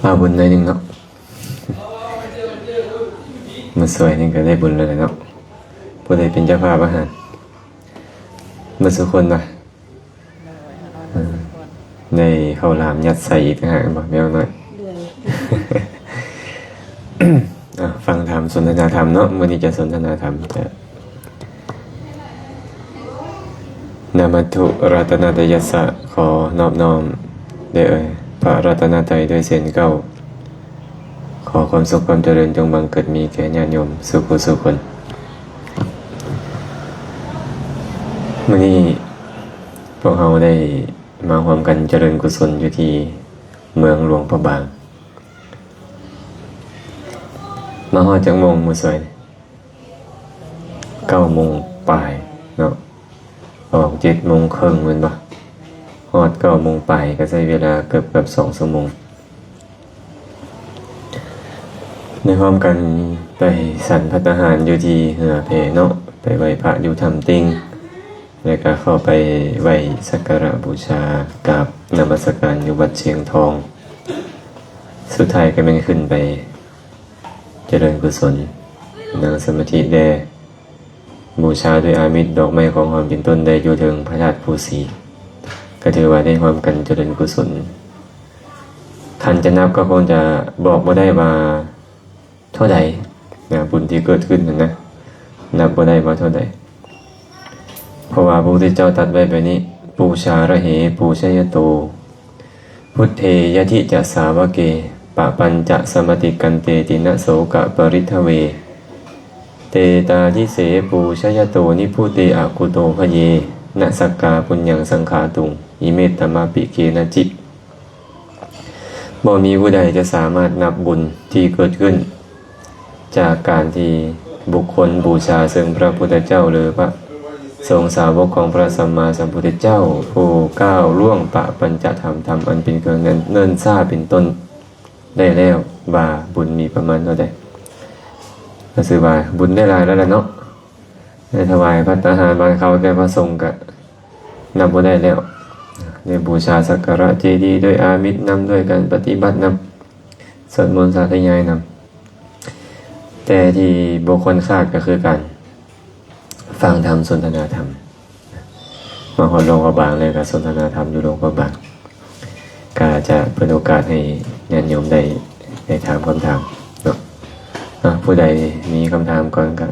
ເອົາບຸນໜ້ອຍໜຶ່ງເນາະ. ມາຊ່ວຍນີ້ກໍໄດ້ບຸນແລ້ວແຫຼະເນາະ. ຜູ້ໃດເປັນເຈົ້າພາບອາຫານ? ເບິດສູ່ຄົນນະ. ເອີ ໄດ້ເຂົ້າຫຼາມຍັດໃສ່ອີກຕ່າງຫາກບໍ່ ແມວນ້ອຍ? ເລື່ອຍ. ອ່າ ຟັງທຳສົນທະນາທຳເນາະ. ມື້ນີ້ຈະສົນທະນາທຳຈະ ນະມັດຖຸລັດຕະນະຕະຍັດສະ ຂໍນອບນ້ອມແດ່ພະລັດຕະນະໄຕດ້ວຍເສຍງເກົ້າ. ຂໍຄວາມສຸກຄວາມຈະເລີນຈົ່ງບັງເກີດມີແກ່ຍາດໂຍມສູ່ຜູ້ສູ່ຄົນ. ມື້ນີ້ພວກເຮົາໄດ້ມາຮ່ວມກັນຈະເລີນກຸສົນຢູ່ທີ່ເມືອງຫຼວງພະບາງ. ມາຮອດຈັກໂມງມື້ສວຍ? ເກົ້າໂມງປາຍເນາະ. ອອກເຈັດໂມງເຄິ່ງແມ່ນບໍ່? ຮອດເກົ້າໂມງປາຍ ກໍໃຊ້ເວລາເກືອບໆສອງຊົ່ວໂມງ. ໄດ້ຮ່ວມກັນໄປສັນພັດຕາຫານຢູ່ທີ່ເຮືອແພເນາະ, ໄປໄຫວ້ພະຢູ່ຖ້ຳຕິ່ງ ແລ້ວກໍເຂົ້າໄປໄຫວ້ສັກກາລະບູຊາ ກາບນະມັດສະການຢູ່ວັດຊຽງທອງ. ສຸດທ້າຍກໍແມ່ນຂຶ້ນໄປ ຈະເລີນກຸສົນ, ນັ່ງສະມາທິແດ່, ບູຊາດ້ວຍອາມິດ, ດອກໄມ້, ຂອງຫອມເປັນຕົ້ນ ໄດ້ຢູ່ເທິງພະທາດພູສີ, ກໍຖືວ່າໄດ້ຮ່ວມກັນຈະເລີນກຸສົນ. ຄັນຈະນັບກໍຄົງຈະບອກບໍ່ໄດ້ວ່າເທົ່າໃດນະ, ບຸນທີ່ເກີດຂຶ້ນຫັ້ນນະ, ນັບບໍ່ໄດ້ວ່າເທົ່າໃດ. ເພາະວ່າພະພຸດທະເຈົ້າຕັດໄວ້ແບບນີ້, ປູຊາຣະເຫ ປູຊະຍະໂຕ ພຸດເທ ຍະທິຈະສາວະເກ ປະປັນຈະສະມະຕິກກັນເຕ ຕິນະໂສກະປະລິດທະເວ ເຕຕາທິເສ ປູຊະຍະໂຕ ນິບພຸເຕ ອະກຸໂຕພະເຍ ນະສັກກາປຸນຍັງສັງຂາຕຸງ ອິເມຕະມະປິເກນະຈິ. ບໍ່ມີຜູ້ໃດຈະສາມາດນັບບຸນທີ່ເກີດຂຶ້ນ ຈາກການທີ່ບຸກຄົນບູຊາເຊິ່ງພະພຸດທະເຈົ້າ ຫຼື ພະສົງສາວົກຂອງພະສຳມາສຳພຸດທະເຈົ້າ ຜູ້ກ້າວລ່ວງປະປັນຈະທຳ ທຳອັນເປັນເຄື່ອງເນີນ ເນີນຊ້າເປັນຕົ້ນໄດ້ແລ້ວ ວ່າບຸນມີປະມານເທົ່າໃດ. ກໍຊື່ວ່າບຸນໄດ້ຫຼາຍແລ້ວລະເນາະ, ໄດ້ຖວາຍພັດຕາຫານ ຫວານເຂົ້າແກ່ພະສົງກະ ນັບບໍ່ໄດ້ແລ້ວ. ໄດ້ບູຊາສັກກາລະເຈດີດ້ວຍອາມິດນຳ, ດ້ວຍການປະຕິບັດນຳ, ສວດມົນສາທະຍາຍນຳ. ແຕ່ທີ່ບໍ່ຄວນຂາດກໍຄືການຟັງທຳ, ສົນທະນາທຳ. ມາຮອດຫຼວງພະບາງແລ້ວກໍສົນທະນາທຳຢູ່ຫຼວງພະບາງ, ກໍຈະເປີດໂອກາດໃຫ້ຍາດໂຍມໄດ້, ໄດ້ຖາມຄຳຖາມເນາະ. ອ່າ ຜູ້ໃດມີຄຳຖາມກ່ອນກໍ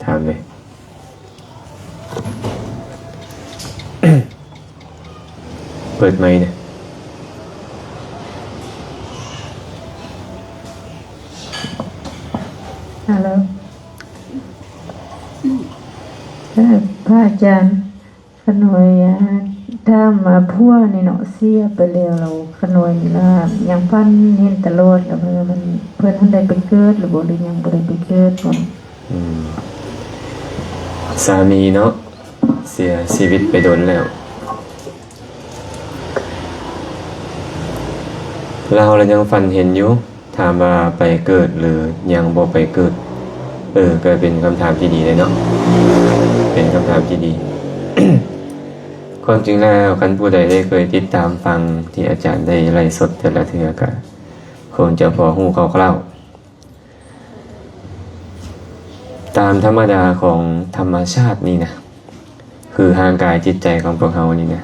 ຖາມເລີຍ. ເປີດໄມແດ່. ຮາໂລ. ເອີ ພະອາຈານ, ຂ້ານ້ອຍ ອາ ຖາມວ່າຜົວນີ້ເນາະ ເສຍໄປແລ້ວ, ແລ້ວຂ້ານ້ອຍນີ້ລະຍັງຝັນເຫັນຕະຫຼອດ, ແລ້ວເພິ່ນ ເພິ່ນຫັ້ນໄດ້ໄປເກີດຫຼືບໍ່ ຫຼືຍັງບໍ່ໄດ້ໄປເກີດບໍ? ອືມ ສາມີເນາະ ເສຍຊີວິດໄປດົນແລ້ວ, ລາວລະຍັງຝັນເຫັນຢູ່. ຖາມວ່າໄປເກີດ ຫຼື ຍັງບໍ່ໄປເກີດ? ເອີ ກໍເປັນຄຳຖາມທີ່ດີເດ້ເນາະ, ເປັນຄຳຖາມທີ່ດີ. ຄວາມຈິງແລ້ວ ຄັນຜູ້ໃດໄດ້ເຄີຍຕິດຕາມຟັງທີ່ອາຈານໄດ້ໄລຟ໌ສົດແຕ່ລະເທື່ອ ກໍຄົງຈະພໍຮູ້ຄ່າວໆ. ຕາມທຳມະດາຂອງທຳມະຊາດນີ້ນະ, ຄືຮ່າງກາຍຈິດໃຈຂອງພວກເຮົານີ້ນະ,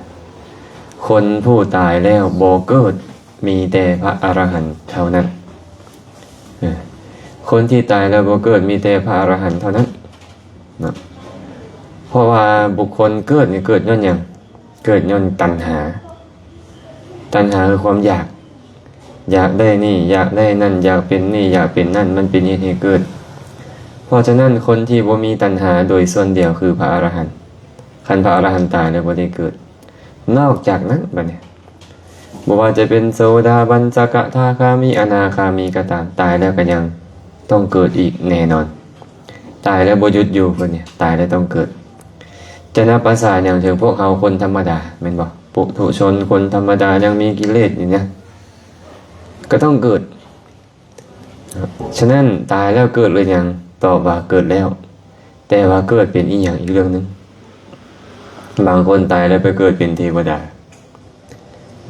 ຄົນຜູ້ຕາຍແລ້ວບໍ່ເກີດ ມີແຕ່ພະອະລະຫັນເທົ່ານັ້ນ. ເອີ ຄົນທີ່ຕາຍແລ້ວບໍ່ເກີດ ມີແຕ່ພະອະລະຫັນເທົ່ານັ້ນເນາະ. ເພາະວ່າບຸກຄົນເກີດນີ້ ເກີດຍ້ອນຫຍັງ? ເກີດຍ້ອນຕັນຫາ. ຕັນຫາຄືຄວາມຢາກ, ຢາກໄດ້ນີ້ ຢາກໄດ້ນັ້ນ, ຢາກເປັນນີ້ ຢາກເປັນນັ້ນ, ມັນເປັນເຫດໃຫ້ເກີດ. ເພາະສະນັ້ນ ຄົນທີ່ບໍ່ມີຕັນຫາໂດຍສ່ວນດຽວຄືພະອະລະຫັນ. ຄັນພະອະລະຫັນຕາຍແລ້ວບໍ່ໄດ້ເກີດ. ນອກຈາກນັ້ນ ບັດນີ້ ບໍ່ວ່າຈະເປັນໂສດາບັນ, ສະກະທາຄາມີ, ອະນາຄາມີກໍຕາມ, ຕາຍແລ້ວກໍຍັງຕ້ອງເກີດອີກແນ່ນອນ. ຕາຍແລ້ວບໍ່ຢຸດຢູ່, ເພິ່ນນີ້ ຕາຍແລ້ວຕ້ອງເກີດ. ຈະນັບພາສາຫຍັງເຖິງພວກເຮົາຄົນທຳມະດາ, ແມ່ນບໍ່? ປຸຖຸຊົນ, ຄົນທຳມະດາ ຍັງມີກິເລດຢູ່ນະ, ກໍຕ້ອງເກີດ. ສະນັ້ນ ຕາຍແລ້ວເກີດຫຼືຍັງ? ຕອບວ່າເກີດແລ້ວ, ແຕ່ວ່າເກີດເປັນອີ່ຫຍັງອີກເລື່ອງໜຶ່ງ. ບາງຄົນຕາຍແລ້ວໄປເກີດເປັນເທວະດາ,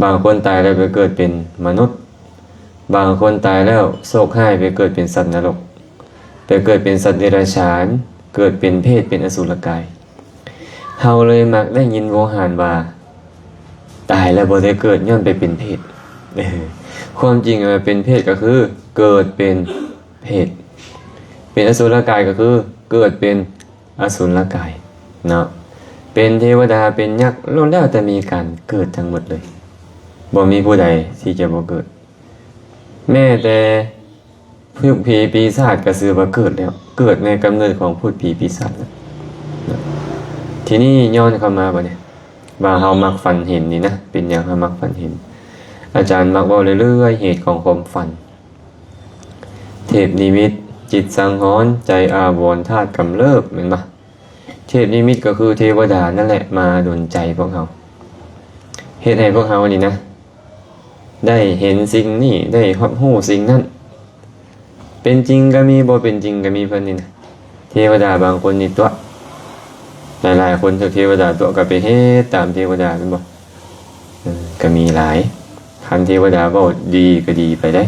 ບາງຄົນຕາຍແລ້ວໄປເກີດເປັນມະນຸດ, ບາງຄົນຕາຍແລ້ວໂຊກຮ້າຍໄປເກີດເປັນສັດນະລົກ, ໄປເກີດເປັນສັດເດຍລະສານ, ເກີດເປັນເປດ ເປັນອະສຸລະກາຍ. ເຮົາເລີຍມັກໄດ້ຍິນໂວຫານວ່າ ຕາຍແລ້ວບໍ່ໄດ້ເກີດຍ້ອນໄປເປັນເປດ. ຄວາມຈິງເປັນເປດກໍຄືເກີດເປັນເປດ, ເປັນອະສຸລະກາຍກໍຄືເກີດເປັນອະສຸລະກາຍເນາະ, ເປັນເທວະດາ ເປັນຍັກ ລ້ວນແລ້ວແຕ່ມີການເກີດທັງໝົດເລີຍ, ບໍ່ມີຜູ້ໃດທີ່ຈະບໍ່ເກີດ. ແມ້ແຕ່ ພູດຜີປີສາດກໍຊື່ວ່າເກີດແລ້ວ, ເກີດໃນກຳເນີດຂອງພູດຜີປີສາດແລ້ວ. ທີນີ້ຍ້ອນເຂົ້າມາບັດນີ້ ວ່າເຮົາມັກຝັນເຫັນນີ້ນະ, ເປັນຫຍັງເຮົາມັກຝັນເຫັນ? ອາຈານມັກເວົ້າເລື້ອຍໆ ເຫດຂອງຄວາມຝັນ. ເທບນິມິດ, ຈິດສັງຫອນ, ໃຈອາວອນ, ທາດກຳເລີບ, ແມ່ນບໍ່? ເທບນິມິດກໍຄືເທວະດານັ້ນແຫຼະ ມາດົນໃຈພວກເຮົາ, ເຮັດໃຫ້ພວກເຮົານີ້ນະ ໄດ້ເຫັນສິ່ງນີ້, ໄດ້ຮັບຮູ້ສິ່ງນັ້ນ. ເປັນຈິງກໍມີ, ບໍ່ເປັນຈິງກໍມີ. ເພິ່ນນີ້ນະ ເທວະດາບາງຄົນນີ້ຕົວະ, ຫຼາຍໆຄົນຖືກເທວະດາຕົວະ ກໍໄປເຮັດຕາມເທວະດາ, ແມ່ນບໍ່? ເອີ ກໍມີຫຼາຍ. ຄັນເທວະດາເວົ້າດີກໍດີໄປໄດ໋,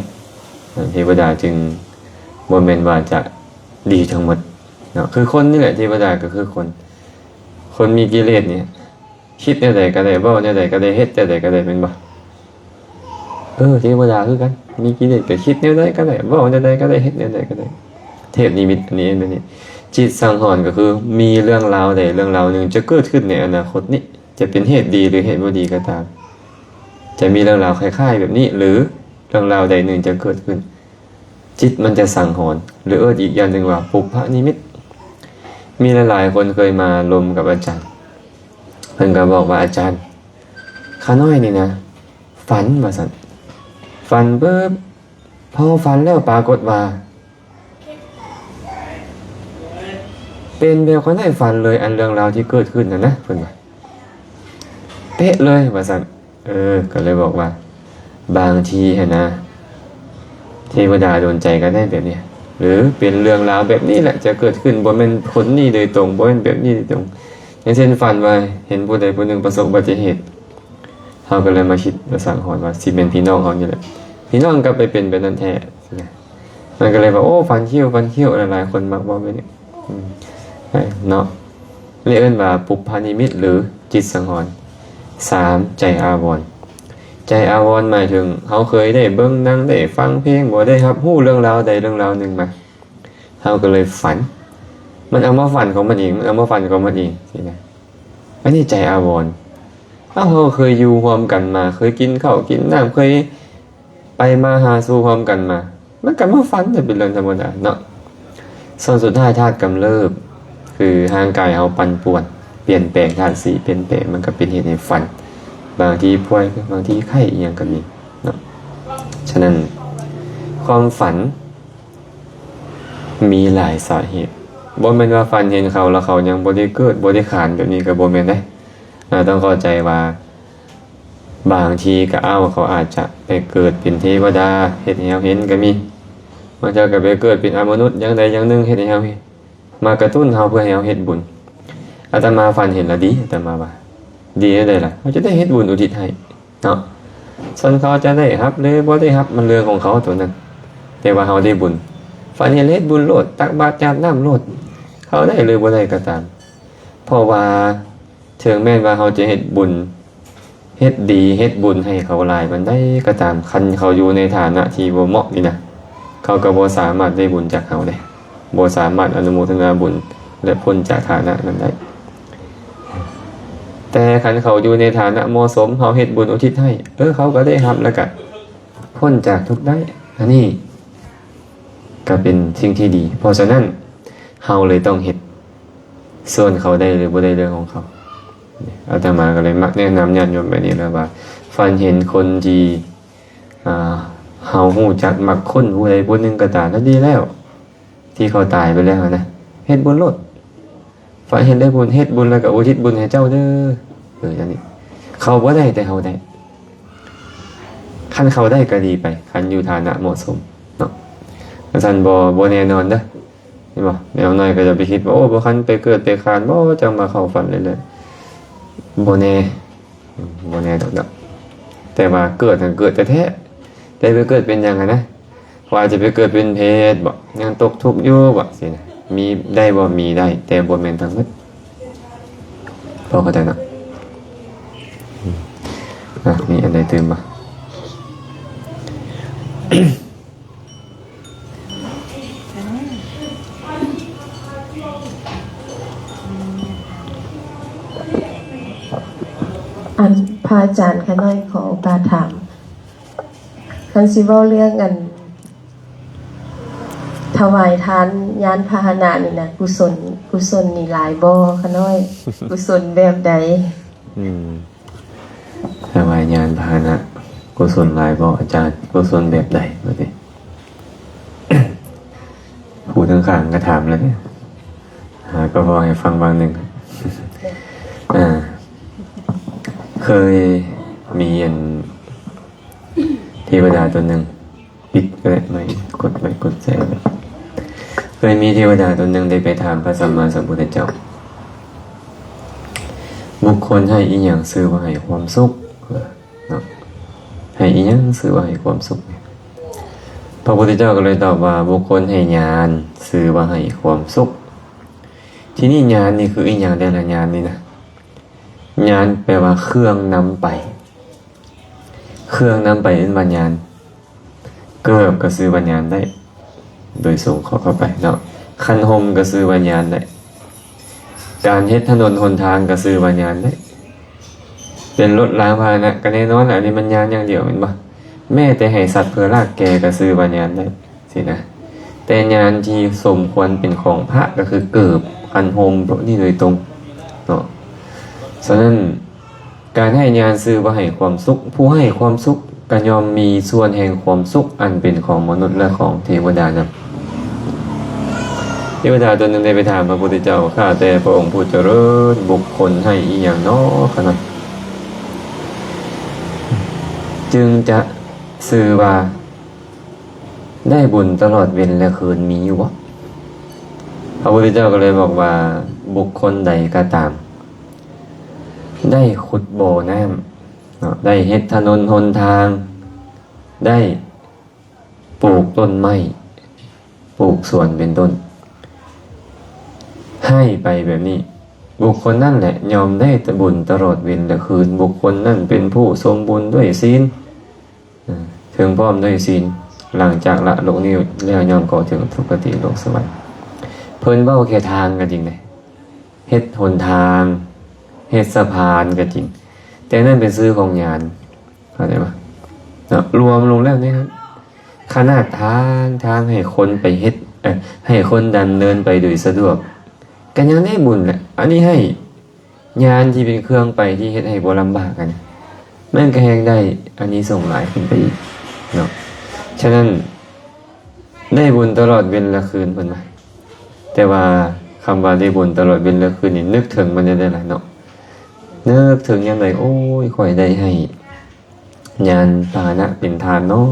ເທວະດາຈຶ່ງບໍ່ແມ່ນວ່າຈະດີທັງໝົດເນາະ. ຄືຄົນນີ້ແຫຼະ, ເທວະດາກໍຄືຄົນ, ຄົນມີກິເລດນີ້ ຄິດແນວໃດກໍໄດ້, ເວົ້າແນວໃດກໍໄດ້, ເຮັດແນວໃດກໍໄດ້, ແມ່ນບໍ່? ເອີ ເທວະດາຄືກັນ, ມີກິເລດກໍຄິດແນວໃດກໍໄດ້, ເວົ້າແນວໃດກໍໄດ້, ເຮັດແນວໃດກໍໄດ້. ເທບນິມິດອັນນີ້ແມ່ນນີ້, ຈິດສັງຫອນກໍຄືມີເລື່ອງລາວໃດເລື່ອງລາວໜຶ່ງຈະເກີດຂຶ້ນໃນອະນາຄົດນີ້, ຈະເປັນເຫດດີ ຫຼື ເຫດບໍ່ດີກໍຕາມ, ຈະມີເລື່ອງລາວຄ້າຍໆແບບນີ້ ຫຼື ເລື່ອງລາວໃດໜຶ່ງຈະເກີດຂຶ້ນ, ຈິດມັນຈະສັງຫອນ ຫຼື ເອີ້ນອີກຢ່າງໜຶ່ງວ່າ ປຸບພະນິມິດ. ມີຫຼາຍໆຄົນເຄີຍມາລົມກັບອາຈານ, ເພິ່ນກໍບອກວ່າ ອາຈານ, ຂ້ານ້ອຍນີ້ນະ ຝັນ ວ່າຊັ້ນ, ຝັນປຶບ ພໍຝັນແລ້ວປາກົດວ່າ ເປັນແບບຂ້ານ້ອຍຝັນເລີຍ, ອັນເລື່ອງລາວທີ່ເກີດຂຶ້ນນັ້ນນະ, ເພິ່ນວ່າ ເປະເລີຍ ວ່າຊັ້ນ. ເອີ ກໍເລີຍບອກວ່າ ບາງທີຫັ້ນນະ ເທວະດາດົນໃຈກໍໄດ້ແບບນີ້ ຫຼື ເປັນເລື່ອງລາວແບບນີ້ແຫຼະ ຈະເກີດຂຶ້ນ, ບໍ່ແມ່ນຄົນນີ້ໂດຍຕົງ, ບໍ່ແມ່ນແບບນີ້ໂດຍຕົງ. ຢ່າງເຊັ່ນ ຝັນວ່າເຫັນຜູ້ໃດຜູ້ໜຶ່ງປະສົບອຸບັດຕິເຫດ, ເຮົາກໍເລີຍມາຄິດມາສັງຫອນວ່າ ຊິແມ່ນພີ່ນ້ອງເຮົານີ້ແຫຼະ, ພີ່ນ້ອງກໍໄປເປັນແບບນັ້ນແທ້. ມັນກໍເລີຍວ່າ ໂອ້ ຝັນຄິ້ວ ຝັນຄິ້ວ, ຫຼາຍໆຄົນມັກເວົ້າແບບນີ້ ອືມ ເນາະ. ເອີ້ນວ່າ ປຸບພະນິມິດ ຫຼື ຈິດສັງຫອນ. ສາມ ໃຈອາວອນ. ໃຈອາວອນໝາຍເຖິງເຮົາເຄີຍໄດ້ເບິ່ງໜັງ, ໄດ້ຟັງເພງ, ບໍ່ໄດ້ຮັບຮູ້ເລື່ອງລາວໃດເລື່ອງລາວໜຶ່ງມາ, ເຮົາກໍເລີຍຝັນ. ມັນເອົາມາຝັນຂອງມັນເອງ, ມັນເອົາມາຝັນຂອງມັນເອງຊີ້ນະ. ອັນນີ້ໃຈອາວອນ. ເອົາ ເຮົາເຄີຍຢູ່ຮ່ວມກັນມາ, ເຄີຍກິນເຂົ້າກິນນ້ຳ, ເຄີຍ ໄປມາຫາສູ່ພ້ອມກັນມາ, ມັນກໍມາຝັນ, ມັນເປັນເລື່ອງທຳມະດາເນາະ. ສ່ວນສຸດທ້າຍ ທາດກຳເລີບ ຄືຮ່າງກາຍເຮົາປັ່ນປ່ວນ, ປ່ຽນແປງ, ທາດສີ່ປ່ຽນແປງ, ມັນກໍເປັນເຫດໃຫ້ຝັນ, ບາງທີປ່ວຍ, ບາງທີໄຂ້ ອີ່ຫຍັງກໍມີເນາະ. ສະນັ້ນ ຄວາມຝັນມີຫຼາຍສາເຫດ, ບໍ່ແມ່ນວ່າຝັນເຫັນເຂົາແລ້ວເຂົາຍັງບໍ່ໄດ້ເກີດ, ບໍ່ໄດ້ຂານ, ແບບນີ້ກໍບໍ່ແມ່ນເດ້. ເຮົາຕ້ອງເຂົ້າໃຈວ່າ ບາງທີກໍ ເອົ້າ ເຂົາອາດຈະໄປເກີດເປັນເທວະດາ ເຮັດໃຫ້ເຮົາເຫັນກໍມີ, ບາງເທື່ອກໍໄປເກີດເປັນອະມະນຸດຢ່າງໃດຢ່າງໜຶ່ງ ເຮັດໃຫ້ເຮົາເຫັນ, ມາກະຕຸ້ນເຮົາເພື່ອໃຫ້ເຮົາເຮັດບຸນ. ອາດຕະມາຝັນເຫັນລະດີ, ອາດຕະມາວ່າ ດີແນວໃດລະ? ເຮົາຈະໄດ້ເຮັດບຸນອຸທິດໃຫ້ເນາະ. ສ່ວນເຂົາຈະໄດ້ຮັບ ຫຼື ບໍ່ໄດ້ຮັບ ມັນເລື່ອງຂອງເຂົາໂຕນັ້ນ, ແຕ່ວ່າເຮົາໄດ້ບຸນ. ຝັນເຫັນເຮັດບຸນໂລດ, ຕັກບາດຈາດນ້ຳໂລດ, ເຂົາໄດ້ ຫຼື ບໍ່ໄດ້ກໍຕາມ. ເພາະວ່າ ເຖິງແມ່ນວ່າເຮົາຈະເຮັດບຸນ, ເຮັດດີ, ເຮັດບຸນໃຫ້ເຂົາຫຼາຍປານໃດກໍຕາມ, ຄັນເຂົາຢູ່ໃນຖານະທີ່ບໍ່ເໝາະນີ້ນະ, ເຂົາກໍບໍ່ສາມາດໄດ້ບຸນຈາກເຮົາໄດ້, ບໍ່ສາມາດອະນຸໂມທະນາບຸນ ແລະ ພົ້ນຈາກຖານະນັ້ນໄດ້. ແຕ່ຄັນເຂົາຢູ່ໃນຖານະເໝາະສົມ, ເຮົາເຮັດບຸນອຸທິດໃຫ້, ເອີ, ເຂົາກໍໄດ້ຮັບ ແລ້ວກໍພົ້ນຈາກທຸກໄດ້. ອັນນີ້ກໍເປັນສິ່ງທີ່ດີ. ເພາະສະນັ້ນ, ເຮົາເລີຍຕ້ອງເຮັດ. ສ່ວນເຂົາໄດ້ ຫຼື ບໍ່ໄດ້ ເລື່ອງຂອງເຂົາ. ອາດຕະມາກໍເລີຍມັກແນະນຳຍາດໂຍມແບບນີ້ແຫຼະວ່າ ຝັນເຫັນຄົນທີ່ ອ່າ ເຮົາຮູ້ຈັກມັກຄຸ້ນຜູ້ໃດຜູ້ໜຶ່ງກໍຕາມ, ກໍດີແລ້ວ ທີ່ເຂົາຕາຍໄປແລ້ວນະ, ເຮັດບຸນໂລດ. ຝັນເຫັນໄດ້ບຸນ, ເຮັດບຸນແລ້ວກໍອຸທິດບຸນໃຫ້ເຈົ້າເດີ. ເອີ ຈັ່ງນີ້ ເຂົາບໍ່ໄດ້ ແຕ່ເຮົາໄດ້. ຄັນເຂົາໄດ້ກໍດີໄປ, ຄັນຢູ່ຖານະເໝາະສົມເນາະ. ຄັນຊັ້ນບໍ່, ບໍ່ແນ່ນອນເດີ. ເຫັນບໍ່? ແນວໜ້ອຍກໍຈະໄປຄິດວ່າ ໂອ້ ບໍ່ຄັນໄປເກີດໄປຄານບໍ່ ຈັ່ງມາເຂົ້າຝັນເລື້ອຍໆ. ບໍ່ແນ່, ບໍ່ແນ່ດອກເນາະ. ແຕ່ວ່າເກີດຫັ້ນເກີດແທ້ໆ, ໄດ້ໄປເກີດເປັນຫຍັງຫັ້ນນະ? ວ່າຈະໄປເກີດເປັນເຜດບໍ? ຍັງຕົກທຸກຢູ່ບໍ? ຊີ້ນະ. ມີໄດ້ບໍ່? ມີໄດ້ ແຕ່ບໍ່ແມ່ນທັງໝົດ. ພໍເຂົ້າໃຈເນາະ? ອືມ. ອ່ະ ມີອັນໃດຕື່ມບໍ່? ອັນ ພະອາຈານ ຂ້ານ້ອຍຂໍໂອກາດຖາມ ຄັນຊິເວົ້າເລື່ອງອັນ ຖວາຍທານຍານພາຫະນະນີ້ນະ ກຸສົນ ກຸສົນນີ້ຫຼາຍບໍ່ ຂ້ານ້ອຍ? ກຸສົນແບບໃດ? ອືມ. ຖວາຍຍານພາຫະນະ ກຸສົນຫຼາຍບໍ່ອາຈານ? ກຸສົນແບບໃດ? ວ່າຕິ ຜູ້ທາງຂ້າງກໍຖາມແລ້ວເດ້ ຫາກໍເວົ້າໃຫ້ຟັງບາງໜຶ່ງ. ອ່າ ເຄີຍມີອັນ ເທວະດາຕົນໜຶ່ງ ປິດກໍໄດ້ ໄມ ກົດໄມ ກົດໃສ່. ເຄີຍມີເທວະດາຕົນໜຶ່ງໄດ້ໄປຖາມພະສຳມາສຳພຸດທະເຈົ້າ ບຸກຄົນໃຫ້ອີ່ຫຍັງຊື່ວ່າໃຫ້ຄວາມສຸກ? ເນາະ ໃຫ້ອີ່ຫຍັງຊື່ວ່າໃຫ້ຄວາມສຸກ? ພະພຸດທະເຈົ້າກໍເລີຍຕອບວ່າ ບຸກຄົນໃຫ້ຍານຊື່ວ່າໃຫ້ຄວາມສຸກ. ທີນີ້ຍານນີ້ຄືອີ່ຫຍັງແດ່ລະ? ຍານນີ້ນະ ຍານແປວ່າເຄື່ອງນຳໄປ ເຄື່ອງນຳໄປເອີ້ນວ່າຍານ. ເກີບກໍຊື່ວ່າຍານໄດ້ ໂດຍສົງເຄາະເຂົ້າໄປເນາະ. ຄັນຮົ່ມກໍຊື່ວ່າຍານໄດ້. ການເຮັດຖະໜົນຫົນທາງກໍຊື່ວ່າຍານໄດ້. ເປັນລົດລາງພາຫະນະກໍແນ່ນອນລະ ອັນນີ້ມັນຍານຢ່າງດຽວແມ່ນບໍ່? ແມ້ແຕ່ໃຫ້ສັດເພື່ອລາກແກ່ກໍຊື່ວ່າຍານໄດ້ ຊີ້ນະ. ແຕ່ຍານທີ່ສົມຄວນເປັນຂອງພະກໍຄືເກີບ ຄັນຮົ່ມ ພວກນີ້ໂດຍຕົງເນາະ. ສະນັ້ນ ການໃຫ້ຍານຊື່ວ່າໃຫ້ຄວາມສຸກ, ຜູ້ໃຫ້ຄວາມສຸກກໍຍ່ອມມີສ່ວນແຫ່ງຄວາມສຸກອັນເປັນຂອງມະນຸດ ແລະ ຂອງເທວະດານຳ. ເທວະດາຕົນໜຶ່ງໄດ້ໄປຖາມພະພຸດທະເຈົ້າ, ຂ້າແຕ່ພະອົງຜູ້ຈະເລີນ, ບຸກຄົນໃຫ້ອີ່ຫຍັງນໍຂະນະ ຈຶ່ງຈະຊື່ວ່າໄດ້ບຸນຕະຫຼອດເວັນ ແລະ ຄືນ ມີຢູ່ບໍ່? ພະພຸດທະເຈົ້າກໍເລີຍບອກວ່າ ບຸກຄົນໃດກໍຕາມ ໄດ້ຂຸດບໍ່ນ້ຳເນາະ, ໄດ້ເຮັດຖະໜົນຫົນທາງ, ໄດ້ປູກຕົ້ນໄມ້, ປູກສວນເປັນຕົ້ນ, ໃຫ້ໄປແບບນີ້, ບຸກຄົນນັ້ນແຫຼະຍ່ອມໄດ້ບຸນຕະຫຼອດເວັນ ແລະ ຄືນ. ບຸກຄົນນັ້ນເປັນຜູ້ສົມບູນດ້ວຍສິນ, ເຖິງພ້ອມດ້ວຍສິນ, ຫຼັງຈາກລະໂລກນີ້ແລ້ວ ຍ່ອມເຂົ້າເຖິງສຸຄະຕິໂລກສະຫວັນ. ເພິ່ນເວົ້າແຄ່ທາງກໍຈິງເດ້, ເຮັດຫົນທາງ, ເຮັດສະພານກໍຈິງ, ແຕ່ນັ້ນເປັນຊື່ຂອງຍານ, ເຂົ້າໃຈບໍ່ເນາະ? ລວມລົງແລ້ວນີ້ ຂະໜາດທາງ, ທາງໃຫ້ຄົນໄປເຮັດ, ເອີ, ໃຫ້ຄົນດຳເນີນໄປໂດຍສະດວກ, ກໍຍັງໄດ້ບຸນແຫຼະ. ອັນນີ້ໃຫ້ຍານທີ່ເປັນເຄື່ອງໄປທີ່ເຮັດໃຫ້ບໍ່ລຳບາກ, ອັນນີ້ມັນກໍແຮ່ງໄດ້ອານິສົງຫຼາຍຂຶ້ນໄປອີກເນາະ. ສະນັ້ນ ໄດ້ບຸນຕະຫຼອດເວັນ ແລະ ຄືນ ເພິ່ນວ່າ. ແຕ່ວ່າຄຳວ່າໄດ້ບຸນຕະຫຼອດເວັນ ແລະ ຄືນນີ້ ນຶກເຖິງມັນແນວໃດລະເນາະ? ນຶກເຖິງຍາມໃດ? ໂອ້ຍ ຂ້ອຍໄດ້ໃຫ້ຍານພາຫະນະເປັນທານເນາະ,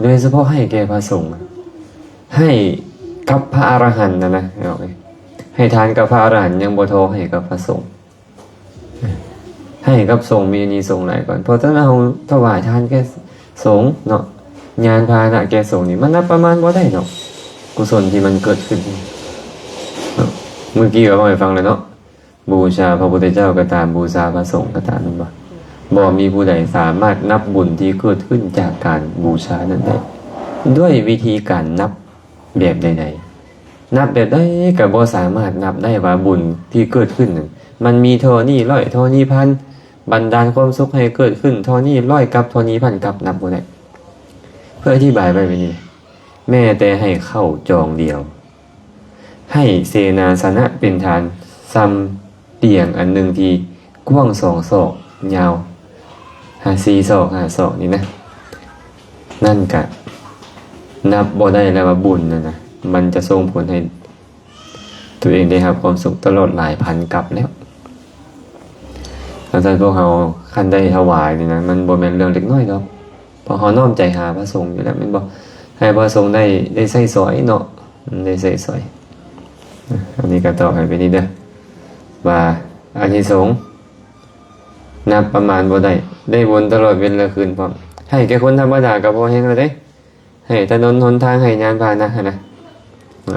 ໂດຍສະເພາະໃຫ້ແກ່ພະສົງ, ໃຫ້ກັບພະອະລະຫັນນະນະ, ເອົາເອີຍ ໃຫ້ທານກັບພະອະລະຫັນ ຍັງບໍ່ພໍໃຫ້ກັບພະສົງ. ໃຫ້ກັບສົງມີອານິສົງຫຼາຍກ່ອນ. ເພາະສະນັ້ນເຮົາຖວາຍທານແກ່ສົງເນາະ, ຍານພາຫະນະແກ່ສົງນີ້ ມັນນັບປະມານບໍ່ໄດ້ດອກ ກຸສົນທີ່ມັນເກີດຂຶ້ນເນາະ. ມື້ກີ້ກໍເວົ້າໃຫ້ຟັງແລ້ວເນາະ, ບູຊາພະພຸດທະເຈົ້າກໍຕາມ, ບູຊາພະສົງກໍຕາມ, ແມ່ນບໍ່? ບໍ່ມີຜູ້ໃດສາມາດນັບບຸນທີ່ເກີດຂຶ້ນຈາກການບູຊານັ້ນໄດ້ ດ້ວຍວິທີການນັບແບບໃດໆ. ນັບແບບໃດກໍບໍ່ສາມາດນັບໄດ້ວ່າບຸນທີ່ເກີດຂຶ້ນນັ້ນ ມັນມີເທົ່ານີ້ຮ້ອຍ ເທົ່ານີ້ພັນ, ບັນດານຄວາມສຸກໃຫ້ເກີດຂຶ້ນເທົ່ານີ້ຮ້ອຍກັບ ເທົ່ານີ້ພັນກັບ, ນັບບໍ່ໄດ້. ເພື່ອອະທິບາຍໄວ້ແບບນີ້, ແມ້ແຕ່ໃຫ້ເຂົ້າຈອງດຽວ, ໃຫ້ເສນາສະນະເປັນທານສ່ຳ ຕຽງອັນໜຶ່ງທີ່ກວ້າງສອງສອກ, ຍາວຫ້າ ສີ່ສອກ, ຫ້າສອກນີ້ນະ, ນັ້ນກະນັບບໍ່ໄດ້ແລ້ວວ່າບຸນນັ້ນນະ ມັນຈະສົ່ງຜົນໃຫ້ຕົວເອງໄດ້ຮັບຄວາມສຸກຕະຫຼອດຫຼາຍພັນກັບແລ້ວ. ຈັ່ງຊັ້ນພວກເຮົາຄັນໄດ້ຖວາຍນີ້ນະ ມັນບໍ່ແມ່ນເລື່ອງເລັກນ້ອຍດອກ. ເພາະເຮົານ້ອມໃຈຫາພະສົງຢູ່ແລ້ວແມ່ນບໍ່? ໃຫ້ພະສົງໄດ້ ໄດ້ໃຊ້ສອຍເນາະ, ໄດ້ໃຊ້ສອຍ. ອັນນີ້ກໍຕອບໃຫ້ໄປນີ້ເດີ ວ່າອານິສົງນັບປະມານບໍ່ໄດ້, ໄດ້ບຸນຕະຫຼອດເວັນ ແລະ ຄືນພ້ອມ. ໃຫ້ແກ່ຄົນທຳມະດາກໍພໍແຮງແລ້ວເດ້ ໃຫ້ຖະໜົນຫົນທາງ ໃຫ້ຍານພາຫະນະຫັ້ນນະ.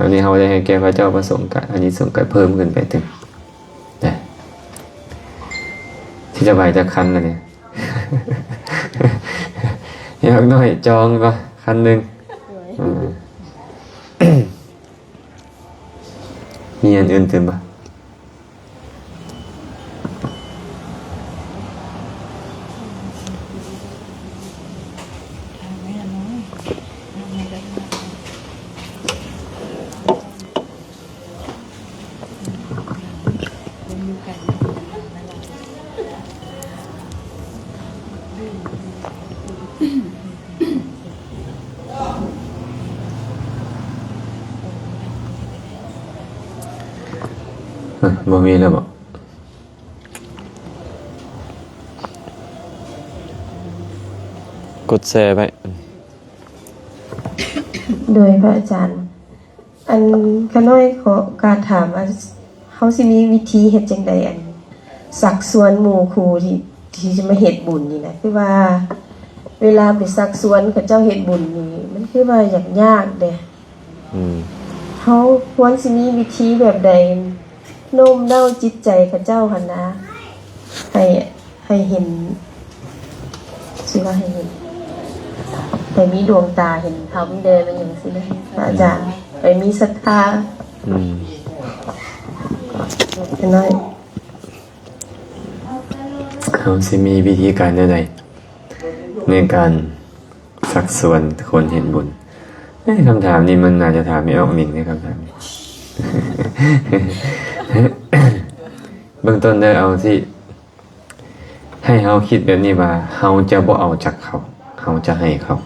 ອັນນີ້ເຮົາໄດ້ໃຫ້ແກ່ພະເຈົ້າພະສົງ ກະອານິສົງກໍເພີ່ມຂຶ້ນໄປຕື່ມ ທີ່ຈະໄຫວ້ຈັກຄັນລະນີ້ ຢ່າງໜ້ອຍຈອງວ່າຄັນໜຶ່ງ. ມີອັນອື່ນຕື່ມບໍ່? ບໍ່ມີແລ້ວບໍ? ກົດແຊໄວ້. ໂດຍ ພະອາຈານ ອັນ ຂ້ານ້ອຍຂໍໂອກາດຖາມວ່າ ເຮົາຊິມີວິທີເຮັດຈັ່ງໃດ ອັນ ຊັກຊວນໝູ່ຄູ່ທີ່ ທີ່ຈະມາເຮັດບຸນນີ້ນະ? ຄືວ່າເວລາໄປຊັກຊວນເຂົາເຈົ້າເຮັດບຸນນີ້ ມັນຄືວ່າຍາກໆເດ້. ອືມ ເຮົາຄວນຊິມີວິທີແບບໃດ ໂນ້ມນ້າວຈິດໃຈເຂົາເຈົ້າຫັ້ນນະ ໃຫ້ ໃຫ້ເຫັນ ຊິວ່າໃຫ້ເຫັນ ໃຫ້ມີດວງຕາເຫັນທຳແດ່ ແມ່ນຫຍັງຊີ້ນະ ພະອາຈານ ໃຫ້ມີສັດທາ. ອືມ ນ້ອຍ ເຮົາຊິມີວິທີການແນວໃດ ໃນການຊັກຊວນຄົນເຮັດບຸນ? ເອີ ຄຳຖາມນີ້ມັນໜ້າຈະຖາມແມ່ອອກໜິງເດ້ ຄຳຖາມນີ້. ເບື້ອງຕົ້ນເດີ ເອົາຊີ້ ໃຫ້ເຮົາຄິດແບບນີ້ວ່າ ເຮົາຈະບໍ່ເອົາຈາກເຂົາ ເຮົາຈະໃຫ້ເຂົາ.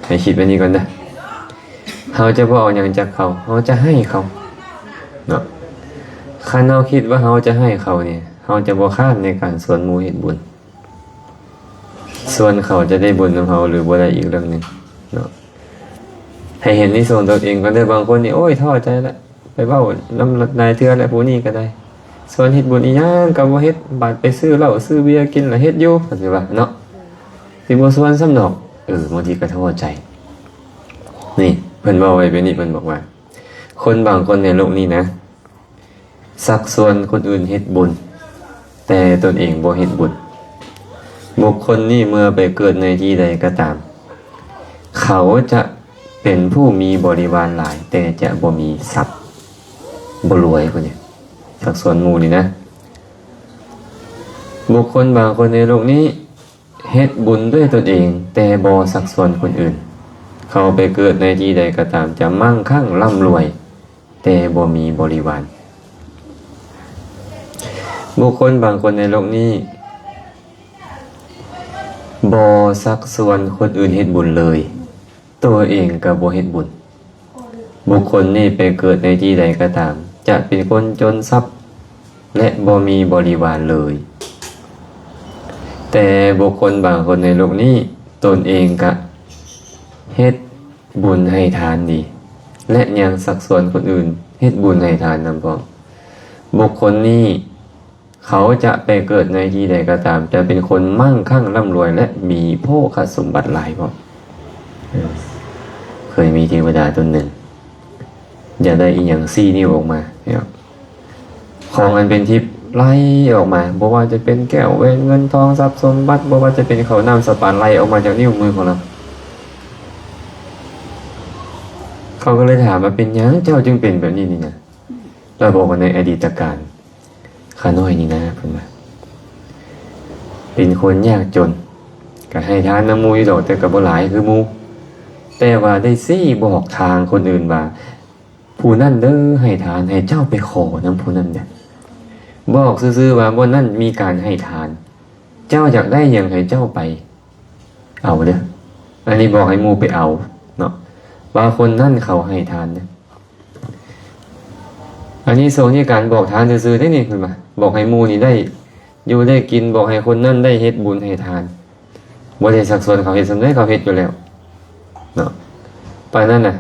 ໃຫ້ຄິດແບບນີ້ກ່ອນເດີ ເຮົາຈະບໍ່ເອົາຫຍັງຈາກເຂົາ ເຮົາຈະໃຫ້ເຂົາເນາະ. ຄັນເຮົາຄິດວ່າເຮົາຈະໃຫ້ເຂົານີ້ ເຮົາຈະບໍ່ຄ້ານໃນການຊວນໝູ່ເຮັດບຸນ. ສ່ວນເຂົາຈະໄດ້ບຸນນຳເຮົາ ຫຼື ບໍ່ໄດ້ ອີກເລື່ອງໜຶ່ງເນາະ. ໃຫ້ເຫັນໃນສ່ວນຕົນເອງກ່ອນເດີ. ບາງຄົນນີ້ ໂອ້ຍ ທໍ້ໃຈລະ ໄປເວົ້ານຳຫຼາຍເທື່ອແລ້ວ ຜູ້ນີ້ກໍໄດ້ ຊວນເຮັດບຸນອີ່ຫຍັງກໍບໍ່ເຮັດ ບາດໄປຊື້ເຫຼົ້າຊື້ເບຍກິນລະເຮັດຢູ່ ວ່າຊິວ່າເນາະ ຊິບໍ່ຊວນຊ້ຳດອກ. ເອີ ບາງທີກໍທໍ້ໃຈ. ນີ້ ເພິ່ນເວົ້າໄວ້ແບບນີ້ ເພິ່ນບອກວ່າ ຄົນບາງຄົນໃນໂລກນີ້ນະ ຊັກຊວນຄົນອື່ນເຮັດບຸນ ແຕ່ຕົນເອງບໍ່ເຮັດບຸນ. ບຸກຄົນນີ້ເມື່ອໄປເກີດໃນທີ່ໃດກໍຕາມ ເຂົາຈະເປັນຜູ້ມີບໍລິວານຫຼາຍ ແຕ່ຈະບໍ່ມີຊັບ ບໍ່ລວຍ. ຜູ້ນີ້ຊັກຊວນໝູ່ນີ້ນະ. ບຸກຄົນບາງຄົນໃນໂລກນີ້ ເຮັດບຸນດ້ວຍຕົນເອງ ແຕ່ບໍ່ຊັກຊວນຄົນອື່ນ. ເຂົາໄປເກີດໃນທີ່ໃດກໍຕາມ ຈະມັ່ງຄັ່ງລ່ຳລວຍ ແຕ່ບໍ່ມີບໍລິວານ. ບຸກຄົນບາງຄົນໃນໂລກນີ້ ບໍ່ຊັກຊວນຄົນອື່ນເຮັດບຸນເລີຍ. ຕົວເອງກໍບໍ່ເຮັດບຸນ. ບຸກຄົນນີ້ໄປເກີດໃນທີ່ໃດກໍຕາມ ຈະເປັນຄົນຈົນຊັບ ແລະ ບໍ່ມີບໍລິວານເລີຍ. ແຕ່ບຸກຄົນບາງຄົນໃນໂລກນີ້ ຕົນເອງກະເຮັດບຸນໃຫ້ທານດີ ແລະ ຍັງຊັກຊວນຄົນອື່ນເຮັດບຸນໃຫ້ທານນຳພ້ອມ. ບຸກຄົນນີ້ ເຂົາຈະໄປເກີດໃນທີ່ໃດກໍຕາມ ຈະເປັນຄົນມັ່ງຄັ່ງລ່ຳລວຍ ແລະ ມີໂພຄະສົມບັດຫຼາຍພ້ອມ. ເອີ ເຄີຍມີເທວະດາຕົນໜຶ່ງ ຢາກໄດ້ອີ່ຫຍັງ ຊີ້ນິ້ວອອກມາເນາະ. ຂອງອັນເປັນທິບໄຫຼອອກມາ ບໍ່ວ່າຈະເປັນແກ້ວແຫວນເງິນທອງຊັບສົມບັດ ບໍ່ວ່າຈະເປັນເຂົ້ານ້ຳສະປາ ໄຫຼອອກມາຈາກນິ້ວມືຂອງລາວ. ເຂົາກໍເລີຍຖາມວ່າ ເປັນຫຍັງເຈົ້າຈຶ່ງເປັນແບບນີ້ນີ້ນະ? ລາວບອກວ່າ ໃນອະດີດຕະການ ຂ້ານ້ອຍນີ້ນະ ເພິ່ນວ່າ ເປັນຄົນຍາກຈົນ ກໍໃຫ້ທານນຳໝູ່ຢູ່ດອກ ແຕ່ກໍບໍ່ຫຼາຍຄືໝູ່. ແຕ່ວ່າໄດ້ຊີ້ບອກທາງຄົນອື່ນວ່າ ຜູ້ນັ້ນເດີໃຫ້ທານ ໃຫ້ເຈົ້າໄປຂໍນຳຜູ້ນັ້ນເດີ. ບອກຊື່ໆວ່າ ບ່ອນນັ້ນມີການໃຫ້ທານ ເຈົ້າຢາກໄດ້ຫຍັງໃຫ້ເຈົ້າໄປເອົາເດີ. ອັນນີ້ບອກໃຫ້ໝູ່ໄປເອົາເນາະ ວ່າຄົນນັ້ນເຂົາໃຫ້ທານເດີ. ອານິສົງໃນການບອກທານຊື່ໆເດ້ນີ້ ເພິ່ນວ່າ ບອກໃຫ້ໝູ່ນີ້ໄດ້ຢູ່ໄດ້ກິນ ບອກໃຫ້ຄົນນັ້ນໄດ້ເຮັດບຸນໃຫ້ທານ ບໍ່ໄດ້ຊັກຊວນເຂົາເຮັດ ສ່ຳໃດເຂົາເຮັດຢູ່ແລ້ວເນາະ. ປານນັ້ນນະ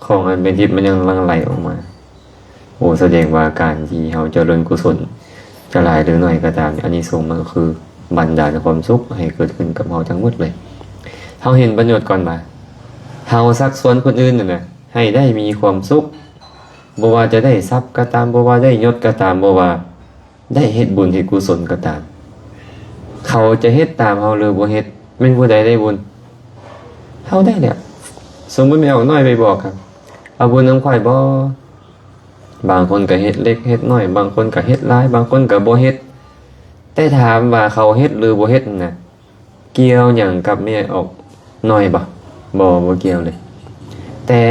ຂອງອັນເປັນທິບມັນຍັງຫຼັ່ງໄຫຼອອກມາ. ໂອ ສະແດງວ່າການທີ່ເຮົາຈະເລີນກຸສົນ ຈະຫຼາຍຫຼືໜ້ອຍກໍຕາມ ອານິສົງມັນກໍຄືບັນດານຄວາມສຸກໃຫ້ເກີດຂຶ້ນກັບເຮົາທັງໝົດເລີຍ. ເຮົາເຫັນປະໂຫຍດກ່ອນວ່າ ເຮົາຊັກຊວນຄົນອື່ນນັ້ນນະ ໃຫ້ໄດ້ມີຄວາມສຸກ, ບໍ່ວ່າຈະໄດ້ຊັບກໍຕາມ, ບໍ່ວ່າໄດ້ຍົດກໍຕາມ, ບໍ່ວ່າໄດ້ເຮັດບຸນເຮັດກຸສົນກໍຕາມ, ເຂົາຈະເຮັດຕາມເຮົາຫຼືບໍ່ເຮັດ, ແມ່ນຜູ້ໃດໄດ້ບຸນ? ເຮົາໄດ້ແຫຼະ. ສົມມຸດແມ່ອອກນ້ອຍໄປບອກ ເອົາບຸນນຳຂ້ອຍບໍ? ບາງຄົນກໍເຮັດເລັກເຮັດນ້ອຍ, ບາງຄົນກໍເຮັດຫຼາຍ, ບາງຄົນກໍບໍ່ເຮັດ. ແຕ່ຖາມວ່າເຂົາເຮັດຫຼືບໍ່ເຮັດນັ້ນນະ ກ່ຽວຫຍັງກັບແມ່ອອກນ້ອຍບໍ? ບໍ່, ບໍ່ກ່ຽວເລີຍ. ແຕ່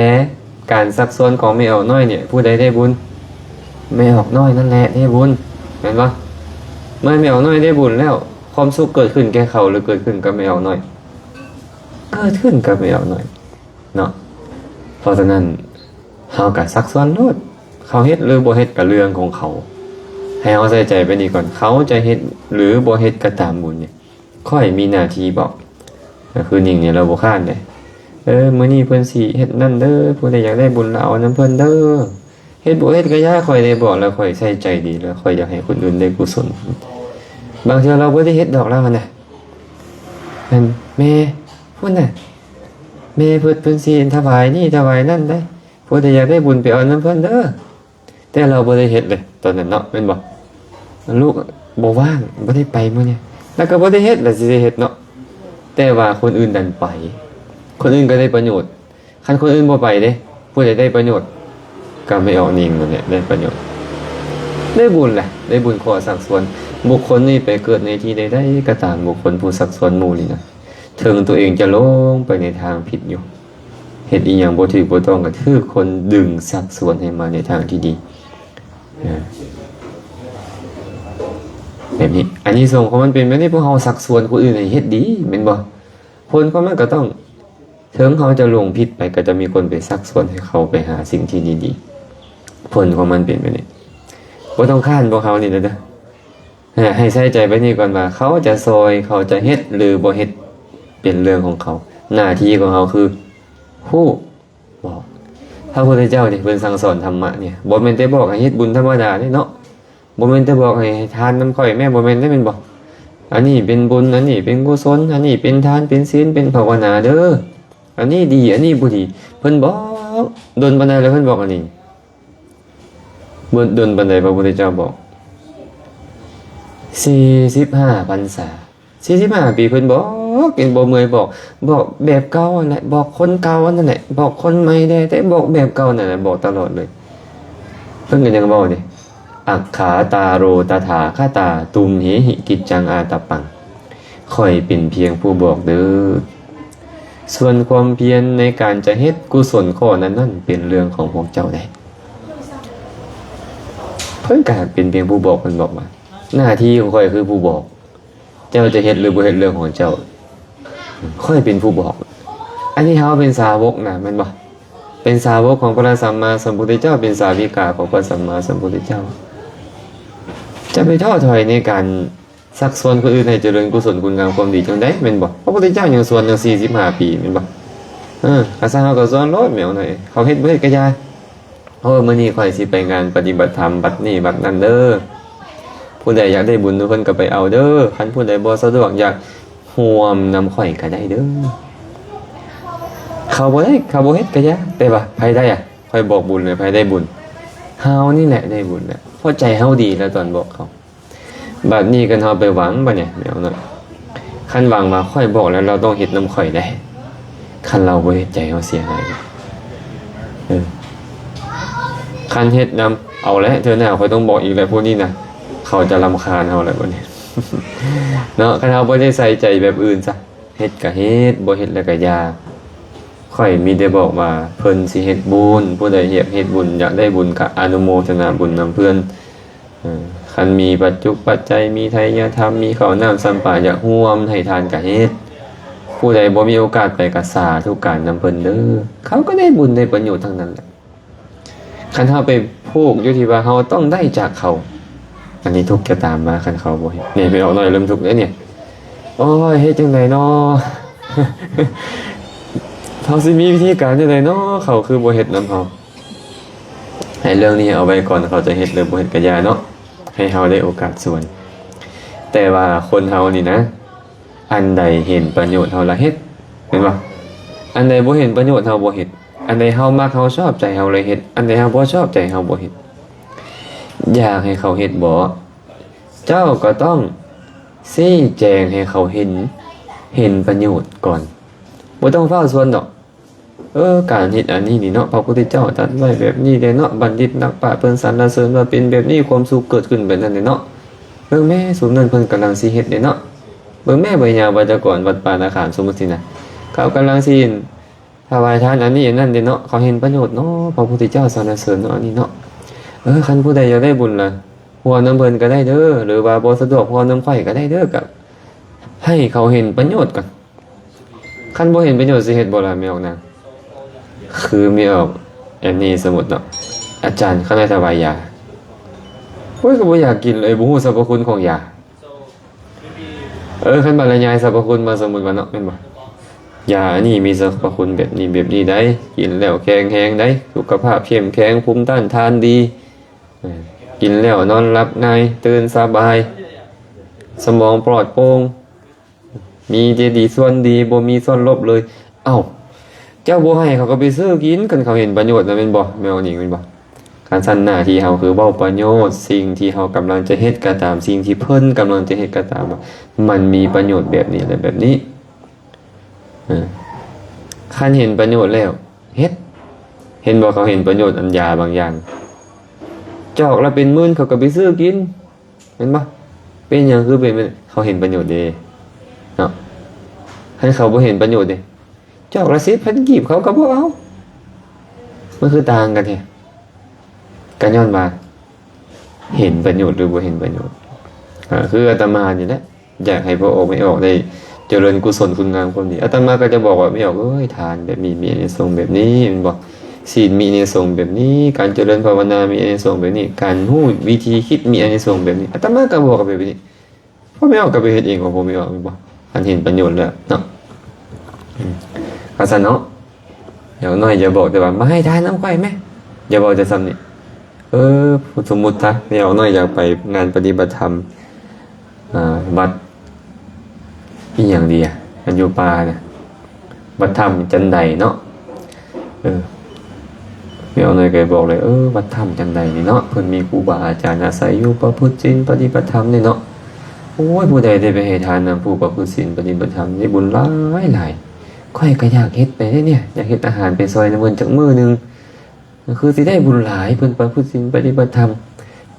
ການຊັກຊວນຂອງແມ່ອອກນ້ອຍນີ້ ຜູ້ໃດໄດ້ບຸນ? ແມ່ອອກນ້ອຍນັ້ນແຫຼະໄດ້ບຸນ, ແມ່ນບໍ່? ເມື່ອແມ່ອອກນ້ອຍໄດ້ບຸນແລ້ວ, ຄວາມສຸກເກີດຂຶ້ນແກ່ເຂົາ ຫຼືເກີດຂຶ້ນກັບແມ່ອອກນ້ອຍ? ເກີດຂຶ້ນກັບແມ່ອອກນ້ອຍເນາະ. ເພາະສະນັ້ນ ເຮົາກໍຊັກຊວນໂລດ, ເຂົາເຮັດຫຼືບໍ່ເຮັດກໍເລື່ອງຂອງເຂົາ. ໃຫ້ເຮົາໃສ່ໃຈໄປນີ້ກ່ອນ, ເຂົາຈະເຮັດຫຼືບໍ່ເຮັດກໍຕາມບຸນນີ້ ຂ້ອຍມີໜ້າທີ່ບອກ. ກໍຄືນິງນີ້ລາວບໍ່ຄ້ານເດ້, ເອີ ມື້ນີ້ເພິ່ນຊິເຮັດນັ້ນເດີ, ຜູ້ໃດຢາກໄດ້ບຸນລະເອົານຳເພິ່ນເດີ. ເຮັດບໍ່ເຮັດກໍຢ່າ, ຂ້ອຍໄດ້ບອກແລ້ວ, ຂ້ອຍໃສ່ໃຈດີແລ້ວ, ຂ້ອຍຢາກໃຫ້ຄົນອື່ນໄດ້ກຸສົນ. ບາງເທື່ອລາວບໍ່ໄດ້ເຮັດດອກ, ລາວຫັ້ນນະ ອັນ ແມ່ພຸ້ນນະ, ແມ່ເພິ່ນ ເພິ່ນຊິຖວາຍນີ້ຖວາຍນັ້ນໄດ໋, ຜູ້ໃດຢາກໄດ້ບຸນໄປເອົານຳເພິ່ນເດີ. ແຕ່ລາວບໍ່ໄດ້ເຮັດເລີຍຕອນນັ້ນເນາະ, ແມ່ນບໍ່? ລູກບໍ່ວ່າງ, ບໍ່ໄດ້ໄປມື້ນີ້, ລາວກໍບໍ່ໄດ້ເຮັດ, ລາວຊິໄດ້ເຮັດເນາະ. ແຕ່ວ່າຄົນອື່ນດັນໄປ, ຄົນອື່ນກໍໄດ້ປະໂຫຍດ. ຄັນຄົນອື່ນບໍ່ໄປເດ້, ຜູ້ໃດໄດ້ປະໂຫຍດ? ກໍແມ່ອອກນິງນັ້ນແຫຼະໄດ້ປະໂຫຍດ, ໄດ້ບຸນແຫຼະ, ໄດ້ບຸນເຄາະຊັກຊວນ. ບຸກຄົນນີ້ໄປເກີດໃນທີ່ໃດໆກໍຕາມ, ບຸກຄົນຜູ້ຊັກຊວນໝູ່ນີ້ນະ, ເຖິງຕົວເອງຈະຫຼົງໄປໃນທາງຜິດຢູ່, ເຮັດອີ່ຫຍັງບໍ່ຖືກບໍ່ຕ້ອງ ກໍຖືກຄົນດຶງຊັກຊວນໃຫ້ມາໃນທາງທີ່ດີ. ເອີ ແບບນີ້ ອານິສົງຂອງມັນເປັນແບບນີ້, ພວກເຮົາຊັກຊວນຄົນອື່ນໃຫ້ເຮັດດີ ແມ່ນບໍ່? ຜົນຂອງມັນກໍຕ້ອງ ເຖິງເຮົາຈະຫຼົງຜິດໄປ, ກໍຈະມີຄົນໄປຊັກຊວນໃຫ້ເຮົາໄປຫາສິ່ງທີ່ດີໆ. ຜົນຂອງມັນເປັນແບບນີ້. ບໍ່ຕ້ອງຄ້ານພວກເຮົານີ້ເດີ. ໃຫ້ໃສ່ໃຈໄປນີ້ກ່ອນວ່າ ເຂົາຈະຊ່ອຍ, ເຂົາຈະເຮັດ ຫຼື ບໍ່ເຮັດ ເປັນເລື່ອງຂອງເຂົາ. ໜ້າທີ່ຂອງເຮົາຄືຮູ້ບອກ. ພະພຸດທະເຈົ້ານີ້ ເພິ່ນສັ່ງສອນທຳມະນີ້ ບໍ່ແມ່ນແຕ່ບອກໃຫ້ເຮັດບຸນທຳມະດາເດ້ເນາະ. ບໍ່ແມ່ນແຕ່ບອກໃຫ້ທານນຳຂ້ອຍແມ່, ບໍ່ແມ່ນເດ້ ແມ່ນບໍ່? ອັນນີ້ເປັນບຸນ, ອັນນີ້ເປັນກຸສົນ, ອັນນີ້ເປັນທານ, ເປັນສິນ, ເປັນພາວະນາເດີ. ອັນນີ້ດີ, ອັນນີ້ບໍ່ດີ. ເພິ່ນບອກດົນປານໃດແລ້ວ ເພິ່ນບອກອັນນີ້? ດົນປານໃດພະພຸດທະເຈົ້າບອກ? ສີ່ສິບຫ້າພັນສາ. ສີ່ສິບຫ້າປີເພິ່ນບອກ ເຫັນບໍ່ເມື່ອຍບອກ, ບອກແບບເກົ່າຫັ້ນແຫຼະ, ບອກຄົນເກົ່າຫັ້ນແຫຼະ, ບອກຄົນໃໝ່ແດ່, ແຕ່ບອກແບບເກົ່ານັ້ນແຫຼະ, ບອກຕະຫຼອດເລີຍ. ເພິ່ນກໍຍັງເວົ້າເດ້, ອັກຂາຕາໂຣຕະຖາຄະຕາ ຕຸມເຫຫິກິດຈັງອາຕະປັງ. ຂ້ອຍເປັນພຽງຜູ້ບອກເດີ. ສ່ວນຄວາມພຽນໃນການຈະເຮັດກຸສົນຂໍ້ນັ້ນໆ ເປັນເລື່ອງຂອງພວກເຈົ້າໄດ໋. ເພິ່ນກໍເປັນພຽງຜູ້ບອກ, ເພິ່ນບອກວ່າ ໜ້າທີ່ຂອງຂ້ອຍຄືຜູ້ບອກ. ເຈົ້າຈະເຮັດຫຼືບໍ່ເຮັດເລື່ອງຂອງເຈົ້າ, ຂ້ອຍເປັນຜູ້ບອກ. ອັນນີ້ເຮົາເປັນສາວົກນະ ແມ່ນບໍ່? ເປັນສາວົກຂອງພະສຳມາສຳພຸດທະເຈົ້າ, ເປັນສາວິກາຂອງພະສຳມາສຳພຸດທະເຈົ້າ. ຈະໄປທໍ້ຖອຍໃນການຊັກຊວນຄົນອື່ນໃຫ້ຈະເລີນກຸສົນຄຸນງາມຄວາມດີຈັ່ງໃດ ແມ່ນບໍ່? ພະພຸດທະເຈົ້າຍັງຊວນຕັ້ງສີ່ສິບຫ້າປີ ແມ່ນບໍ່? ເອີ ຂ້າສາເຮົາກໍຊວນໂລດແມວໜ້ອຍ, ເຂົາເຮັດບໍ່ເຮັດກໍຢ່າ. ໂອ້ ມື້ນີ້ຂ້ອຍຊິໄປງານປະຕິບັດທຳວັດນີ້ວັດນັ້ນເດີ. ຜູ້ໃດຢາກໄດ້ບຸນນຳເພິ່ນກໍໄປເອົາເດີ. ຄັນຜູ້ໃດບໍ່ສະດວກຢາກຮ່ວມນຳຂ້ອຍກໍໄດ້ເດີ. ເຂົາບໍ່ໄດ້, ເຂົາບໍ່ເຮັດກໍຢ່າ. ແຕ່ວ່າໃຜໄດ້ອະ? ຂ້ອຍບອກບຸນແລ້ວ, ໃຜໄດ້ບຸນ? ເຮົານີ້ແຫຼະໄດ້ບຸນແລ້ວ. ເພາະໃຈເຮົາດີແລ້ວຕອນບອກເຂົາ. ບາດນີ້ຄັນເຮົາໄປຫວັງ ບາດນີ້ແມວນ້ອຍ ຄັນຫວັງວ່າຂ້ອຍບອກແລ້ວລາວຕ້ອງເຮັດນຳຂ້ອຍໄດ໋, ຄັນລາວບໍ່ເຮັດໃຈເຮົາເສຍຫາຍ. ເອີ ຄັນເຮັດນຳ ເອົາແຫຼະ ເທື່ອໜ້າຂ້ອຍຕ້ອງບອກອີກແຫຼະ ພວກນີ້ນະ ເຂົາຈະລຳຄານເຮົາແຫຼະບາດນີ້ເນາະ. ຄັນເຮົາບໍ່ໄດ້ໃສ່ໃຈແບບອື່ນຊະ ເຮັດກະເຮັດ ບໍ່ເຮັດແລ້ວກະຢ່າ. ຂ້ອຍມີແຕ່ບອກວ່າເພິ່ນຊິເຮັດບຸນ, ຜູ້ໃດຢາກເຮັດບຸນ ຢາກໄດ້ບຸນກະອະນຸໂມທະນາບຸນນຳເພິ່ນ. ເອີ ຄັນມີປັດຈຸປັດໄຈ ມີໄທຍະທຳ ມີເຂົ້ານ້ຳຊຳປາ ຢາກຮ່ວມໃຫ້ທານກະເຮັດ. ຜູ້ໃດບໍ່ມີໂອກາດໄປກະສາທຸການນຳເພິ່ນເດີ. ເຂົາກໍໄດ້ບຸນໄດ້ປະໂຫຍດທັງນັ້ນແຫຼະ. ຄັນເຮົາໄປຜູກຢູ່ທີ່ວ່າເຮົາຕ້ອງໄດ້ຈາກເຂົາ, ອັນນີ້ທຸກຈະຕາມມາຄັນເຂົາບໍ່ເຮັດ. ນີ້ແມ່ອອກນ້ອຍເລີ່ມທຸກແລ້ວນີ້. ໂອ້ຍ ເຮັດຈັ່ງໃດນໍ? ເຮົາຊິມີວິທີການຈັ່ງໃດນໍ? ເຂົາຄືບໍ່ເຮັດນຳເຮົາ. ໃຫ້ເລື່ອງນີ້ເອົາໄວ້ກ່ອນ, ເຂົາຈະເຮັດຫຼືບໍ່ເຮັດກະຢ່າເນາະ, ໃຫ້ເຮົາໄດ້ໂອກາດຊວນ. ແຕ່ວ່າຄົນເຮົານີ້ນະ, ອັນໃດເຫັນປະໂຫຍດເຮົາລະເຮັດ, ແມ່ນບໍ່? ອັນໃດບໍ່ເຫັນປະໂຫຍດເຮົາບໍ່ເຮັດ, ອັນໃດເຮົາມັກເຮົາຊອບໃຈເຮົາເລີຍເຮັດ, ອັນໃດເຮົາບໍ່ຊອບໃຈເຮົາບໍ່ເຮັດ. ຢາກໃຫ້ເຂົາເຮັດບໍ່? ເຈົ້າກໍຕ້ອງຊີ້ແຈງໃຫ້ເຂົາເຫັນ, ເຫັນປະໂຫຍດກ່ອນ. ບໍ່ຕ້ອງຟ້າວຊວນດອກ. ເອີ ການເຮັດອັນນີ້ນີ້ເນາະ, ພະພຸດທະເຈົ້າຕັດໄວ້ແບບນີ້ເດ້ເນາະ, ບັນດິດນັກປາດເພິ່ນສັນລະເສີນວ່າເປັນແບບນີ້, ຄວາມສຸກເກີດຂຶ້ນແບບນັ້ນເດ້ເນາະ. ເບິ່ງແມ້ ຊຸມນັ້ນເພິ່ນກຳລັງຊິເຮັດເດ້ເນາະ. ເບິ່ງແມ້ ໄວຍາວັດຈະກອນວັດປ່ານາຄາມ ສົມມຸດຊີ້ນະ, ເຂົາກຳລັງຊິຖວາຍທານອັນນີ້ອັນນັ້ນເດ້ເນາະ, ເຂົາເຫັນປະໂຫຍດເນາະ, ພະພຸດທະເຈົ້າສັນລະເສີນເນາະ ອັນນີ້ເນາະ. ເອີ ຄັນຜູ້ໃດຢາກໄດ້ບຸນລະ ຮ່ວມນຳເພິ່ນກໍໄດ້ເດີ, ຫຼືວ່າບໍ່ສະດວກຮ່ວມນຳຂ້ອຍກໍໄດ້ເດີ, ກໍໃຫ້ເຂົາເຫັນປະໂຫຍດກ່ອນ. ຄັນບໍ່ເຫັນປະໂຫຍດຊິເຮັດບໍ່ລະ ແມ່ອອກນາງ? ຄືແມ່ອອກແອນນີ ສົມມຸດເນາະ, ອາຈານ ຄັນໃຫ້ຖວາຍຢາ, ໂອ້ຍ ກໍບໍ່ຢາກກິນເລີຍ, ບໍ່ຮູ້ສັບພະຄຸນຂອງຢາ. ເອີ ຄັນບັນລະຍາຍສັບພະຄຸນມາ ສົມມຸດວ່າເນາະ, ແມ່ນບໍ່? ຢາອັນນີ້ມີສັບພະຄຸນແບບນີ້ແບບນີ້ໃດ໋, ກິນແລ້ວແຂງແຮງໃດ໋, ສຸຂະພາບເຂັ້ມແຂງ, ພູມຕ້ານທານດີ, ເອີ ກິນແລ້ວນອນຫຼັບງ່າຍ, ຕື່ນສະບາຍ, ສະໝອງປອດໂປ່ງ, ມີແຕ່ດີສ່ວນດີ, ບໍ່ມີສ່ວນລົບເລີຍ. ເອົ້າ ເຈົ້າບໍ່ໃຫ້ເຂົາກໍໄປຊື້ກິນ, ຄັນເຂົາເຫັນປະໂຫຍດນະ ແມ່ນບໍ່ ແມ່ອອກນິງ ແມ່ນບໍ່? ຄັນຊັ້ນໜ້າທີ່ເຮົາຄືເວົ້າປະໂຫຍດ, ສິ່ງທີ່ເຮົາກຳລັງຈະເຮັດກໍຕາມ, ສິ່ງທີ່ເພິ່ນກຳລັງຈະເຮັດກໍຕາມ, ວ່າມັນມີປະໂຫຍດແບບນີ້ ແລະ ແບບນີ້. ເອີ ຄັນເຫັນປະໂຫຍດແລ້ວເຮັດ, ເຫັນບໍ່? ເຂົາເຫັນປະໂຫຍດອັນຢາບາງຢ່າງ, ຈອກລະເປັນໝື່ນ ເຂົາກໍໄປຊື້ກິນ. ແມ່ນບໍ່? ເປັນຫຍັງຄືເປັນແບບນັ້ນ? ເຂົາເຫັນປະໂຫຍດເດ້ເນາະ. ຄັນເຂົາບໍ່ເຫັນປະໂຫຍດເດ້, ຈອກລະສິບພັນກີບເຂົາກໍບໍ່ເອົາ. ມັນຄືຕ່າງກັນແທ້? ກໍຍ້ອນວ່າເຫັນປະໂຫຍດ ຫຼື ບໍ່ເຫັນປະໂຫຍດ. ອາ ຄືອາດຕະມານີ້ແຫຼະ ຢາກໃຫ້ພໍ່ອອກແມ່ອອກໄດ້ຈະເລີນກຸສົນຄຸນງາມຄວາມດີ. ອາດຕະມາກໍຈະບອກວ່າ ແມ່ອອກເອີຍ ທານແບບນີ້ມີອານິສົງແບບນີ້ ແມ່ນບໍ່? ສິນມີອານິສົງແບບນີ້, ການຈະເລີນພາວະນາມີອານິສົງແບບນີ້, ການຮູ້ວິທີຄິດມີອານິສົງແບບນີ້. ອາດຕະມາກໍບອກກັນແບບນີ້. ພໍ່ແມ່ອອກກໍໄປເຮັດເອງຂອງພໍ່ແມ່ອອກ ແມ່ນບໍ່? ຄັນເຫັນປະໂຫຍດແລ້ວເນາະ. ອືມ ວ່າຊັ້ນເນາະ. ຢ່າງໜ້ອຍຢ່າບອກແຕ່ວ່າ ມາໃຫ້ທານນຳຂ້ອຍແມ້, ຢ່າເວົ້າແຕ່ຊ່ຳນີ້. ເອີ ສົມມຸດຊະ ແມ່ອອກນ້ອຍຢາກໄປງານປະຕິບັດທຳ ອ່າ ວັດອີ່ຫຍັງດີອະ ອັນຢູ່ປ່ານະ ວັດຖ້ຳຈັນໄດເນາະ. ເອີ ແມ່ອອກນ້ອຍກໍບອກເລີຍ ເອີ ວັດຖ້ຳຈັນໄດນີ້ເນາະ ເພິ່ນມີຄູບາອາຈານອາໄສຢູ່ ປະພຶດສິນປະຕິບັດທຳນີ້ເນາະ. ໂອ້ຍ ຜູ້ໃດໄດ້ໄປໃຫ້ທານນຳຜູ້ປະພຶດສິນປະຕິບັດທຳ ໄດ້ບຸນຫຼາຍໆ. ຂ້ອຍກໍຢາກເຮັດໄປເດ້ເນຍ ຢາກເຮັດອາຫານໄປຊ່ອຍນຳເພິ່ນຈັກມື້ໜຶ່ງ. ຄືຊິໄດ້ບຸນຫຼາຍ ເພິ່ນປະພຶດສິນປະຕິບັດທຳ.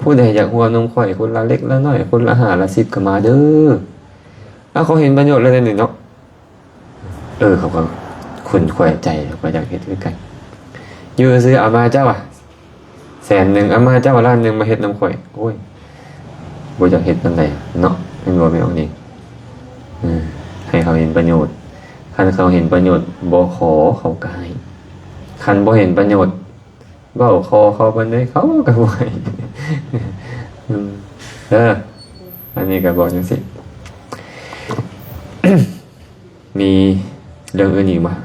ຜູ້ໃດຢາກຮ່ວມນຳຂ້ອຍຄົນລະເລັກລະນ້ອຍ ຄົນລະຫ້າລະສິບກໍມາເດີ. ເອົາ ເຂົາເຫັນປະໂຫຍດແລ້ວເດ້ນີ້ເນາະ. ເອີ ເຂົາກໍຂຸ້ນຂ້ອຍໃຈ ເຂົາກໍຢາກເຮັດຄືກັນ. ຢູ່ຊື່ເອົາມາເຈົ້າອະແສນໜຶ່ງ ເອົາມາເຈົ້າລ້ານໜຶ່ງ ມາເຮັດນຳຂ້ອຍ. ໂອ້ຍ ບໍ່ຢາກເຮັດປານໃດເນາະ ແມ່ນບໍ່ແມ່ອອກນີ້? ເອີ ໃຫ້ເຂົາເຫັນປະໂຫຍດ. ຄັນເຂົາເຫັນປະໂຫຍດ ບໍ່ຂໍເຂົາກໍໃຫ້. ຄັນບໍ່ເຫັນປະໂຫຍດ ເວົ້າຂໍເຂົາປານໃດເຂົາກໍບໍ່ໃຫ້. ອືມ ເອີ ອັນນີ້ກໍບອກຈັ່ງຊີ້. ມີເລື່ອງອື່ນອີກບໍ່?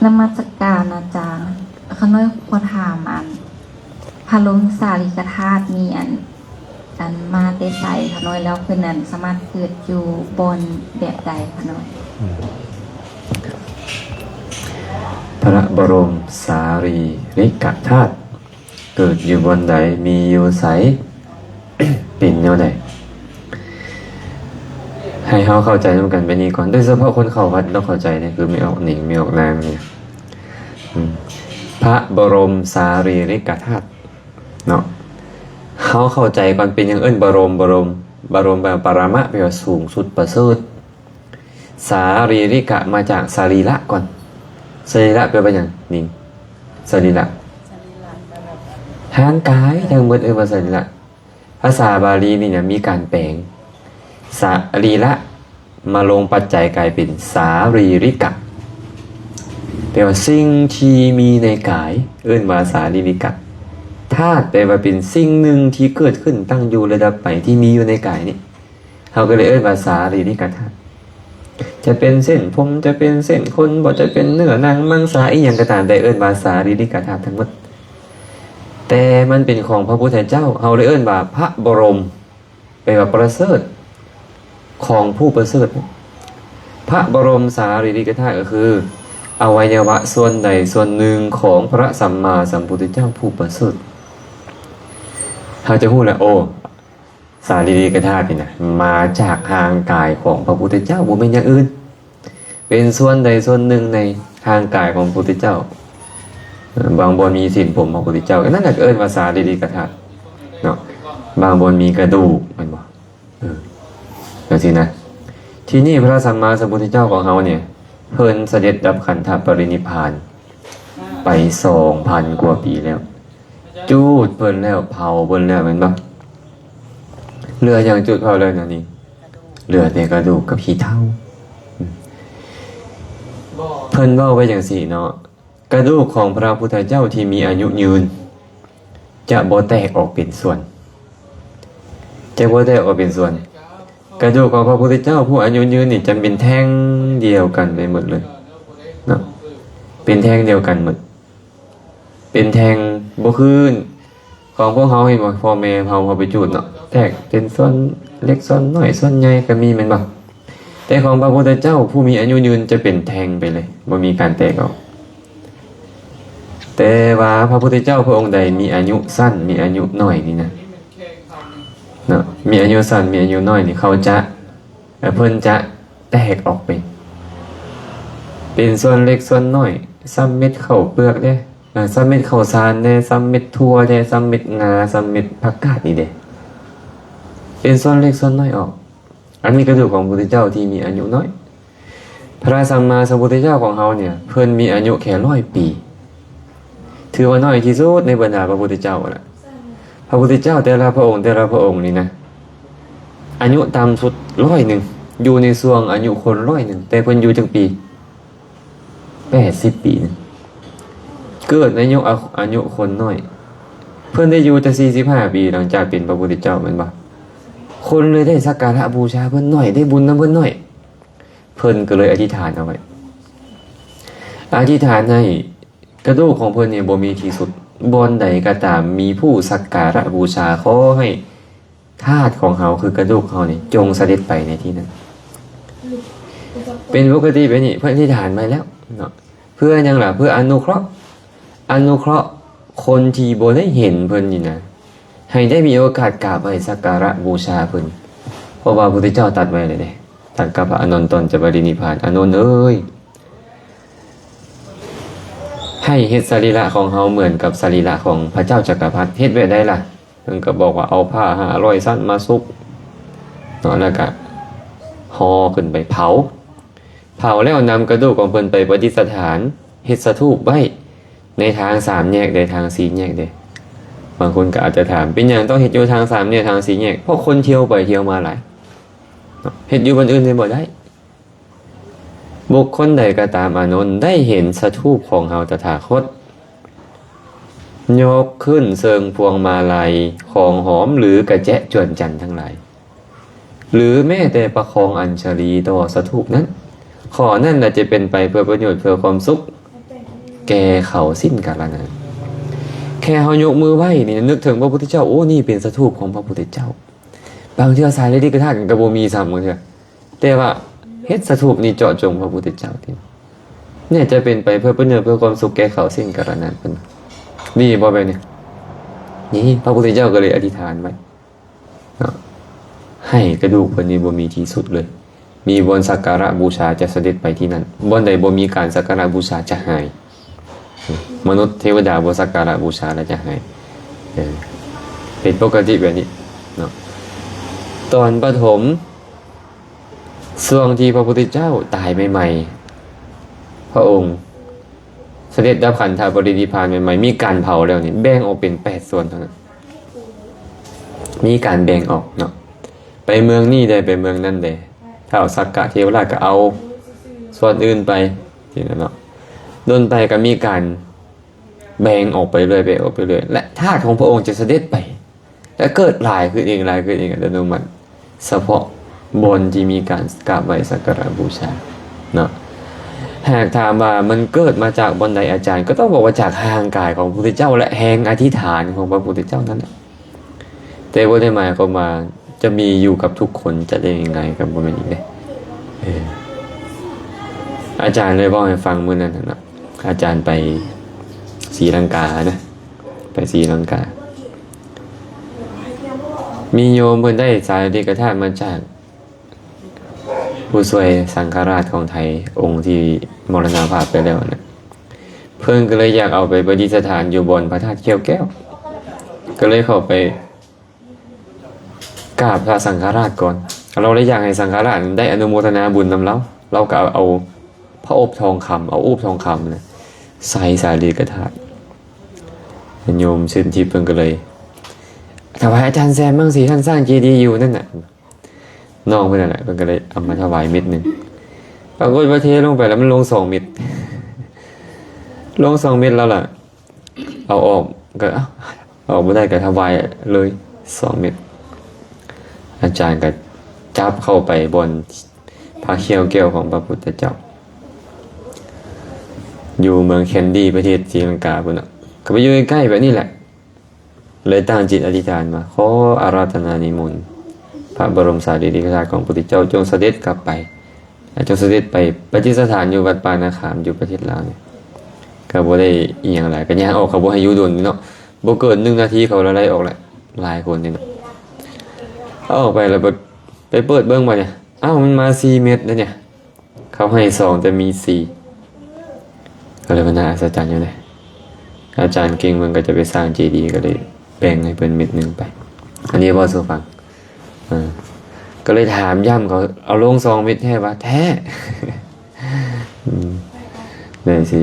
ນະມັດສະການອາຈານ. ຂ້ານ້ອຍຂໍຖາມ ອັນ ພະບໍລົມສາລີລິກະທາດນີ້ ອັນ ອັນມາແຕ່ໃສ? ຂ້ານ້ອຍ ແລ້ວເພິ່ນ ອັນ ສາມາດເກີດຢູ່ບ່ອນແບບໃດ? ຂ້ານ້ອຍ ອືມ ພະບໍລົມສາລີລິກະທາດ ເກີດຢູ່ບ່ອນໃດ? ມີຢູ່ໃສ? ເປັນແນວໃດ? ໃຫ້ເຮົາເຂົ້າໃຈນຳກັນແບບນີ້ກ່ອນ ໂດຍສະເພາະຄົນເຂົ້າວັດຕ້ອງເຂົ້າໃຈເດ້ ຄືແມ່ອອກນິງ ແມ່ອອກນາງນີ້. ອືມ ພະບໍລົມສາລີລິກະທາດເນາະ ເຮົາເຂົ້າໃຈກ່ອນ ເປັນຫຍັງເອີ້ນບໍລົມ? ບໍລົມ ບໍລົມແປວ່າປະລະມະ ແປວ່າສູງສຸດ ປະເສີດ. ສາລີລິກະ ມາຈາກສະລີລະກ່ອນ. ສະລີລະແປວ່າຫຍັງ? ນິງ ສະລີລະ ຮ່າງກາຍທັງໝົດເອີ້ນວ່າສະລີລະ. ພາສາບາລີນີ້ນະ ມີການແປງສະລີລະມາລົງປັດໄຈກາຍເປັນສາລີລິກະ ແປວ່າສິ່ງທີ່ມີໃນກາຍ ເອີ້ນວ່າສາລີລິກະ. ທາດແປວ່າເປັນສິ່ງໜຶ່ງທີ່ເກີດຂຶ້ນ ຕັ້ງຢູ່ ແລະ ດັບໄປ ທີ່ມີຢູ່ໃນກາຍນີ້ ເຮົາກໍເລີຍເອີ້ນວ່າສາລີລິກະທາດ. ຈະເປັນເສັ້ນຜົມ ຈະເປັນເສັ້ນຂົນ ບໍ່ ຈະເປັນເນື້ອໜັງມັງສາ ອີ່ຫຍັງກໍຕາມແຕ່ ເອີ້ນວ່າສາລີລິກະທາດທັງໝົດ. ແຕ່ມັນເປັນຂອງພະພຸດທະເຈົ້າ ເຮົາເລີຍເອີ້ນວ່າພະບໍລົມ ແປວ່າປະເສີດ ຂອງຜູ້ປະເສີດ. ພະບໍລົມສາລີລິກະທາດກໍຄືອະໄວຍະວະສ່ວນໃດສ່ວນໜຶ່ງຂອງພະສຳມາສຳພຸດທະເຈົ້າຜູ້ປະເສີດ. ເຮົາຈະຮູ້ແລ້ວ ໂອ້ ສາລີລິກະທາດນີ້ນະ ມາຈາກຮ່າງກາຍຂອງພະພຸດທະເຈົ້າ ບໍ່ແມ່ນຢ່າງອື່ນ ເປັນສ່ວນໃດສ່ວນໜຶ່ງໃນຮ່າງກາຍຂອງພະພຸດທະເຈົ້າ. ເອີ ບາງບ່ອນມີເສັ້ນຜົມຂອງພະພຸດທະເຈົ້າ ອັນນັ້ນແຫຼະກໍເອີ້ນວ່າສາລີລິກະທາດເນາະ. ບາງບ່ອນມີກະດູກ ແມ່ນບໍ່? ເອີ ຈັ່ງຊີ້ນະ. ທີນີ້ພະສຳມາສຳພຸດທະເຈົ້າຂອງເຮົານີ້ ເພິ່ນສະເດັດດັບຂັນທະປະລິນິບພານໄປສອງພັນກວ່າປີແລ້ວ. ຈູດເພິ່ນແລ້ວ ເຜົາເພິ່ນແລ້ວ ແມ່ນບໍ່? ເຫຼືອຫຍັງ? ຈູດເຜົາແລ້ວນະນີ້ ເຫຼືອແຕ່ກະດູກກັບຂີ້ເຖົ້າ. ເພິ່ນເວົ້າໄວ້ຈັ່ງຊີ້ເນາະ ກະດູກຂອງພະພຸດທະເຈົ້າທີ່ມີອາຍຸຍືນ ຈະບໍ່ແຕກອອກເປັນສ່ວນ ຈະບໍ່ແຕກອອກເປັນສ່ວນ. ກະດູກຂອງພະພຸດທະເຈົ້າຜູ້ອາຍຸຍືນນີ້ ຈະເປັນແທ່ງດຽວກັນໄປໝົດເລີຍເນາະ ເປັນແທ່ງດຽວກັນໝົດ ເປັນແທ່ງ ບໍ່ຄືຂອງພວກເຮົາ ເຫັນບໍ່? ພໍ່ແມ່ເຮົາ ເຮົາໄປຈູດເນາະ ແຕກເປັນສ່ວນເລັກສ່ວນນ້ອຍ ສ່ວນໃຫຍ່ກໍມີ ແມ່ນບໍ່? ແຕ່ຂອງພະພຸດທະເຈົ້າຜູ້ມີອາຍຸຍືນຈະເປັນແທ່ງໄປເລີຍ ບໍ່ມີການແຕກອອກ. ແຕ່ວ່າພະພຸດທະເຈົ້າພະອົງໃດມີອາຍຸສັ້ນ ມີອາຍຸໜ້ອຍນີ້ນະ ເນາະ ມີອາຍຸສັ້ນ ມີອາຍຸໜ້ອຍນີ້ ເຂົາຈະ ເພິ່ນຈະແຕກອອກເປັນ ເປັນສ່ວນເລັກສ່ວນນ້ອຍ ສ່ຳເມັດເຂົ້າເປືອກເດ້ ສ່ຳເມັດເຂົ້າສານເດ້ ສ່ຳເມັດຖົ່ວເດ້ ສ່ຳເມັດງາ ສ່ຳເມັດຜັກກາດນີ້ເດ້ ເປັນສ່ວນເລັກສ່ວນນ້ອຍອອກ. ອັນນີ້ກະດູກຂອງພະພຸດທະເຈົ້າທີ່ມີອາຍຸນ້ອຍ. ພະສຳມາສຳພຸດທະເຈົ້າຂອງເຮົານີ້ ເພິ່ນມີອາຍຸແຄ່ຮ້ອຍປີ ຖືວ່ານ້ອຍທີ່ສຸດໃນບັນດາພະພຸດທະເຈົ້າຫັ້ນລະ. ພະພຸດທະເຈົ້າແຕ່ລະພະອົງ ແຕ່ລະພະອົງນີ້ນະ ອາຍຸຕ່ຳສຸດຮ້ອຍໜຶ່ງ ຢູ່ໃນຊ່ວງອາຍຸຄົນຮ້ອຍໜຶ່ງ ແຕ່ເພິ່ນຢູ່ຈັກປີ? ແປດສິບປີໜຶ່ງ ເກີດໃນຍຸກ ອາ ອາຍຸຄົນນ້ອຍ ເພິ່ນໄດ້ຢູ່ແຕ່ສີ່ສິບຫ້າປີ ຫຼັງຈາກເປັນພະພຸດທະເຈົ້າ ແມ່ນບໍ່? ຄົນເລີຍໄດ້ສັກກາລະບູຊາເພິ່ນໜ້ອຍ ໄດ້ບຸນນຳເພິ່ນໜ້ອຍ ເພິ່ນກໍເລີຍອະທິຖານເອົາໄວ້ ອະທິຖານໃຫ້ກະດູກຂອງເພິ່ນນີ້ບໍ່ມີທີ່ສຸດ ບ່ອນໃດກໍຕາມມີຜູ້ສັກກາລະບູຊາ ຂໍໃຫ້ ທາດຂອງເຮົາ ຄືກະດູກເຮົານີ້ ຈົ່ງສະເດັດໄປໃນທີ່ນັ້ນ. ເປັນປົກກະຕິແບບນີ້ ເພິ່ນອະທິຖານໄວ້ແລ້ວເນາະ. ເພື່ອຫຍັງລະ? ເພື່ອອະນຸເຄາະ ອະນຸເຄາະຄົນທີ່ບໍ່ໄດ້ເຫັນເພິ່ນນີ້ນະ ໃຫ້ໄດ້ມີໂອກາດກາບໄຫວ້ສັກກາລະບູຊາເພິ່ນ. ເພາະວ່າພະພຸດທະເຈົ້າຕັດໄວ້ແລ້ວເດ້ ຕັດກັບພະອານົນຕອນຈະປະລິນິບພານ, ອານົນເອີຍ, ໃຫ້ເຮັດສະລີລະຂອງເຮົາເໝືອນກັບສະລີລະຂອງພະເຈົ້າຈັກກະພັດ. ເຮັດແບບໃດລະ? ເພິ່ນກໍບອກວ່າເອົາຜ້າຫ້າຮ້ອຍຊັ້ນມາຊຸບເນາະ ແລ້ວກະຫໍ່ຂຶ້ນໄປເຜົາ. ເຜົາແລ້ວນຳກະດູກຂອງເພິ່ນໄປປະດິດສະຖານ ເຮັດສະຖູບໄວ້ໃນທາງສາມແຍກເດ້ ທາງສີ່ແຍກເດ້. ບາງຄົນກໍອາດຈະຖາມ ເປັນຫຍັງຕ້ອງເຮັດຢູ່ທາງສາມແຍກ ທາງສີ່ແຍກ? ເພາະຄົນທ່ຽວໄປທ່ຽວມາຫຼາຍເນາະ ເຮັດຢູ່ບ່ອນອື່ນໄດ້ບໍ່? ບໍ່ໄດ້. ບຸກຄົນໃດກໍຕາມ ອານົນ ໄດ້ເຫັນສະຖູບຂອງເຮົາຕະຖາຄົດ ຍົກຂຶ້ນເຊິ່ງພວງມາໄລ ຂອງຫອມ ຫຼື ກະແຈະຈວນຈັນທັງຫຼາຍ ຫຼື ແມ້ແຕ່ປະຄອງອັນຊະລີຕໍ່ສະຖູບນັ້ນ, ຂໍ້ນັ້ນລະຈະເປັນໄປເພື່ອປະໂຫຍດ ເພື່ອຄວາມສຸກແກ່ເຂົາສິ້ນກາລະນານ. ແຄ່ເຮົາຍົກມືໄຫວ້ນີ້ ນຶກເຖິງພະພຸດທະເຈົ້າ, ໂອ້ ນີ້ເປັນສະຖູບຂອງພະພຸດທະເຈົ້າ. ບາງເທື່ອສາລີລິກະທາດກໍບໍ່ມີຊ້ຳ ບາງເທື່ອ. ແຕ່ວ່າເຮັດສະຖູບນີ້ເຈາະຈົງພະພຸດທະເຈົ້າຕິ ແນ່ຈະເປັນໄປເພື່ອປະໂຫຍດ ເພື່ອຄວາມສຸກແກ່ເຂົາສິ້ນກາລະນານ. ເພິ່ນວ່າ ດີບໍ່ແບບນີ້? ນີ້ ພະພຸດທະເຈົ້າກໍເລີຍອະທິຖານໄວ້ເນາະ ໃຫ້ກະດູກເພິ່ນນີ້ບໍ່ມີທີ່ສຸດເລີຍ, ມີບ່ອນສັກກາລະບູຊາຈະສະເດັດໄປທີ່ນັ້ນ, ບ່ອນໃດບໍ່ມີການສັກກາລະບູຊາຈະຫາຍ. ມະນຸດເທວະດາບໍ່ສັກກາລະບູຊາແລ້ວຈະຫາຍ. ເອີ ເປັນປົກກະຕິແບບນີ້ເນາະ. ຕອນປະຖົມ ຊ່ວງທີ່ພະພຸດທະເຈົ້າຕາຍໃໝ່ໆ ພະອົງສະເດັດດັບຂັນທະປະລິນິບພານໃໝ່ໆ ມີການເຜົາແລ້ວນີ້ ແບ່ງອອກເປັນແປດສ່ວນເທົ່ານັ້ນ. ມີການແບ່ງອອກເນາະ ໄປເມືອງນີ້ແດ່ ໄປເມືອງນັ້ນແດ່. ທ້າວສັກກະເທວະລາດກໍເອົາສ່ວນອື່ນໄປ ຊີ້ນະເນາະ. ດົນໄປກໍມີການແບ່ງອອກໄປເລື້ອຍ ແບ່ງອອກໄປເລື້ອຍ ແລະ ທາດຂອງພະອົງຈະສະເດັດໄປ ແລະ ເກີດຫຼາຍຂຶ້ນເອງ ຫຼາຍຂຶ້ນເອງອັດຕະໂນມັດ ສະເພາະບ່ອນທີ່ມີການກາບໄຫວ້ສັກກາລະບູຊາເນາະ. ຫາກຖາມວ່າມັນເກີດມາຈາກບ່ອນໃດອາຈານ ກໍຕ້ອງບອກວ່າຈາກຮ່າງກາຍຂອງພະພຸດທະເຈົ້າ ແລະ ແຮງອະທິຖານຂອງພະພຸດທະເຈົ້ານັ້ນແຫຼະ. ແຕ່ບໍ່ໄດ້ໝາຍຄວາມວ່າຈະມີຢູ່ກັບທຸກຄົນ ຈະໄດ້ງ່າຍໆ ກໍບໍ່ແມ່ນອີກເດ້. ເອີ ອາຈານເລີຍເວົ້າໃຫ້ຟັງມື້ນັ້ນນະ ອາຈານໄປສີລັງການະ ໄປສີລັງກາ ມີໂຍມເພິ່ນໄດ້ສາລີລິກະທາດມາຈາກ ຜູ້ຊ່ວຍສັງຄະລາດຂອງໄທ ອົງທີ່ມໍລະນະພາບໄປແລ້ວນະ ເພິ່ນກໍເລີຍຢາກເອົາໄປປະດິດສະຖານຢູ່ບ່ອນພະທາດແກ້ວແກ້ວ ກໍເລີຍເຂົ້າໄປກາບພະສັງຄະລາດກ່ອນ. ລາວເລີຍຢາກໃຫ້ສັງຄະລາດໄດ້ອະນຸໂມທະນາບຸນນຳລາວ. ລາວກໍເອົາ ເອົາພະອົບທອງຄຳ ເອົາອູບທອງຄຳນະ ໃສ່ສາລີລິກະທາດ. ໂຍມສິນທິເພິ່ນກໍເລີຍ ຖວາຍອາຈານແຊມມັງສີ ທ່ານສ້າງເຈດີຢູ່ນັ້ນນະ. ນ້ອງເພິ່ນນັ້ນແຫຼະ ເພິ່ນກໍເລີຍເອົາມາຖວາຍເມັດໜຶ່ງ ປາກົດວ່າເທລົງໄປແລ້ວມັນລົງສອງເມັດ ລົງສອງເມັດແລ້ວລະ ເອົາອອກກໍ ເອົາ ເອົາອອກບໍ່ໄດ້ກໍຖວາຍເລີຍສອງເມັດ. ອາຈານກໍຈັບເຂົ້າໄປບ່ອນພະແຂ້ວແກ້ວຂອງພະພຸດທະເຈົ້າ ຢູ່ເມືອງແຄນດີ ປະເທດສີລັງກາພຸ້ນນະ ກໍໄປຢູ່ໃກ້ໆ ແບບນີ້ແຫຼະ. ເລີຍຕັ້ງຈິດອະທິຖານວ່າ ຂໍອາລາທະນານິມົນພະບໍລົມສາລີລິກະທາດຂອງພຸດທະເຈົ້າ ຈົ່ງສະເດັດກັບໄປ ຈົ່ງສະເດັດໄປປະດິດສະຖານຢູ່ວັດປ່ານາຄາມ ຢູ່ປະເທດລາວນີ້. ກໍບໍ່ໄດ້ອີ່ຫຍັງຫຼາຍ ກໍຍ່າງອອກ ເຂົາບໍ່ໃຫ້ຢູ່ດົນເນາະ ບໍ່ເກີນໜຶ່ງນາທີເຂົາລະໄລ່ອອກແຫຼະ ຫຼາຍຄົນນີ້ນະ. ເອົາອອກໄປແລ້ວໄປເປີດເບິ່ງບາດນີ້ ອ້າວ ມັນມາສີ່ເມັດເດ້ນີ້. ເຂົາໃຫ້ສອງແຕ່ມີສີ່ ກໍເລີຍວ່າໜ້າອັດສະຈັນຢູ່ເດ້. ອາຈານເກັ່ງເພິ່ນກໍຈະໄປສ້າງເຈດີ ກໍເລີຍແບ່ງໃຫ້ເພິ່ນເມັດໜຶ່ງໄປ. ອັນນີ້ເວົ້າສູ່ຟັງ ເອີ ກໍເລີຍຖາມຢ້ຳເຂົາ ເອົາລົງສອງເມັດແທ້ວະ? ແທ້. ອືມ ຈັ່ງຊີ້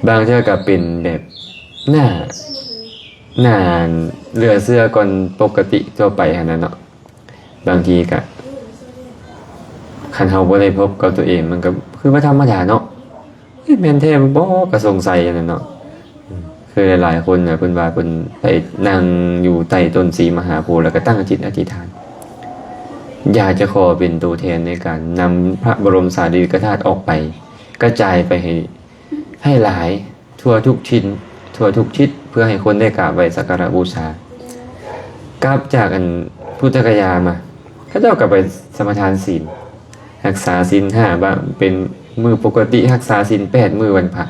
ບາງເທື່ອກໍເປັນແບບໜ້າ ໜ້າເຫຼືອເຊື່ອກ່ອນປົກກະຕິທົ່ວໄປຫັ້ນນະເນາະ. ບາງທີກະ ຄັນເຮົາບໍ່ໄດ້ພົບກັບຕົວເອງ ມັນກໍຄືວ່າທຳມະດາເນາະ. ເອີ ແມ່ນແທ້ບໍ່ ກໍສົງໄສຫັ້ນນະເນາະ. ອືມ ຄືຫຼາຍໆຄົນນະ ເພິ່ນວ່າເພິ່ນໄປນັ່ງຢູ່ໃຕ້ຕົ້ນສີມະຫາໂພ ແລ້ວກໍຕັ້ງຈິດອະທິຖານ ຢາກຈະຂໍເປັນຕົວແທນໃນການນຳພະບໍລົມສາລີລິກະທາດອອກໄປ ກະຈາຍໄປໃຫ້ ໃຫ້ຫຼາຍ ທົ່ວທຸກຖິ່ນ ທົ່ວທຸກທິດ ເພື່ອໃຫ້ຄົນໄດ້ກາບໄຫວ້ສັກກາລະບູຊາ. ກັບຈາກອັນພຸດທະກະຍາມາ ເຂົາເຈົ້າກໍໄປສະມາທານສິນ ຮັກສາສິນຫ້າບາງ ເປັນມື້ປົກກະຕິ ຮັກສາສິນແປດມື້ວັນພະ.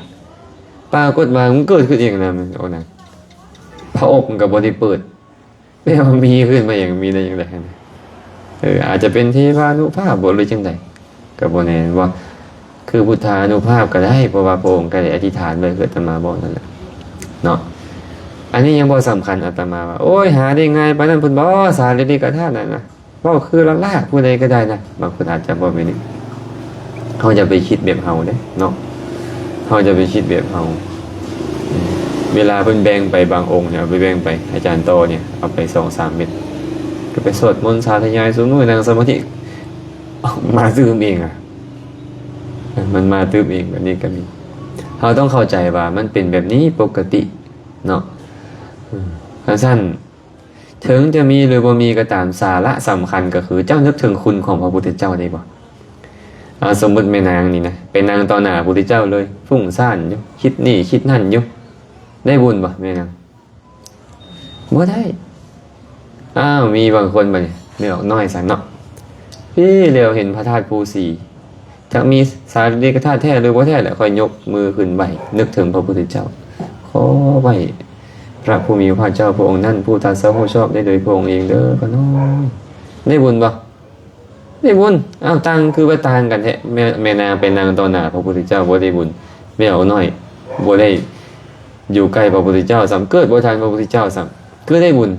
ປາກົດວ່າມັນເກີດຂຶ້ນອີກນະ ມັນ ໂອນະ ພະອົບມັນກໍບໍ່ໄດ້ເປີດ. ແປວ່າມີຂຶ້ນມາຫຍັງ ມີໄດ້ຈັ່ງໃດຫັ້ນນະ? ເອີ ອາດຈະເປັນເທວານຸພາບບໍ ຫຼືຈັ່ງໃດ ກໍບໍ່ແນ່ ແມ່ນບໍ່? ຄືພຸດທານຸພາບກໍໄດ້ ເພາະວ່າພະອົງກໍໄດ້ອະທິຖານໄວ້ ຄືອາດຕະມາເວົ້ານັ້ນແຫຼະເນາະ. ອັນນີ້ຍັງບໍ່ສຳຄັນ ອາດຕະມາວ່າ ໂອ້ຍ ຫາໄດ້ງ່າຍປານນັ້ນພຸ້ນບໍ ສາລີລິກະທາດນັ້ນນະ. ເວົ້າຄືລະລາກ ຜູ້ໃດກໍໄດ້ນະ ບາງຄົນອາດຈະບໍ່ແມ່ນ. ເຮົາຢ່າໄປຄິດແບບເຮົາເດ້ເນາະ ເຮົາຢ່າໄປຄິດແບບເຮົາ. ເວລາເພິ່ນແບ່ງໄປບາງອົງເນຍ ເອົາໄປແບ່ງໄປ ອາຈານຕໍ່ເນຍ ເອົາໄປສອງສາມເມັດ ກໍໄປສວດມົນສາທະຍາຍຊຸມື້ ນັ່ງສະມາທິ ມາຕື່ມເອງອະ ມັນມາຕື່ມເອງ ແບບນີ້ກໍມີ. ເຮົາຕ້ອງເຂົ້າໃຈວ່າມັນເປັນແບບນີ້ປົກກະຕິເນາະ. ຄັນຊັ້ນ ເຖິງຈະມີ ຫຼື ບໍ່ມີກໍຕາມ ສາລະສຳຄັນກໍຄືເຈົ້ານຶກເຖິງຄຸນຂອງພະພຸດທະເຈົ້າໄດ້ບໍ່? ເອົາ ສົມມຸດແມ່ນາງນີ້ນະ ໄປນັ່ງຕໍ່ໜ້າພະພຸດທະເຈົ້າເລີຍ ຟຸ້ງສ້ານຢູ່ ຄິດນີ້ຄິດນັ້ນຢູ່ ໄດ້ບຸນບໍ່ແມ່ນາງ? ບໍ່ໄດ້. ອ້າວ ມີບາງຄົນບາດນີ້ ເລືອກນ້ອຍຊັ້ນເນາະ ພີ້ຫຼຽວເຫັນພະທາດພູສີ ຈັກມີສາລີລິກະທາດແທ້ ຫຼື ບໍ່ແທ້ແຫຼະ ຄ່ອຍຍົກມືຂຶ້ນໄຫວ້ ນຶກເຖິງພະພຸດທະເຈົ້າ ຂໍໄຫວ້ພະຜູ້ມີພະພາກເຈົ້າພະອົງນັ້ນ ຜູ້ຕັດສະຮູ້ຊອບໄດ້ໂດຍພະອົງເອງເດີ ຂ້ານ້ອຍ. ໄດ້ບຸນບໍ່? ໄດ້ບຸນ. ອ້າວ ຕ່າງ ຄືວ່າຕ່າງກັນແທ້ ແມ່ ແມ່ນາງໄປນັ່ງຕໍ່ໜ້າພະພຸດທະເຈົ້າບໍ່ໄດ້ບຸນ ແມ່ເອົານ້ອຍບໍ່ໄດ້ຢູ່ໃກ້ພະພຸດທະເຈົ້າຊ້ຳ ເກີດບໍ່ທັນພະພຸດທະເຈົ້າຊ້ຳ ຄືໄດ້ບຸນ.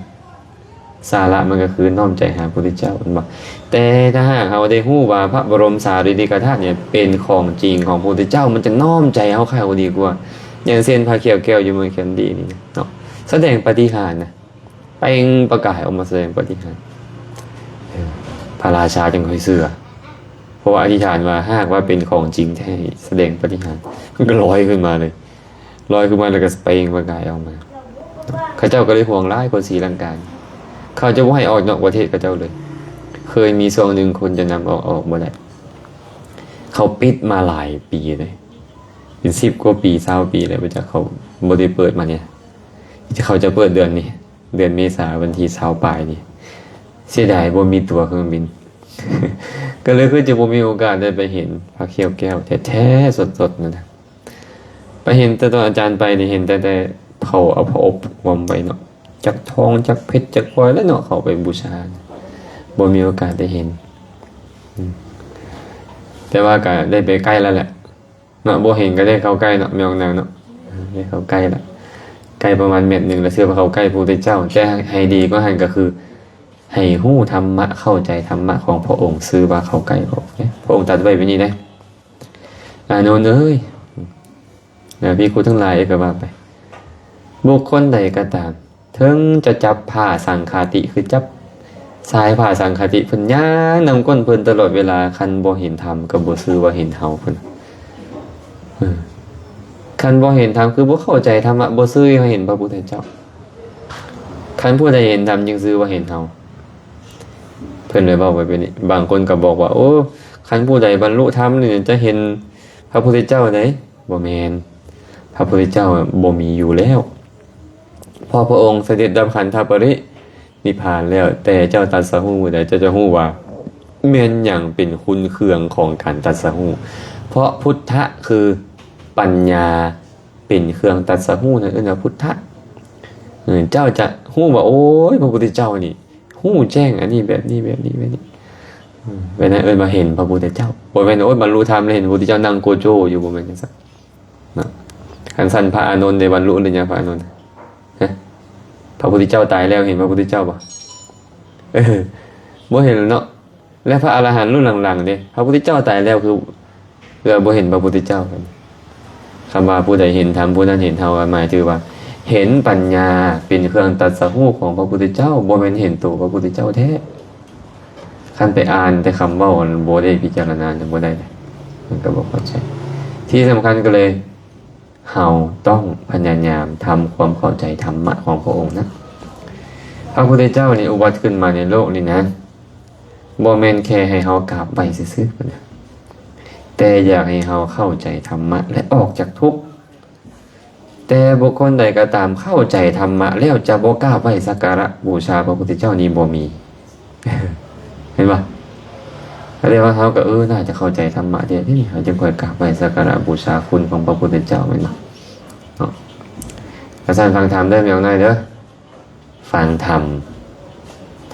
ສາລະມັນກໍຄືນ້ອມໃຈຫາພະພຸດທະເຈົ້າ ແມ່ນບໍ່? ແຕ່ຖ້າຫາກເຮົາໄດ້ຮູ້ວ່າພະບໍລົມສາລີລິກະທາດນີ້ເປັນຂອງຈິງຂອງພະພຸດທະເຈົ້າ ມັນຈະນ້ອມໃຈເຮົາເຂົ້າດີກວ່າ. ຢ່າງເຊັ່ນ ພະແກ້ວແກ້ວຢູ່ເມືອງແຄນດີນີ້ເນາະ ສະແດງປາຕິຫານນະ ເປັ່ງປະກາຍອອກມາສະແດງປາຕິຫານ ພະລາຊາຈຶ່ງຄ່ອຍເຊື່ອ ເພາະວ່າອະທິຖານວ່າ ຫາກວ່າເປັນຂອງຈິງແທ້ ສະແດງປາຕິຫານ ມັນກໍລອຍຂຶ້ນມາເລີຍ. ລອຍຂຶ້ນມາແລ້ວກໍເປັ່ງປະກາຍອອກມາ. ເຂົາເຈົ້າກໍເລີຍຫ່ວງຫຼາຍຄົນສີລັງກາ ເຂົາຈະບໍ່ໃຫ້ອອກນອກປະເທດເຂົາເຈົ້າເລີຍ. ເຄີຍມີຊ່ວງໜຶ່ງຄົນຈະນຳອອກ ອອກບໍ່ໄດ້ ເຂົາປິດມາຫຼາຍປີເລີຍ ເປັນສິບກວ່າປີ ຊາວປີແລ້ວ ບໍ່ຈັກ ເຂົາບໍ່ໄດ້ເປີດມານີ້ ເຂົາຈະເປີດເດືອນນີ້ ເດືອນເມສາ ວັນທີຊາວປາຍນີ້. ເສຍດາຍບໍ່ມີຕົ໋ວເຄື່ອງບິນ ກໍເລີຍຄືຈະບໍ່ມີໂອກາດໄດ້ໄປເຫັນພະແກ້ວແກ້ວແທ້ໆ ສົດໆນັ້ນນະ. ໄປເຫັນແຕ່ຕອນອາຈານໄປນີ້ ເຫັນແຕ່ ແຕ່ເຂົາເອົາຜ້າອົບຫຸ້ມໄວ້ເນາະ ຈັກທອງ ຈັກເພັດ ຈັກພລອຍແຫຼະເນາະ ເຂົາໄປບູຊາ ບໍ່ມີໂອກາດໄດ້ເຫັນ. ອືມ ແຕ່ວ່າກໍໄດ້ໄປໃກ້ແລ້ວແຫຼະເນາະ ບໍ່ເຫັນກໍໄດ້ເຂົ້າໃກ້ເນາະ ແມ່ອອກນາງເນາະ ໄດ້ເຂົ້າໃກ້ລະ ໃກ້ປະມານແມັດໜຶ່ງລະ ເຊື່ອວ່າເຂົ້າໃກ້ພະພຸດທະເຈົ້າ. ແຕ່ໃຫ້ດີກວ່າຫັ້ນກໍຄື ໃຫ້ຮູ້ທຳມະ ເຂົ້າໃຈທຳມະຂອງພະອົງ ຊື່ວ່າເຂົ້າໃກ້ພະອົງເດ້. ພະອົງຕັດໄວ້ແບບນີ້ເດ້ ອານົນເອີຍ ແລະ ພິກຂຸທັງຫຼາຍກໍວ່າໄປ ບຸກຄົນໃດກໍຕາມ ເຖິງຈະຈັບຜ້າສັງຄາຕິ ຄືຈັບສາຍຜ້າສັງຄາຕິ ເພິ່ນຍ່າງນຳກົ້ນເພິ່ນຕະຫຼອດເວລາ ຄັນບໍ່ເຫັນທຳກໍບໍ່ຊື່ວ່າເຫັນເຮົາ ເພິ່ນ ເອີ ຄັນບໍ່ເຫັນທຳ ຄືບໍ່ເຂົ້າໃຈທຳມະ ບໍ່ຊື່ວ່າເຫັນພະພຸດທະເຈົ້າ. ຄັນຜູ້ໃດເຫັນທຳຈຶ່ງຊື່ວ່າເຫັນເຮົາ ເພິ່ນເລີຍເວົ້າໄວ້ແບບນີ້. ບາງຄົນກໍບອກວ່າ ໂອ້ ຄັນຜູ້ໃດບັນລຸທຳນີ້ຈະເຫັນພະພຸດທະເຈົ້າໃດ໋. ບໍ່ແມ່ນ ພະພຸດທະເຈົ້າບໍ່ມີຢູ່ແລ້ວ ເພາະພະອົງສະເດັດດັບຂັນທະປະລິນິບພານແລ້ວ. ແຕ່ເຈົ້າຕັດສະຮູ້ມື້ໃດ ເຈົ້າຈະຮູ້ວ່າແມ່ນຫຍັງເປັນຄຸນເຄື່ອງຂອງການຕັດສະຮູ້ ເພາະພຸດທະຄືປັນຍາ ເປັນເຄື່ອງຕັດສະຮູ້ນັ້ນ ເອີ້ນວ່າພຸດທະ. ເອີ ເຈົ້າຈະຮູ້ວ່າ ໂອ້ຍ ພະພຸດທະເຈົ້ານີ້ຮູ້ແຈ້ງອັນນີ້ແບບນີ້ ແບບນີ້ ແບບນີ້. ເອີ ແບບນັ້ນເອີ້ນວ່າເຫັນພະພຸດທະເຈົ້າ. ບໍ່ແມ່ນ ໂອ້ຍ ບັນລຸທຳແລ້ວເຫັນພະພຸດທະເຈົ້ານັ່ງໂກໂຈຢູ່ ບໍ່ແມ່ນຈັ່ງຊັ້ນເນາະ. ຄັນຊັ້ນພະອານົນໄດ້ບັນລຸຫຼືຍັງ ພະອານົນ? ຮະ? ພະພຸດທະເຈົ້າຕາຍແລ້ວເຫັນພະພຸດທະເຈົ້າບໍ່? ເອີ ບໍ່ເຫັນແລ້ວເນາະ. ແລະ ພະອະລະຫັນລຸນຫຼັງໆເດ້ ພະພຸດທະເຈົ້າຕາຍແລ້ວ ຄື ຄືບໍ່ເຫັນພະພຸດທະເຈົ້າ. ຄຳວ່າຜູ້ໃດເຫັນທຳ ຜູ້ນັ້ນເຫັນເຮົາ ໝາຍເຖິງວ່າເຫັນປັນຍາເປັນເຄື່ອງຕັດສະຮູ້ຂອງພະພຸດທະເຈົ້າ ບໍ່ແມ່ນເຫັນໂຕພະພຸດທະເຈົ້າແທ້. ຄັນໄປອ່ານແຕ່ຄຳເວົ້າ ບໍ່ໄດ້ພິຈາລະນາ ຈະບໍ່ໄດ້ເດ້ ມັນກໍບໍ່ເຂົ້າໃຈ. ທີ່ສຳຄັນກໍເລີຍ ເຮົາຕ້ອງພະຍາຍາມທຳຄວາມເຂົ້າໃຈທຳມະຂອງພະອົງນະ. ພະພຸດທະເຈົ້ານີ້ອຸບັດຂຶ້ນມາໃນໂລກນີ້ນະ ບໍ່ແມ່ນແຄ່ໃຫ້ເຮົາກາບໄຫວ້ຊື່ໆ ແຕ່ຢາກໃຫ້ເຮົາເຂົ້າໃຈທຳມະ ແລະ ອອກຈາກທຸກ. ແຕ່ບຸກຄົນໃດກໍຕາມເຂົ້າໃຈທຳມະແລ້ວຈະບໍ່ກາບໄຫວ້ສັກກາລະບູຊາພະພຸດທະເຈົ້ານີ້ບໍ່ມີ. ເຫັນບໍ່? ກໍເລີຍວ່າເຮົາກໍ ເອີ ໜ້າຈະເຂົ້າໃຈທຳມະແທ້ເດ ເຮົາຈຶ່ງຄ່ອຍກາບໄຫວ້ສັກກາລະບູຊາຄຸນຂອງພະພຸດທະເຈົ້າ ແມ່ນບໍ່ເນາະ? ກະຊັ້ນຟັງທຳເດີ ແມ່ອອກນາງເດີ ຟັງທຳ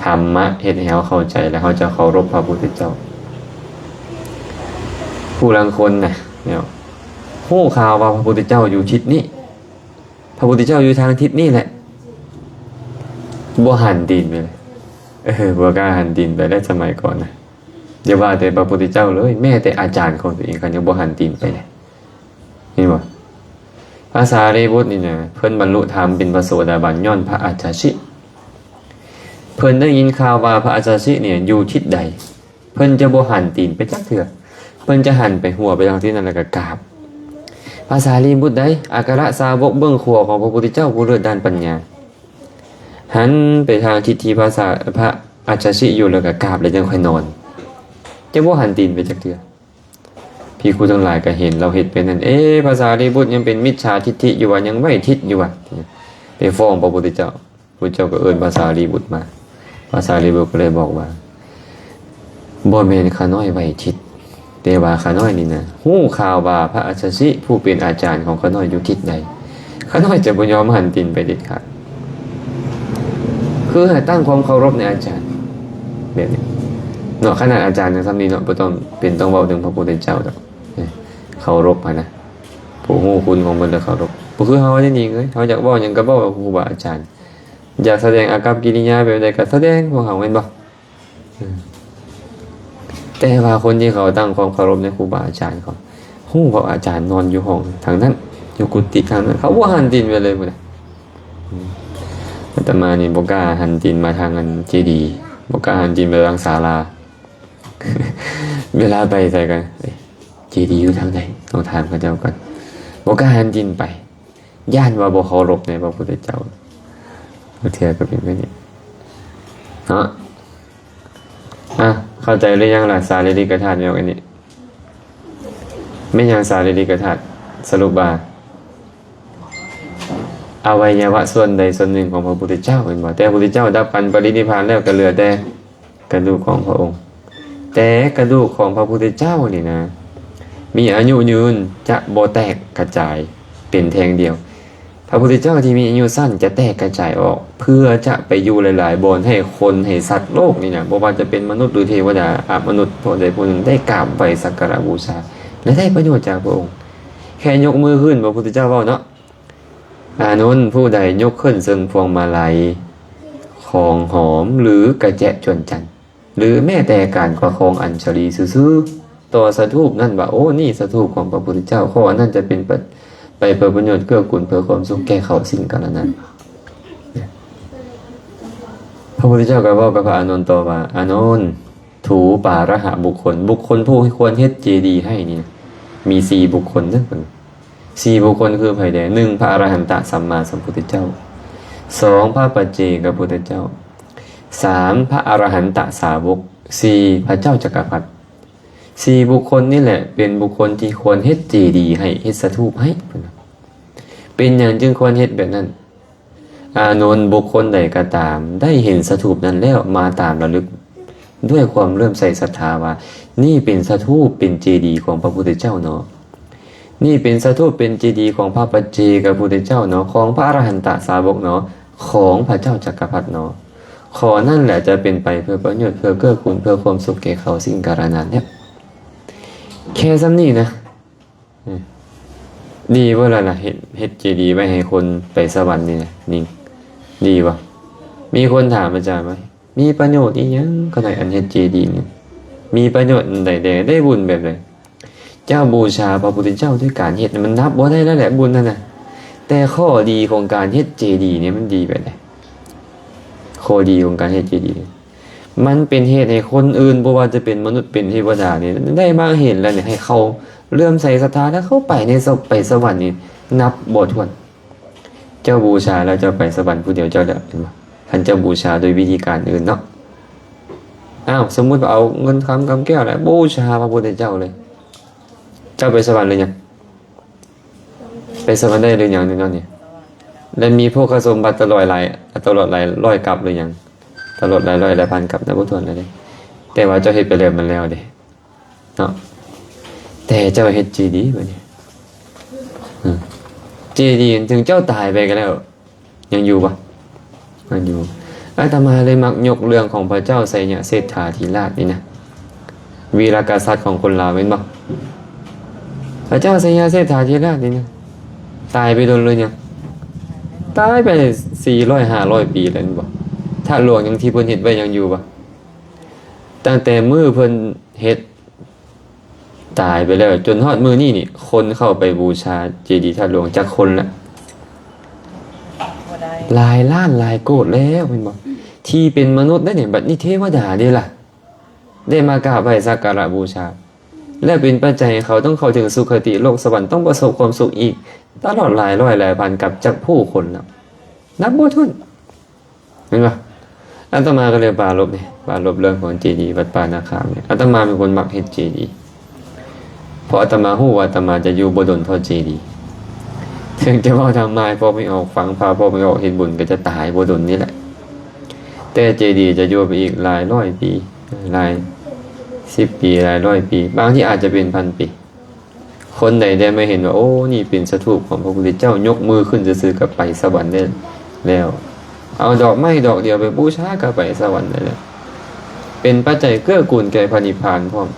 ທຳມະເຮັດໃຫ້ເຮົາເຂົ້າໃຈ ແລ້ວເຮົາຈະເຄົາລົບພະພຸດທະເຈົ້າ. ຜູ້ລາງຄົນນະ ແນວ ຮູ້ຂ່າວວ່າພະພຸດທະເຈົ້າຢູ່ທິດນີ້ ພະພຸດທະເຈົ້າຢູ່ທາງທິດນີ້ແຫຼະ ບໍ່ຫັນຕີນໄປເລີຍ. ເອີ ບໍ່ກ້າຫັນຕີນໄປແລ້ວ ສະໄໝກ່ອນນະ. ຢ່າວ່າແຕ່ພະພຸດທະເຈົ້າເລີຍ ແມ້ແຕ່ອາຈານຂອງຕົວເອງ ເຂົາຍັງບໍ່ຫັນຕີນໄປເລີຍ. ເຫັນບໍ່? ພະສາລີບຸດນີ້ນະ ເພິ່ນບັນລຸທຳເປັນພະໂສດາບັນຍ້ອນພະອັດສະຊິ. ເພິ່ນໄດ້ຍິນຂ່າວວ່າພະອັດສະຊິນີ້ຢູ່ທິດໃດ ເພິ່ນຈະບໍ່ຫັນຕີນໄປຈັກເທື່ອ ເພິ່ນຈະຫັນໄປຫົວໄປທາງທິດນັ້ນ ແລ້ວກໍກາບ. ພະສາລີບຸດໃດ ອັກຄະລະສາວົກເບື້ອງຂວາຂອງພະພຸດທະເຈົ້າຜູ້ເລີດດ້ານປັນຍາ ຫັນໄປທາງທິດທີ່ພະສາ ພະອັດສະຊິຢູ່ ແລ້ວກໍກາບ ແລ້ວຈັ່ງຄ່ອຍນອນ ຈະບໍ່ຫັນຕີນໄປຈັກເທື່ອ. ພິກຂຸທັງຫຼາຍກໍເຫັນລາວເຮັດເປັນນັ້ນ ເອ ພະສາລີບຸດຍັງເປັນມິດສາທິດຖິຢູ່ຫວາ ຍັງໄຫວ້ທິດຢູ່ຫວາ ໄປຟ້ອງພະພຸດທະເຈົ້າ. ພຸດທະເຈົ້າກໍເອີ້ນພະສາລີບຸດມາ ພະສາລີບຸດກໍເລີຍບອກວ່າ ບໍ່ແມ່ນຂ້ານ້ອຍໄຫວ້ທິດ ແຕ່ວ່າຂ້ານ້ອຍນີ້ນະ ຮູ້ຂ່າວວ່າພະອັດສະຊິຜູ້ເປັນອາຈານຂອງຂ້ານ້ອຍຢູ່ທິດໃດ ຂ້ານ້ອຍຈະບໍ່ຍອມຫັນຕີນໄປເດັດຂາດ. ຄືໃຫ້ຕັ້ງຄວາມເຄົາລົບໃນອາຈານແບບນີ້ເນາະ. ຂະໜາດອາຈານຍັງສ່ຳນີ້ເນາະ ບໍ່ຕ້ອງເປັນຕ້ອງເວົ້າເຖິງພະພຸດທະເຈົ້າດອກ. ເອີ ເຄົາລົບຫັ້ນນະ ຜູ້ຮູ້ຄຸນຂອງເພິ່ນລະເຄົາລົບ. ບໍ່ຄືເຮົາເດ້ນີ້ເອີຍ ເຮົາຢາກເວົ້າຫຍັງກໍເວົ້າກັບຄູບາອາຈານ ຢາກສະແດງອາກັບກິລິຍາແບບໃດກໍສະແດງຂອງເຮົາ ແມ່ນບໍ່? ເອີ ແຕ່ວ່າຄົນທີ່ເຂົາຕັ້ງຄວາມເຄົາລົບໃນຄູບາອາຈານ ເຂົາຮູ້ວ່າອາຈານນອນຢູ່ຫ້ອງທາງນັ້ນ ຢູ່ກຸຕິທາງນັ້ນ ເຂົາບໍ່ຫັນຕີນໄປເລີຍພຸ້ນນະ. ອາດຕະມານີ້ບໍ່ກ້າຫັນຕີນມາທາງອັນເຈດີ ບໍ່ກ້າຫັນຕີນໄປທາງສາລາ. ເວລາໄປໃສກໍ ເອີ ເຈດີຢູ່ທາງໃດ ຕ້ອງຖາມເຂົາເຈົ້າກ່ອນ ບໍ່ກ້າຫັນຕີນໄປ. ຢ້ານວ່າບໍ່ເຄົາລົບໃນພະພຸດທະເຈົ້າ ບາງເທື່ອກໍເປັນແບບນີ້ເນາະ. ອ່ະ ເຂົ້າໃຈຫຼືຍັງລະ ສາລີລິກະທາດແນວອັນນີ້? ແມ່ນຫຍັງສາລີລິກະທາດ? ສະຫຼຸບວ່າ ອະໄວຍະວະສ່ວນໃດສ່ວນໜຶ່ງຂອງພະພຸດທະເຈົ້າແມ່ນບໍ່? ແຕ່ພະພຸດທະເຈົ້າດັບຂັນປະລິນິບພານແລ້ວ ກໍເຫຼືອແຕ່ກະດູກຂອງພະອົງ. ແຕ່ກະດູກຂອງພະພຸດທະເຈົ້ານີ້ນະ ມີອາຍຸຍືນ ຈະບໍ່ແຕກກະຈາຍເປັນແທ່ງດຽວ. ພະພຸດທະເຈົ້າທີ່ມີອາຍຸສັ້ນຈະແຕກກະຈາຍອອກ ເພື່ອຈະໄປຢູ່ຫຼາຍໆບ່ອນ ໃຫ້ຄົນ ໃຫ້ສັດໂລກນີ້ນະ ບໍ່ວ່າຈະເປັນມະນຸດ ຫຼື ເທວະດາ ອະມະນຸດ ຜູ້ໃດຜູ້ໜຶ່ງໄດ້ກາບໄຫວ້ສັກກາລະບູຊາ ແລະ ໄດ້ປະໂຫຍດຈາກພະອົງ. ແຄ່ຍົກມືຂຶ້ນ ພະພຸດທະເຈົ້າເວົ້າເນາະ, ອານົນ, ຜູ້ໃດຍົກຂຶ້ນເຊິ່ງພວງມາໄລ, ຂອງຫອມ ຫຼື ກະແຈະຈວນຈັນ ຫຼື ແມ້ແຕ່ການປະຄອງອັນຊະລີຊື່ໆ ຕໍ່ສະຖູບນັ້ນວ່າ ໂອ້ ນີ້ສະຖູບຂອງພະພຸດທະເຈົ້າ, ຂໍ້ອັນນັ້ນຈະເປັນໄປ ໄປເພື່ອປະໂຫຍດເກື້ອກູນເພື່ອຄວາມສຸກແກ່ເຂົາສິ່ງກາລະນັ້ນ. ພະພຸດທະເຈົ້າກໍເວົ້າກັບພະອານົນຕໍ່ວ່າ ອານົນ, ຖູປາລະຫະບຸກຄົນ, ບຸກຄົນຜູ້ຄວນເຮັດເຈດີໃຫ້ນີ້ນະ ມີສີ່ບຸກຄົນເດີ. ສີ່ບຸກຄົນຄືໃຜແດ່? ໜຶ່ງ ພະອະລະຫັນຕະສຳມາສຳພຸດທະເຈົ້າ, ສອງ ພະປັດເຈກະພຸດທະເຈົ້າ, ສາມ ພະອະລະຫັນຕະສາວົກ, ສີ່ ພະເຈົ້າຈັກກະພັດ. ສີ່ບຸກຄົນນີ້ແຫຼະ ເປັນບຸກຄົນທີ່ຄວນເຮັດເຈດີໃຫ້, ເຮັດສະຖູບໃຫ້. ເປັນຫຍັງຈຶ່ງຄວນເຮັດແບບນັ້ນ? ອານົນ, ບຸກຄົນໃດກໍຕາມ ໄດ້ເຫັນສະຖູບນັ້ນແລ້ວ ມາຕາມລະລຶກດ້ວຍຄວາມເຫຼື້ອມໃສສັດທາວ່າ ນີ້ເປັນສະຖູບ ເປັນເຈດີຂອງພະພຸດທະເຈົ້າເນາະ, ນີ້ເປັນສະຖູບ ເປັນເຈດີຂອງພະປັດເຈກະພຸດທະເຈົ້າເນາະ, ຂອງພະອະລະຫັນຕະສາວົກເນາະ, ຂອງພະເຈົ້າຈັກກະພັດເນາະ. ຂໍ້ນັ້ນແຫຼະຈະເປັນໄປເພື່ອປະໂຫຍດ, ເພື່ອເກື້ອກູນ, ເພື່ອຄວາມສຸກແກ່ເຂົາສິ່ງກາລະນັ້ນແຫຼະ. ແຄ່ສ່ຳນີ້ນະ. ອືມ ດີບໍ່ລະນະ ເຮັດ ເຮັດເຈດີໄວ້ໃຫ້ຄົນໄປສະຫວັນນີ້ນະ ນີ້ ດີບໍ່? ມີຄົນຖາມອາຈານວ່າ ມີປະໂຫຍດອີ່ຫຍັງ ຂະໜາດອັນເຮັດເຈດີນີ້ ມີປະໂຫຍດອັນໃດແດ່? ໄດ້ບຸນແບບໃດ? ເຈົ້າບູຊາພະພຸດທະເຈົ້າດ້ວຍການເຮັດ ມັນນັບບໍ່ໄດ້ແລ້ວແຫຼະ ບຸນນັ້ນນະ. ແຕ່ຂໍ້ດີຂອງການເຮັດເຈດີນີ້ ມັນດີແບບໃດ? ຂໍ້ດີຂອງການເຮັດເຈດີນີ້ ມັນເປັນເຫດໃຫ້ຄົນອື່ນ ບໍ່ວ່າຈະເປັນມະນຸດ ເປັນເທວະດານີ້ ໄດ້ມາເຫັນແລ້ວນີ້ ໃຫ້ເຂົາເຫຼື້ອມໃສສັດທາ ແລ້ວເຂົາໄປໃນສະ ໄປສະຫວັນນີ້ ນັບບໍ່ຖ້ວນ. ເຈົ້າບູຊາແລ້ວ ເຈົ້າໄປສະຫວັນຜູ້ດຽວເຈົ້າແລ້ວ ເຫັນບໍ່? ຄັນເຈົ້າບູຊາໂດຍວິທີການອື່ນເນາະ. ອ້າວ ສົມມຸດວ່າເອົາເງິນຄຳກຳແກ້ວແລ້ວ ບູຊາພະພຸດທະເຈົ້າເລີຍ ເຈົ້າໄປສະຫວັນຫຼືຍັງ? ໄປສະຫວັນໄດ້ຫຼືຍັງແນວນີ້? ແລະ ມີໂພຄະສົມບັດຕະຫຼອດຫຼາຍ ຕະຫຼອດຫຼາຍຮ້ອຍກັບຫຼືຍັງ? ຕະຫຼອດຫຼາຍຮ້ອຍຫຼາຍພັນກັບ ນັບບໍ່ຖ້ວນແລ້ວເດ້. ແຕ່ວ່າເຈົ້າເຮັດໄປແລ້ວ ມັນແລ້ວເດ້ເນາະ. ແຕ່ເຈົ້າເຮັດເຈດີບັດນີ້ ອືມ ເຈດີ ເຖິງເຈົ້າຕາຍໄປກໍແລ້ວ ຍັງຢູ່ບໍ່? ຍັງຢູ່. ອາດຕະມາເລີຍມັກຍົກເລື່ອງຂອງພະເຈົ້າໄຊຍະເສດຖາທິລາດນີ້ນະ ວີລະກະສັດຂອງຄົນລາວແມ່ນບໍ່? ພະເຈົ້າໄຊຍະເສດຖາທິລາດນີ້ນະ ຕາຍໄປດົນແລ້ວຍັງ? ຕາຍໄປສີ່ຮ້ອຍຫ້າຮ້ອຍປີແລ້ວແມ່ນບໍ່? ທາດຫຼວງຍັງທີ່ເພິ່ນເຮັດໄວ້ຍັງຢູ່ບໍ່? ຕັ້ງແຕ່ມື້ເພິ່ນເຮັດ ຕາຍໄປແລ້ວ ຈົນຮອດມື້ນີ້ນີ້ ຄົນເຂົ້າໄປບູຊາເຈດີທາດຫຼວງຈັກຄົນລະ? ບໍ່ໄດ້ ຫຼາຍລ້ານຫຼາຍໂກດແລ້ວແມ່ນບໍ່? ທີ່ເປັນມະນຸດໄດ້ນີ້ ບັດນີ້ເທວະດາເດ້ລະ ໄດ້ມາກາບໄຫວ້ສັກກາລະບູຊາ ແລະ ເປັນປັດໄຈໃຫ້ເຂົາຕ້ອງເຂົ້າເຖິງສຸຄະຕິໂລກສະຫວັນ ຕ້ອງປະສົບຄວາມສຸກອີກຕະຫຼອດຫຼາຍຮ້ອຍຫຼາຍພັນກັບຈັກຜູ້ຄົນແລ້ວ ນັບບໍ່ຖ້ວນ. ເຫັນບໍ່? ອາດຕະມາກໍເລີຍປາລົບນີ້ ປາລົບເລື່ອງຂອງເຈດີວັດປ່ານາຄາມນີ້. ອາດຕະມາເປັນຄົນມັກເຮັດເຈດີ ເພາະອາດຕະມາຮູ້ວ່າອາດຕະມາຈະຢູ່ບໍ່ດົນເທົ່າເຈດີ. ເຖິງຈະເວົ້າທຳມາໃຫ້ພວກໄມ່ອອກຟັງ, ພາພວກໄມ່ອອກເຮັດບຸນ, ກໍຈະຕາຍບໍ່ດົນນີ້ແຫຼະ. ແຕ່ເຈດີຈະຢູ່ໄປອີກຫຼາຍຮ້ອຍປີ, ຫຼາຍສິບປີ, ຫຼາຍຮ້ອຍປີ, ບາງທີອາດຈະເປັນພັນປີ. ຄົນໃດໄດ້ມາເຫັນວ່າ ໂອ້ ນີ້ເປັນສະຖູບຂອງພະພຸດທະເຈົ້າ, ຍົກມືຂຶ້ນຊື່ໆກໍໄປສະຫວັນໄດ້ແລ້ວ, ເອົາດອກໄມ້ດອກດຽວໄປບູຊາກໍໄປສະຫວັນໄດ້ແລ້ວ, ເປັນປັດໄຈເກື້ອກູນແກ່ພະນິບພານພ້ອມ.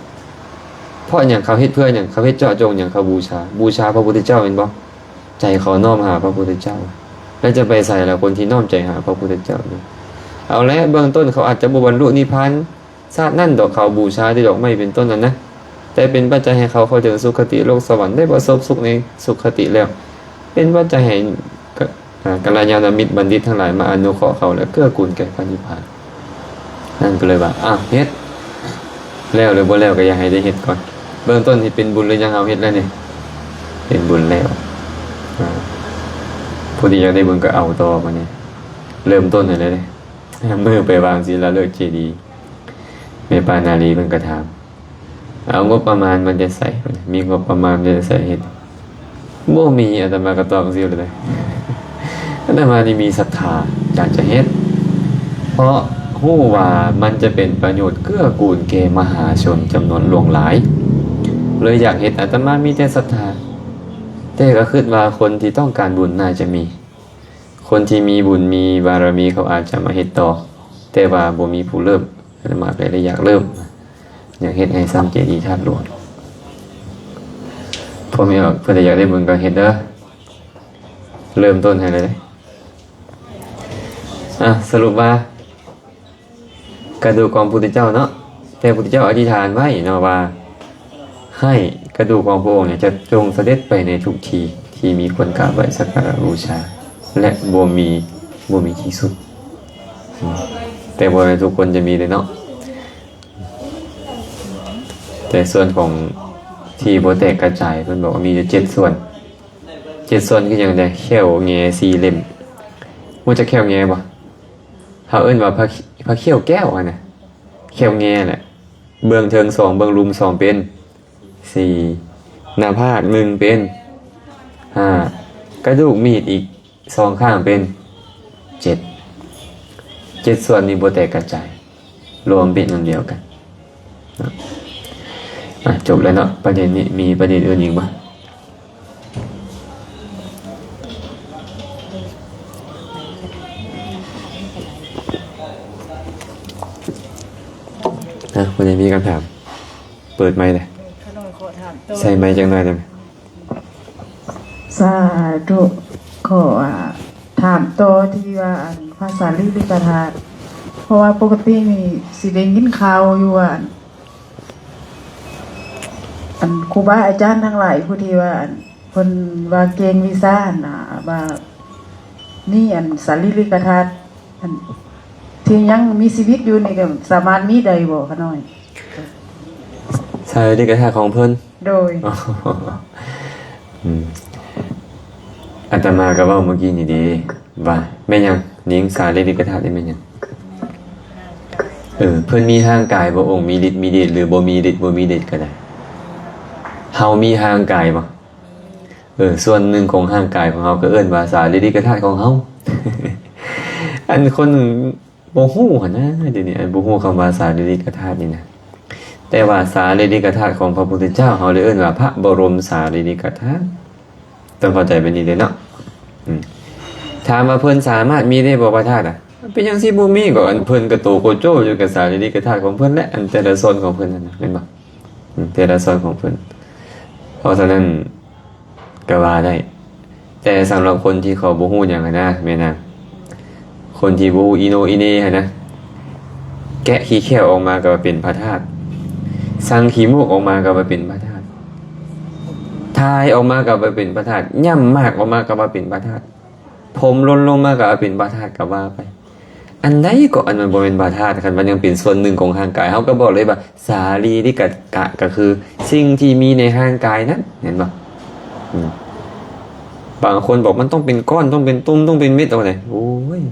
ເພາະຫຍັງ? ເຂົາເຮັດເພື່ອຫຍັງ? ເຂົາເຮັດເຈາະຈົງຫຍັງ? ເຂົາບູຊາ, ບູຊາພະພຸດທະເຈົ້າແມ່ນບໍ່? ໃຈເຂົານ້ອມຫາພະພຸດທະເຈົ້າ, ແລ້ວຈະໄປໃສລະ ຄົນທີ່ນ້ອມໃຈຫາພະພຸດທະເຈົ້ານີ້? ເອົາແລະ ເບື້ອງຕົ້ນເຂົາອາດຈະບໍ່ບັນລຸນິບພານ ຊາດນັ້ນດອກ ເຂົາບູຊາແຕ່ດອກໄມ້ເປັນຕົ້ນນັ້ນນະ, ແຕ່ເປັນປັດໄຈໃຫ້ເຂົາເຂົ້າເຖິງສຸຄະຕິໂລກສະຫວັນ, ໄດ້ປະສົບສຸກໃນສຸຄະຕິແລ້ວ, ເປັນປັດໄຈໃຫ້ ກະ ອາ ກັນລະຍານະມິດບັນດິດທັງຫຼາຍມາອະນຸເຄາະເຂົາ ແລະ ເກື້ອກູນແກ່ພະນິບພານ. ນັ້ນກໍເລີຍວ່າ ອາ ເຮັດ ແລ້ວຫຼືບໍ່ແລ້ວກໍຢ່າໃຫ້ໄດ້ເຮັດກ່ອນ. ເບື້ອງຕົ້ນເຮັດເປັນບຸນຫຼືຍັງ? ເຮົາເຮັດແລ້ວນີ້ ເປັນບຸນແລ້ວ. ອາ ຜູ້ທີ່ຢາກໄດ້ບຸນກໍເອົາຕໍ່ມານີ້, ເລີ່ມຕົ້ນໃຫ້ແລ້ວເດ້. ມື້ໄປວາງສິລາເລີກເຈດີ, ແມ່ປ້ານາລີເພິ່ນກໍຖາມ ເອົາງົບປະມານມາແຕ່ໃສ? ເພິ່ນ ມີງົບປະມານມາແຕ່ໃສເຮັດ? ບໍ່ມີ ອາດຕະມາກໍຕອບຈັ່ງຊີ້ແຫຼະ. ອາດຕະມານີ້ມີສັດທາຢາກຈະເຮັດ ເພາະຮູ້ວ່າມັນຈະເປັນປະໂຫຍດເກື້ອກູນແກ່ມະຫາຊົນຈຳນວນຫຼວງຫຼາຍ ເລີຍຢາກເຮັດ. ອາດຕະມາມີແຕ່ສັດທາ ແຕ່ກໍຄິດວ່າຄົນທີ່ຕ້ອງການບຸນໜ້າຈະມີ ຄົນທີ່ມີບຸນມີບາລະມີ ເຂົາອາດຈະມາເຮັດຕໍ່ ແຕ່ວ່າບໍ່ມີຜູ້ເລີ່ມ. ອາດຕະມາກໍເລີຍຢາກເລີ່ມ ຢາກເຮັດໃຫ້ສ້າງເຈດີທາດຫຼວງ. ພໍ່ແມ່ເພິ່ນຢາກໄດ້ບຸນກໍເຮັດເດີ ເລີ່ມຕົ້ນໃຫ້ເລີຍ. ອ່ະ ສະຫຼຸບວ່າ ກະດູກຂອງພຸດທະເຈົ້າເນາະ ແຕ່ພຸດທະເຈົ້າອະທິຖານໄວ້ເນາະວ່າ ໃຫ້ກະດູກຂອງພະອົງເນຍ ຈະຈົ່ງສະເດັດໄປໃນທຸກທີ່ທີ່ມີຄົນກາບໄຫວ້ສັກກາລະບູຊາ ແລະ ບໍ່ມີ ບໍ່ມີທີ່ສຸດ. ອືມ ແຕ່ບໍ່ແມ່ນທຸກຄົນຈະມີເດ້ເນາະ. ແຕ່ສ່ວນຂອງທີ່ບໍ່ແຕກກະຈາຍ ເພິ່ນບອກວ່າມີຢູ່ເຈັດສ່ວນ. ເຈັດສ່ວນຄືຫຍັງແດ່? ແຂ້ວແງສີ່ເຫຼັ້ມ. ຮູ້ຈັກແຂ້ວແງບໍ່? ເຮົາເອີ້ນວ່າພະ ພະຂ້ຽວແກ້ວຫັ້ນນະ ແຂ້ວແງແຫຼະ. ເບື້ອງເທິງສອງ ເບື້ອງລຸ່ມສອງເປັນສີ່ ໜ້າຜາກໜຶ່ງເປັນຫ້າ ກະດູກມີດອີກສອງຂ້າງເປັນເຈັດ. ເຈັດສ່ວນນີ້ບໍ່ແຕກກະຈາຍ ລວມເປັນອັນດຽວກັນເນາະ. ອ່ະ ຈົບແລ້ວເນາະ ປະເດັນນີ້. ມີປະເດັນອື່ນອີກບໍ່? ອ່ະ ຜູ້ໃດມີຄຳຖາມ ເປີດໄມເລີຍ. ຂະນ້ອຍຂໍຖາມຕໍ່ ໃສ່ໄມຈັກໜ້ອຍໄດ້ໄໝ? ສາທຸ. ຂໍ ອ່າ ຖາມຕໍ່ທີ່ວ່າ ອັນ ພະສາລີລິກະທາດ ເພາະວ່າປົກກະຕິນີ້ຊິໄດ້ຍິນຂ່າວຢູ່ວ່າ ອັນ ອັນຄູບາອາຈານທັງຫຼາຍຜູ້ທີ່ວ່າ ອັນ ເພິ່ນວ່າເກັ່ງວິຊາຫັ້ນນະ ວ່າມີ ອັນ ສາລີລິກະທາດ ອັນ ທີ່ຍັງມີຊີວິດຢູ່ນີ້ກໍສາມາດມີໄດ້ບໍ່ຂະນ້ອຍ? ສາລີລິກະທາດຂອງເພິ່ນ? ໂດຍ. ອືມ ອາດຕະມາກໍເວົ້າເມື່ອກີ້ນີ້ເດ້ ວ່າແມ່ນຫຍັງ? ຍິງ ສາລີລິກະທາດນີ້ແມ່ນຫຍັງ? ເອີ ເພິ່ນມີຮ່າງກາຍບໍ່? ອົງມີລິດມີເດດ ຫຼື ບໍ່ມີລິດບໍ່ມີເດດກໍໄດ້. ເຮົາມີຮ່າງກາຍບໍ່? ເອີ ສ່ວນໜຶ່ງຂອງຮ່າງກາຍຂອງເຮົາ ກໍເອີ້ນວ່າສາລີລິກະທາດຂອງເຮົາ. ອັນຄົນ ບໍ່ຮູ້ຫັ້ນນະ ດຽວນີ້ ອັນບໍ່ຮູ້ຄຳວ່າສາລີລິກະທາດນີ້ນະ. ແຕ່ວ່າສາລີລິກະທາດຂອງພະພຸດທະເຈົ້າ ເຮົາເລີຍເອີ້ນວ່າພະບໍລົມສາລີລິກະທາດ. ຕ້ອງເຂົ້າໃຈແບບນີ້ເດ້ເນາະ. ອືມ ຖາມວ່າເພິ່ນສາມາດມີໄດ້ບໍ່ພະທາດນະ? ເປັນຫຍັງຊິບໍ່ມີ? ກໍອັນເພິ່ນກະໂຕໂກໂຈຢູ່ກັບສາລີລິກະທາດຂອງເພິ່ນແຫຼະ ອັນແຕ່ລະສ່ວນຂອງເພິ່ນຫັ້ນນະ ແມ່ນບໍ່? ອືມ ແຕ່ລະສ່ວນຂອງເພິ່ນ. ເພາະສະນັ້ນ ກໍວ່າໄດ້. ແຕ່ສຳລັບຄົນທີ່ເຂົາບໍ່ຮູ້ຫຍັງຫັ້ນນະ ແມ່ນນະ ຄົນທີ່ບໍ່ຮູ້ອີໂໜອີເໜຫັ້ນນະ ແກະຂີ້ແຂ້ວອອກມາກໍວ່າເປັນພະທາດ, ສັງຂີ້ມູກອອກມາກໍວ່າເປັນພະທາດ, ຖ່າຍອອກມາກໍວ່າເປັນພະທາດ, ຫຍ້ຳໝາກອອກມາກໍວ່າເປັນພະທາດ, ຜົມຫຼົ່ນລົງມາກໍວ່າເປັນພະທາດ ກໍວ່າໄປ. ອັນໃດກໍອັນມັນບໍ່ແມ່ນພະທາດ ຄັນວ່າຍັງເປັນສ່ວນໜຶ່ງຂອງຮ່າງກາຍ ເຮົາກໍບອກເລີຍວ່າ ສາລີລິກະ ກະ ກໍຄືສິ່ງທີ່ມີໃນຮ່າງກາຍນັ້ນ ເຫັນບໍ່? ອືມ ບາງຄົນບອກມັນຕ້ອງເປັນກ້ອນ ຕ້ອງເປັນຕຸ່ມ ຕ້ອງເປັນເມັດ ເອົາໄດ້. ໂອ້ຍ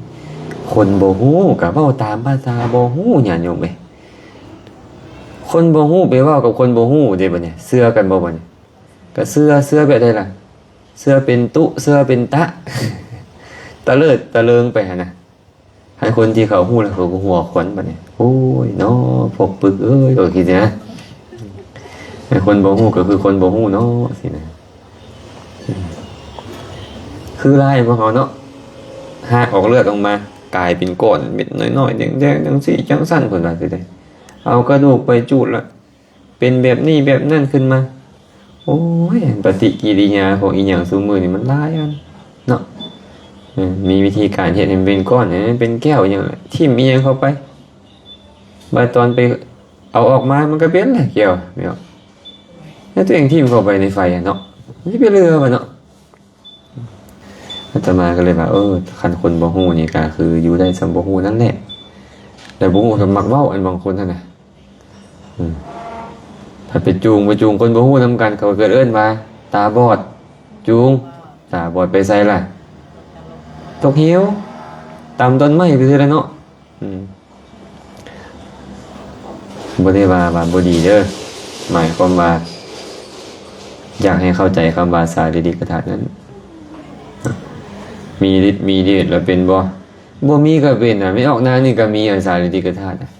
ຄົນບໍ່ຮູ້ກໍເວົ້າຕາມພາສາບໍ່ຮູ້ ຍາດໂຍມເອີຍ. ຄົນບໍ່ຮູ້ໄປເວົ້າກັບຄົນບໍ່ຮູ້ເດ້ ບັດນີ້ເຊື່ອກັນບໍ່? ບັດນີ້ກໍເຊື່ອ ເຊື່ອແບບໃດລະ? ເຊື່ອເປັນຕຸ ເຊື່ອເປັນຕະ ຕະເລີດຕະເລີງໄປຫັ້ນນະ. ໃຫ້ຄົນທີ່ເຂົາຮູ້ແລ້ວເຂົາກໍຫົວຂວັນບັດນີ້ ໂອ້ຍເນາະ ພວກປຶກເອີຍ ກໍຄິດຊີ້ນະ. ໃຫ້ຄົນບໍ່ຮູ້ກໍຄືຄົນບໍ່ຮູ້ເນາະ ຊີ້ນະ. ຄືລາຍພວກເຮົາເນາະ ຫາກອອກເລືອດອອກມາ ກາຍເປັນກ້ອນເມັດນ້ອຍໆ ແດງໆ ຈັ່ງຊີ້ຈັ່ງຊັ້ນ ເພິ່ນວ່າຊີ້ເດ້. ເອົາກະດູກໄປຈູດລະ ເປັນແບບນີ້ແບບນັ້ນຂຶ້ນມາ. ໂອ້ຍ ປະຕິກິລິຍາຂອງອີ່ຫຍັງຊຸມື້ນີ້ມັນຫຼາຍອັນເນາະ. ເອີ ມີວິທີການເຮັດໃຫ້ມັນເປັນກ້ອນ ໃຫ້ມັນເປັນແກ້ວອີ່ຫຍັງ ຖິ້ມອີ່ຫຍັງເຂົ້າໄປ ບາດຕອນໄປເອົາອອກມາ ມັນກໍເປັນແລ້ວແກ້ວ ແມ່ນບໍ່? ແລ້ວຕົວເອງຖິ້ມເຂົ້າໄປໃນໄຟຫັ້ນເນາະ ມັນຊິໄປເຫຼືອມັນເນາະ. ອາດຕະມາກໍເລີຍວ່າ ເອີ ຄັນຄົນບໍ່ຮູ້ນີ້ກໍຄືຢູ່ໄດ້ສ່ຳບໍ່ຮູ້ນັ້ນແຫຼະ. ແລ້ວບໍ່ຮູ້ກໍມັກເວົ້າ ອັນບາງຄົນຫັ້ນນະ ອືມ ຖ້າໄປຈູງ ໄປຈູງຄົນບໍ່ຮູ້ນຳກັນ ເຂົາກໍເອີ້ນວ່າຕາບອດຈູງ. ຕາບອດໄປໃສລະ? ຕົກເຫວ ຕາມຕົ້ນໄມ້ໄປຊື່ລະເນາະ. ອືມ ບໍ່ໄດ້ວ່າ ວ່າບໍ່ດີເດີ ໝາຍຄວາມວ່າ ຢາກໃຫ້ເຂົ້າໃຈຄຳວ່າສາລີລິກກະທາດນັ້ນ ມີລິດມີເດດແລ້ວເປັນບໍ່? ບໍ່ມີກໍເປັນນະ. ແມ່ອອກນາງນີ້ກໍມີອັນສາລີລິກກະທາດນະ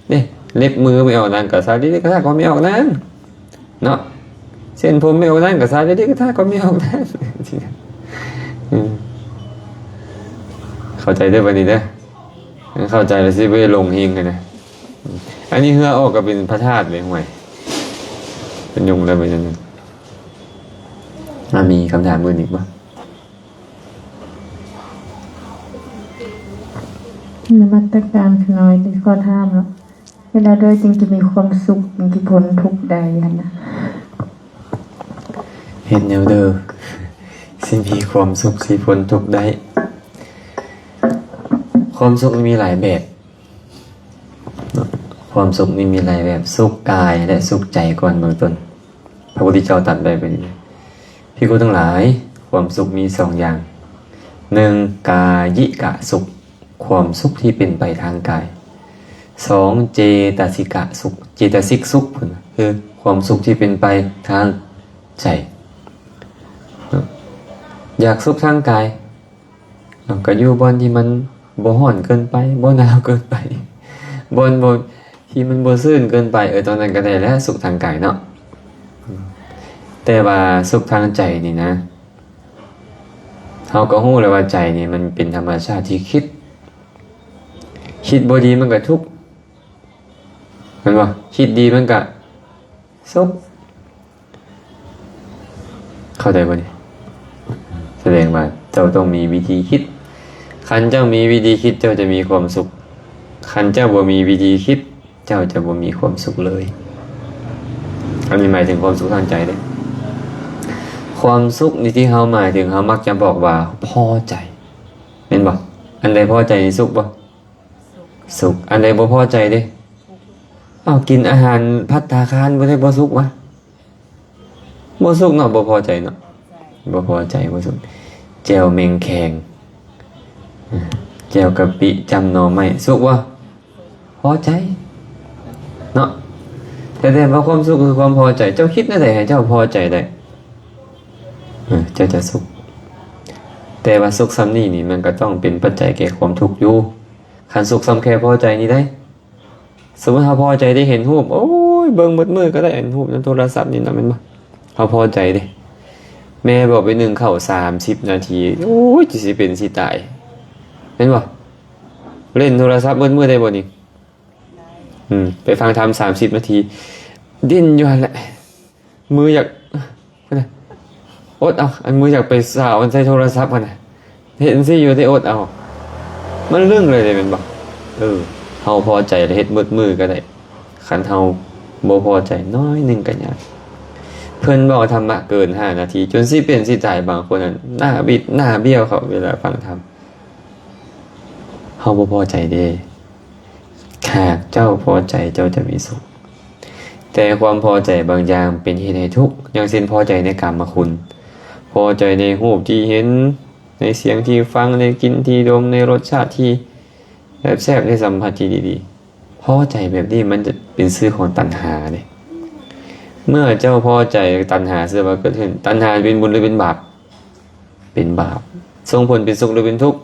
ເດ້. ເລັບມືແມ່ອອກນາງກໍສາລີລິກກະທາດຂອງແມ່ອອກນາງເນາະ. ເສັ້ນຜົມແມ່ອອກນາງກໍສາລີລິກກະທາດຂອງແມ່ອອກນາງ. ອືມ ເຂົ້າໃຈເດີ້ບັດນີ້ເດີ້. ເຂົ້າໃຈແລ້ວຊິບໍ່ໄດ້ຫຼົງເຮງຫັ້ນນະ. ອັນນີ້ເຫື່ອອອກກໍເປັນພະທາດເລີຍ ຫ້ວຍ ເປັນຍຸງແລ້ວເປັນຫຍັງ. ອ່າ ມີຄຳຖາມອື່ນອີກບໍ່? ນະມັດຕະການຂະນ້ອຍ ຂໍຖາມເນາະ ເຮັດແນວໃດຈຶ່ງຈະມີຄວາມສຸກ ຈຶ່ງຈະພົ້ນທຸກໄດ້ຫັ້ນນະ? ເຮັດແນວໃດຊິມີຄວາມສຸກ ຊິພົ້ນທຸກໄດ້? ຄວາມສຸກມີຫຼາຍແບບເນາະ. ຄວາມສຸກນີ້ມີຫຼາຍແບບ ສຸກກາຍ ແລະ ສຸກໃຈ. ກ່ອນເບື້ອງຕົ້ນ ພະພຸດທະເຈົ້າຕັດໄວ້ແບບນີ້ ພິກຂຸທັງຫຼາຍ, ຄວາມສຸກມີສອງຢ່າງ, ໜຶ່ງ ກາຍິກະສຸກ, ຄວາມສຸກທີ່ເປັນໄປທາງກາຍ, ສອງ ເຈຕະສິກະສຸກ, ເຈຕະສິກສຸກ ເພິ່ນວ່າ ຄືຄວາມສຸກທີ່ເປັນໄປທາງໃຈ. ຢາກສຸກທາງກາຍ ເນາະ ກໍຢູ່ບ່ອນທີ່ມັນບໍ່ຮ້ອນເກີນໄປ, ບໍ່ໜາວເກີນໄປ, ບ່ອນບໍ່ ທີ່ມັນບໍ່ຊື້ນເກີນໄປ, ເອີ ຕອນນັ້ນກໍໄດ້ແລ້ວ ສຸກທາງກາຍເນາະ. ແຕ່ວ່າສຸກທາງໃຈນີ້ນະ, ເຮົາກໍຮູ້ແລ້ວວ່າໃຈນີ້ມັນເປັນທຳມະຊາດທີ່ຄິດ, ຄິດບໍ່ດີມັນກໍທຸກ ແມ່ນບໍ່? ຄິດດີມັນກະສຸກ. ເຂົ້າໃຈບໍ່ນີ້? ສະແດງວ່າເຈົ້າຕ້ອງມີວິທີຄິດ. ຄັນເຈົ້າມີວິທີຄິດ, ເຈົ້າຈະມີຄວາມສຸກ. ຄັນເຈົ້າບໍ່ມີວິທີຄິດ, ເຈົ້າຈະບໍ່ມີຄວາມສຸກເລີຍ. ອັນນີ້ໝາຍເຖິງຄວາມສຸກທາງໃຈເດ້. ຄວາມສຸກນີ້ທີ່ເຮົາໝາຍເຖິງ, ເຮົາມັກຈະບອກວ່າພໍໃຈ, ແມ່ນບໍ່? ອັນໃດພໍໃຈນີ້ສຸກບໍ່? ສຸກ. ອັນໃດບໍ່ພໍໃຈເດ້? ເອົ້າ ກິນອາຫານພັດຕາຄານບໍ່ໄດ້ ບໍ່ສຸກຫວາ? ບໍ່ສຸກເນາະ, ບໍ່ພໍໃຈເນາະ, ບໍ່ພໍໃຈ, ບໍ່ສຸກ. ແຈ່ວແມງແຄງ, ແຈ່ວກະປິ ຈ້ຳໜໍ່ໄມ້ ສຸກບໍ່? ພໍໃຈເນາະ. ແຕ່ ແຕ່ວ່າຄວາມສຸກຄືຄວາມພໍໃຈ. ເຈົ້າຄິດແນວໃດໃຫ້ເຈົ້າພໍໃຈໄດ້? ເອີ ເຈົ້າຈະສຸກ. ແຕ່ວ່າສຸກສ່ຳນີ້ນີ້ ມັນກໍຕ້ອງເປັນປັດໄຈແກ່ຄວາມທຸກຢູ່. ຄັນສຸກສ່ຳແຄ່ພໍໃຈນີ້ໄດ້. ສົມມຸດເຮົາພໍໃຈໄດ້ເຫັນຮູບ, ໂອ້ຍ ເບິ່ງໝົດມື້ກໍໄດ້ ເຫັນຮູບໃນໂທລະສັບນີ້ນະ, ແມ່ນບໍ່? ເຮົາພໍໃຈເດ້. ແມ່ບອກໄປໜຶ້ງເຂົ້າສາມສິບນາທີ, ໂອ້ຍ ຊິເປັນຊິຕາຍ, ແມ່ນບໍ່? ເລ່ນໂທລະສັບໝົດມື້ໄດ້ບໍ່ນີ້? ອືມ ໄປຟັງທຳສາມສິບນາທີ, ດິ້ນຢູ່ຫັ້ນແຫຼະ. ມືຢາກ ອົດເອົາ, ອັນມືຢາກໄປສາວອັນໃສ່ໂທລະສັບຫັ້ນນະ, ເຮັດຈັ່ງຊີ້ຢູ່ໄດ້ ອົດເອົາ. ມັນລຶ້ງເລີຍເດ້ ແມ່ນບໍ່? ເອີ ເຮົາພໍໃຈແລ້ວເຮັດໝົດມື້ກໍໄດ້, ຄັນເຮົາບໍ່ພໍໃຈໜ້ອຍໜຶ່ງກໍຍາກ. ເພິ່ນເວົ້າທຳມະເກີນຫ້ານາທີ ຈົນຊິເປັນຊິຕາຍ, ບາງຄົນນັ້ນໜ້າບິດໜ້າບ້ຽວເຂົ້າເວລາຟັງທຳ. ເຮົາບໍ່ພໍໃຈເດ້. ຫາກເຈົ້າພໍໃຈ ເຈົ້າຈະມີສຸກ. ແຕ່ຄວາມພໍໃຈບາງຢ່າງເປັນເຫດໃຫ້ທຸກ, ຢ່າງເຊັ່ນ ພໍໃຈໃນກາມະຄຸນ, ພໍໃຈໃນຮູບທີ່ເຫັນ, ໃນສຽງທີ່ຟັງ, ໃນກິ່ນທີ່ດົມ, ໃນລົດຊາດທີ່ແຊບໆ, ໃນສຳຜັດທີ່ດີໆ. ພໍໃຈແບບນີ້ມັນຈະເປັນຊື່ຂອງຕັນຫາເດ້. ເມື່ອເຈົ້າພໍໃຈ, ຕັນຫາເຊື່ອວ່າເກີດຂຶ້ນ. ຕັນຫາເປັນບຸນຫຼືເປັນບາບ? ເປັນບາບ. ສົ່ງຜົນເປັນສຸກຫຼືເປັນທຸກ?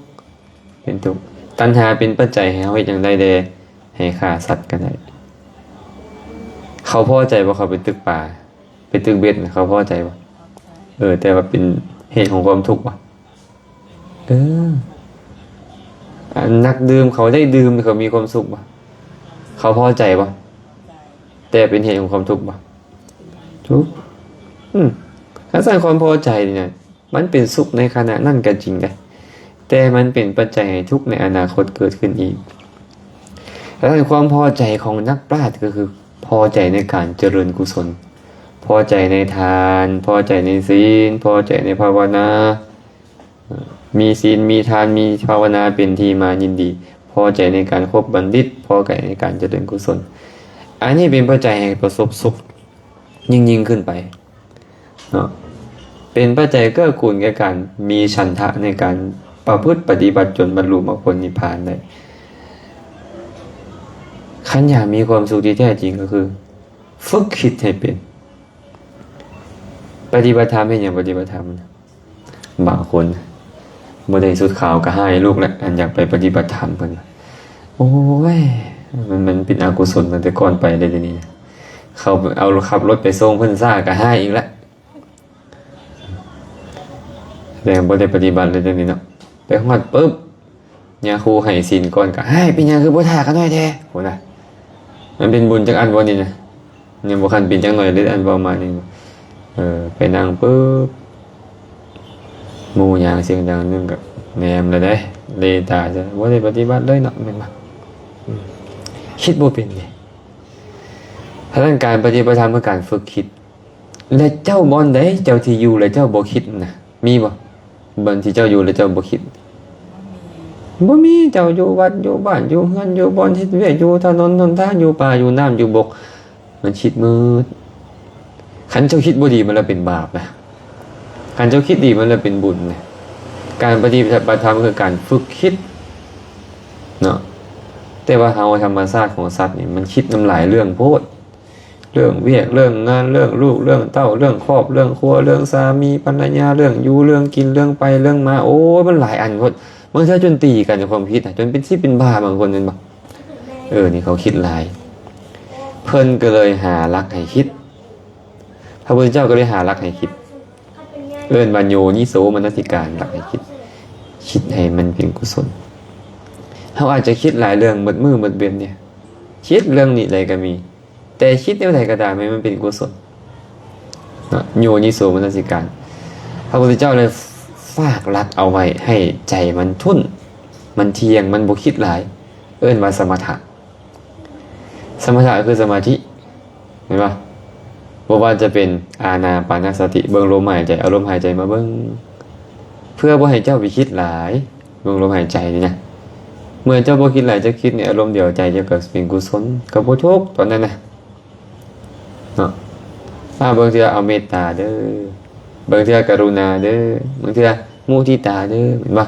ເປັນທຸກ. ຕັນຫາເປັນປັດໄຈໃຫ້ເຮົາເຮັດຫຍັງໄດ້ແດ່? ໃຫ້ຂ້າສັດກໍໄດ້. ເຂົາພໍໃຈບໍ່ ເຂົາໄປຕຶກປາ, ໄປຕຶກເບັດ, ເຂົາພໍໃຈບໍ່? ເອີ ແຕ່ວ່າເປັນເຫດຂອງຄວາມທຸກບໍ່? ເອີ ອັນນັກດື່ມເຂົາໄດ້ດື່ມ ເຂົາມີຄວາມສຸກບໍ່? ເຂົາພໍໃຈບໍ່? ແຕ່ເປັນເຫດຂອງຄວາມທຸກບໍ່? ທຸກ. ອືມ ຄັນຊັ້ນຄວາມພໍໃຈນີ້ນະ ມັນເປັນສຸກໃນຂະນະນັ້ນກໍຈິງເດ້, ແຕ່ມັນເປັນປັດໄຈໃຫ້ທຸກໃນອະນາຄົດເກີດຂຶ້ນອີກ. ແລະ ຄວາມພໍໃຈຂອງນັກປາດກໍຄືພໍໃຈໃນການຈະເລີນກຸສົນ, ພໍໃຈໃນທານ, ພໍໃຈໃນສິນ, ພໍໃຈໃນພາວະນາ, ມີສິນ, ມີທານ, ມີພາວະນາເປັນທີ່ມາຍິນດີ, ພໍໃຈໃນການຄົບບັນດິດ, ພໍໃຈໃນການຈະເລີນກຸສົນ. ອັນນີ້ເປັນປັດໄຈໃຫ້ປະສົບສຸກ ຍິ່ງໆຂຶ້ນໄປເນາະ, ເປັນປັດໄຈເກື້ອກູນແກ່ການມີສັນທະໃນການປະພຶດປະຕິບັດຈົນບັນລຸມາຜົນນິບພານໄດ້. ຄັນຢາກມີຄວາມສຸກທີ່ແທ້ຈິງກໍຄື ຝຶກຄິດໃຫ້ເປັນ, ປະຕິບັດທຳເຮັດຫຍັງ? ປະຕິບັດທຳ ບາງຄົນບໍ່ໄດ້ຊຸດຂາວກໍຮ້າຍລູກແຫຼະ ອັນຢາກໄປປະຕິບັດທຳ ເພິ່ນວ່າ ໂອ້ຍ ມັນ ມັນເປັນອະກຸສົນຕັ້ງແຕ່ກ່ອນໄປເລີຍ ດຽວນີ້ເຂົາເອົາ ຂັບລົດໄປສົ່ງເພິ່ນຊ້າກໍຮ້າຍອີກແລ້ວ ແຕ່ບໍ່ໄດ້ປະຕິບັດເລີຍ ດຽວນີ້ເນາະ ໄປຮອດປຶບ ຍາຄູໃຫ້ສິນກ່ອນກໍ ເຮີ້ຍ ເປັນຫຍັງຄືບໍ່ຖ້າຂ້ານ້ອຍແທ້ ພຸ້ນນະ. ມັນເປັນບຸນຈັກອັນບໍ່ນີ້ນະ? ຍັງບໍ່ທັນເປັນຈັກໜ່ອຍເລີຍ ອັນເວົ້າມານີ້. ເອີ ໄປນັ່ງປຶບ ໝູ່ຍ່າງສຽງດັງໜຶ່ງກໍແນມແລ້ວເດ້ ເລຕາຊະ ບໍ່ໄດ້ປະຕິບັດເລີຍເນາະ ແມ່ນບໍ່? ອືມ ຄິດບໍ່ເປັນເດ້. ພະນັກງານປະຕິບັດທຳ ຄືການຝຶກຄິດ. ແລະເຈົ້າ ບ່ອນໃດເຈົ້າທີ່ຢູ່ແລ້ວເຈົ້າບໍ່ຄິດນະ ມີບໍ່? ບ່ອນທີ່ເຈົ້າຢູ່ແລ້ວເຈົ້າບໍ່ຄິດ ບໍ່ມີ. ເຈົ້າຢູ່ວັດ ຢູ່ບ້ານ ຢູ່ເຮືອນ ຢູ່ບ່ອນເຮັດວຽກ ຢູ່ຖະໜົນຫົນທາງ ຢູ່ປ່າ ຢູ່ນ້ຳ ຢູ່ບົກ ມັນຄິດໝົດ. ຄັນເຈົ້າຄິດບໍ່ດີ ມັນລະເປັນບາບນະ, ຄັນເຈົ້າຄິດດີ ມັນລະເປັນບຸນນະ. ການປະຕິບັດທຳ ຄືການຝຶກຄິດເນາະ. ແຕ່ວ່າເຮົາ ທຳມະຊາດຂອງສັດນີ້ ມັນຄິດນຳຫຼາຍເລື່ອງໂພດ. ເລື່ອງວຽກ ເລື່ອງງານ ເລື່ອງລູກ ເລື່ອງເຕົ້າ ເລື່ອງຄອບ ເລື່ອງຄົວ ເລື່ອງສາມີພັນລະຍາ ເລື່ອງຢູ່ ເລື່ອງກິນ ເລື່ອງໄປ ເລື່ອງມາ ໂອ້ຍ ມັນຫຼາຍອັນໂພດ. ບາງເທື່ອຈົນຕີກັນໃນຄວາມຄິດນະ ຈົນເປັນສິເປັນບ້າບາງຄົນ ແມ່ນບໍ່? ເອີ ນີ້ເຂົາຄິດຫຼາຍ. ເພິ່ນກໍເລີຍຫາຫຼັກໃຫ້ຄິດ. ພະພຸດທະເຈົ້າກໍເລີຍຫາຫຼັກໃຫ້ຄິດ ເອີ້ນວ່າໂຍນິໂສມະນະສິການ ຫຼັກໃຫ້ຄິດ ຄິດໃຫ້ມັນເປັນກຸສົນ. ເຮົາອາດຈະຄິດຫຼາຍເລື່ອງ ໝົດມື້ໝົດເວັນນີ້ ຄິດເລື່ອງນີ້ໃດກໍມີ ແຕ່ຄິດແນວໃດກໍຕາມໃຫ້ມັນເປັນກຸສົນເນາະ ໂຍນິໂສມະນະສິການ. ພະພຸດທະເຈົ້າເລີຍຝາກຫຼັກເອົາໄວ້ໃຫ້ໃຈມັນທຸ່ນ ມັນທ່ຽງ ມັນບໍ່ຄິດຫຼາຍ ເອີ້ນວ່າສະມະຖະ. ສະມະຖະຄືສະມາທິ ແມ່ນບໍ່? ບໍ່ວ່າຈະເປັນອານາປານະສະຕິ ເບິ່ງລົມຫາຍໃຈ ເອົາລົມຫາຍໃຈມາເບິ່ງ ເພື່ອບໍ່ໃຫ້ເຈົ້າໄປຄິດຫຼາຍ ເບິ່ງລົມຫາຍໃຈນີ້ນະ. ເມື່ອເຈົ້າບໍ່ຄິດຫຼາຍ ເຈົ້າຄິດໃນອາລົມດຽວ ໃຈເຈົ້າກໍເປັນກຸສົນ ກໍບໍ່ທຸກຕອນນັ້ນນະ ເນາະ. ອາ ບາງເທື່ອເອົາເມດຕາເດີ້ ບາງເທື່ອກະລຸນາເດີ້ ບາງເທື່ອມຸທິຕາເດີ້ ແມ່ນບໍ່?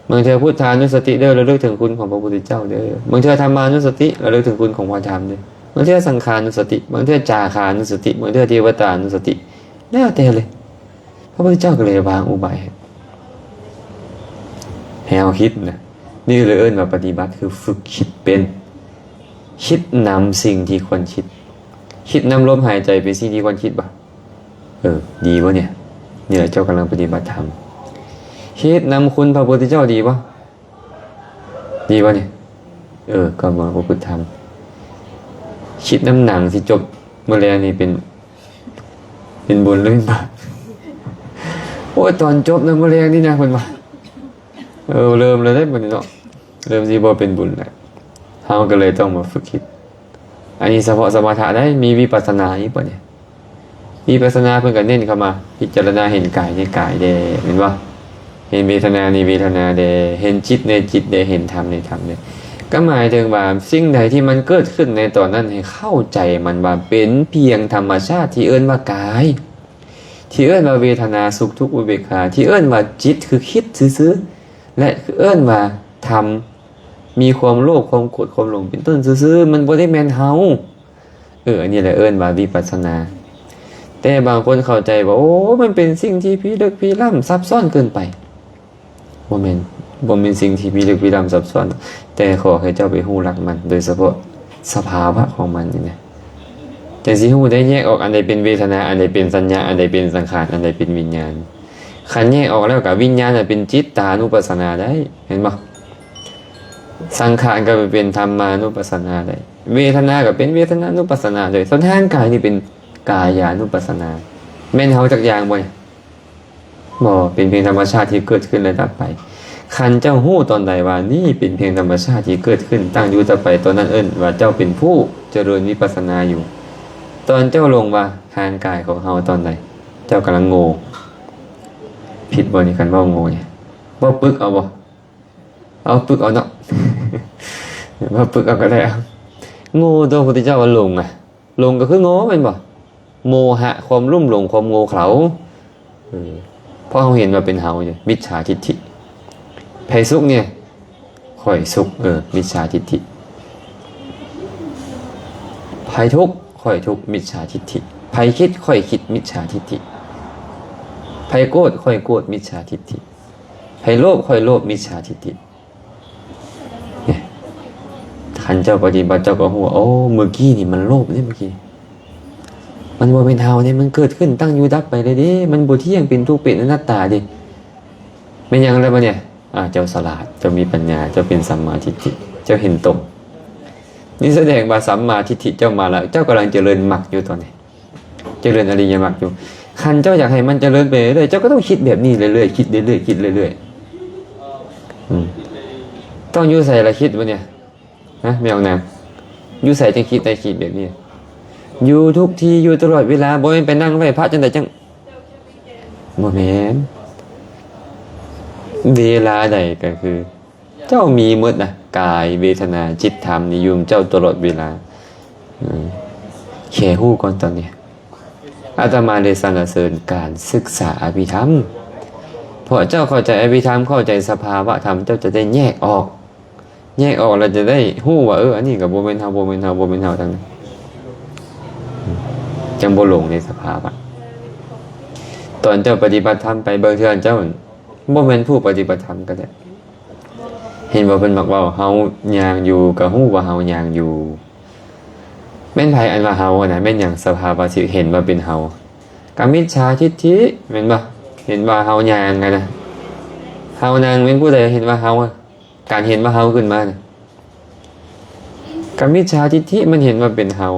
ບາງເທື່ອພຸດທານຸສະຕິເດີ້ ລະລຶກເຖິງຄຸນຂອງພະພຸດທະເຈົ້າເດີ້ ບາງເທື່ອທຳມານຸສະຕິ ລະລຶກເຖິງຄຸນຂອງພະທຳເດີ້ ບາງເທື່ອສັງຂານຸສະຕິ ບາງເທື່ອຈາຄານຸສະຕິ ບາງເທື່ອເທວະຕານຸສະຕິ ແລ້ວແຕ່ເລີຍ. ພະພຸດທະເຈົ້າກໍເລີຍວາງອຸບາຍໃຫ້ ໃຫ້ເຮົາຄິດນະ. ນີ້ເລີຍເອີ້ນວ່າປະຕິບັດ ຄືຝຶກຄິດເປັນ ຄິດນຳສິ່ງທີ່ຄວນຄິດ ຄິດນຳລົມຫາຍໃຈເປັນສິ່ງທີ່ຄວນຄິດບໍ່? ເອີ ດີບໍ່ນີ້? ນີ້ແຫຼະເຈົ້າກຳລັງປະຕິບັດທຳ ຄິດນຳຄຸນພະພຸດທະເຈົ້າດີບໍ່? ດີບໍ່ນີ້? ເອີ ກໍມາປະພຶດທຳ ຄິດນຳໜັງທີ່ຈົບມື້ແລງນີ້ເປັນ ເປັນບຸນຫຼືເປັນບາບ? ໂອ້ຍ ຕອນຈົບນະ ມື້ແລງນີ້ນະ ເພິ່ນວ່າ ເອີ ເລີ່ມແລ້ວເດ້ບັດນີ້ເນາະ ເລີ່ມຊິບໍ່ເປັນບຸນແລ້ວ. ເຮົາກໍເລີຍຕ້ອງມາຝຶກຄິດ ອັນນີ້ສະເພາະສະມະຖະໄດ໋ ມີວິປັດສະນາອີກບໍ່ນີ້? ວິປັດສະນາເພິ່ນກໍເນັ້ນເຂົ້າມາ ພິຈາລະນາເຫັນກາຍໃນກາຍແດ່ ແມ່ນບໍ່? ເຫັນເວທະນາໃນເວທະນາແດ່ ເຫັນຈິດໃນຈິດແດ່ ເຫັນທຳໃນທຳແດ່. ກໍໝາຍເຖິງວ່າ ສິ່ງໃດທີ່ມັນເກີດຂຶ້ນໃນຕອນນັ້ນ ໃຫ້ເຂົ້າໃຈມັນວ່າເປັນພຽງທຳມະຊາດທີ່ເອີ້ນວ່າກາຍ ທີ່ເອີ້ນວ່າເວທະນາ ສຸກ ທຸກ ອຸເບກຂາ ທີ່ເອີ້ນວ່າຈິດ ຄືຄິດຊື່ໆ ແລະ ເອີ້ນວ່າທຳ ມີຄວາມໂລບ ຄວາມໂກດ ຄວາມຫຼົງ ເປັນຕົ້ນຊື່ໆ ມັນບໍ່ໄດ້ແມ່ນເຮົາ. ເອີ ອັນນີ້ແຫຼະເອີ້ນວ່າວິປັດສະນາ. ແຕ່ບາງຄົນເຂົ້າໃຈວ່າ ໂອ້ ມັນເປັນສິ່ງທີ່ພິລຶກພິລ້ຳ ຊັບຊ້ອນເກີນໄປ. ບໍ່ແມ່ນ ບໍ່ແມ່ນສິ່ງທີ່ພິລຶກພິລ້ຳ ຊັບຊ້ອນ ແຕ່ຂໍໃຫ້ເຈົ້າໄປຮູ້ຫຼັກມັນ ໂດຍສະເພາະສະພາວະຂອງມັນນີ້ນະ ຈັ່ງຊິຮູ້ໄດ້ ແຍກອອກອັນໃດເປັນເວທະນາ ອັນໃດເປັນສັນຍາ ອັນໃດເປັນສັງຂານ ອັນໃດເປັນວິນຍານ. ຄັນແຍກອອກແລ້ວ ກະວິນຍານນະເປັນຈິດຕານຸປັດສະນາໄດ້ ແມ່ນບໍ່? ສັງຂານກໍໄປເປັນທຳມານຸປັດສະນາໄດ້ ເວທະນາກໍເປັນເວທະນານຸປັດສະນາໄດ້ ສ່ວນຮ່າງກາຍນີ້ເປັນກາຍານຸປັດສະນາ. ແມ່ນເຮົາຈັກຢ່າງບໍ່ນີ້? ບໍ່ ເປັນພຽງທຳມະຊາດທີ່ເກີດຂຶ້ນ ແລະ ດັບໄປ. ຄັນເຈົ້າຮູ້ຕອນໃດວ່ານີ້ເປັນພຽງທຳມະຊາດທີ່ເກີດຂຶ້ນ ຕັ້ງຢູ່ ດັບໄປ ຕອນນັ້ນເອີ້ນວ່າເຈົ້າເປັນຜູ້ຈະເລີນວິປັດສະນາຢູ່. ຕອນເຈົ້າຫຼົງວ່າຮ່າງກາຍຂອງເຮົາຕອນໃດ ເຈົ້າກຳລັງໂງ່. ຜິດບໍ່ນີ້ ຄັນເວົ້າໂງ່ນີ້? ເວົ້າປຶກເອົາບໍ່? ເອົາປຶກເອົາເນາະ ເວົ້າປຶກເອົາກໍໄດ້. ໂງ່ ຕົວພະພຸດທະເຈົ້າວ່າຫຼົງອະ ຫຼົງກໍຄືໂງ່ແມ່ນບໍ່? ໂມຫະ ຄວາມລຸ່ມຫຼົງ ຄວາມໂງ່ເຂົາ ເອີ ເພາະເຮົາເຫັນວ່າເປັນເຮົາຢູ່ ມິດສາທິດຖິ. ໃຜສຸກນີ້? ຂ້ອຍສຸກ ເອີ ມິດສາທິດຖິ. ໃຜທຸກ? ຂ້ອຍທຸກ ມິດສາທິດຖິ. ໃຜຄິດ? ຂ້ອຍຄິດ ມິດສາທິດຖິ. ໃຜໂກດ ຂ້ອຍໂກດ ມິດສາທິດຖິ, ໃຜໂລບ ຂ້ອຍໂລບ ມິດສາທິດຖິ. ຄັນເຈົ້າປະຕິບັດ ເຈົ້າກໍຮູ້ວ່າ ໂອ້ ມື້ກີ້ນີ້ມັນໂລບເດ້ ມື້ກີ້ ມັນບໍ່ແມ່ນເຮົາເດ້ ມັນເກີດຂຶ້ນ ຕັ້ງຢູ່ ດັບໄປເລີຍເດ້ ມັນບໍ່ທ່ຽງ ເປັນທຸກ ເປັນອະນັດຕາເດ້. ແມ່ນຫຍັງແລ້ວບັດນີ້? ອາ ເຈົ້າສະຫຼາດ ເຈົ້າມີປັນຍາ ເຈົ້າເປັນສຳມາທິດຖິ ເຈົ້າເຫັນຕົງ. ນີ້ສະແດງວ່າສຳມາທິດຖິເຈົ້າມາແລ້ວ ເຈົ້າກຳລັງຈະເລີນມັກຢູ່ຕອນນີ້ ຈະເລີນອະລິຍະມັກຢູ່. ຄັນເຈົ້າຢາກໃຫ້ມັນຈະເລີນໄປເລື້ອຍໆ ເຈົ້າກໍຕ້ອງຄິດແບບນີ້ເລື້ອຍໆ ຄິດເລື້ອຍໆ ຄິດເລື້ອຍໆ. ອືມ ຕ້ອງຢູ່ໃສລະຄິດບັດນີ້? ຮະ ແມ່ອອກນາງ ຢູ່ໃສຈັ່ງຄິດໄດ້ ຄິດແບບນີ້? ຢູ່ທຸກທີ່ ຢູ່ຕະຫຼອດເວລາ. ບໍ່ແມ່ນໄປນັ່ງໄຫວ້ພະຈັ່ງໃດຈັ່ງ ບໍ່ແມ່ນ. ເວລາໃດກໍຄື ເຈົ້າມີໝົດນະ ກາຍ ເວທະນາ ຈິດ ທຳນີ້ຢູ່ນຳເຈົ້າຕະຫຼອດເວລາ. ເອີ ແຄ່ຮູ້ກ່ອນຕອນນີ້ ອາດຕະມາເລີຍສັນລະເສີນການສຶກສາອະພິທຳ ເພາະເຈົ້າເຂົ້າໃຈອະພິທຳ ເຂົ້າໃຈສະພາວະທຳ ເຈົ້າຈະໄດ້ແຍກອອກ ແຍກອອກແລ້ວຈະໄດ້ຮູ້ວ່າ ເອີ ອັນນີ້ກໍບໍ່ແມ່ນເຮົາ ບໍ່ແມ່ນເຮົາ ບໍ່ແມ່ນເຮົາທັງນັ້ນ ຈັ່ງບໍ່ຫຼົງໃນສະພາວະ. ຕອນເຈົ້າປະຕິບັດທຳໄປ ບາງເທື່ອເຈົ້າບໍ່ແມ່ນຜູ້ປະຕິບັດທຳກໍໄດ້. ເຫັນບໍ່ ເພິ່ນມັກເວົ້າ ເຮົາຍ່າງຢູ່ ກໍຮູ້ວ່າເຮົາຍ່າງຢູ່. ແມ່ນໃຜອັນວ່າເຮົາຫັ້ນນະ? ແມ່ນຫຍັງ? ສະພາວະທີ່ເຫັນວ່າເປັນເຮົາ ກະມິດສາທິດຖິ ແມ່ນບໍ່? ເຫັນວ່າເຮົາຍ່າງຫັ້ນນະ ເຮົານັ່ງ ແມ່ນຜູ້ໃດເຫັນວ່າເຮົາ? ການເຫັນວ່າເຮົາຂຶ້ນມານະ ກະມິດສາທິດຖິ ມັນເຫັນວ່າເປັນເຮົາ.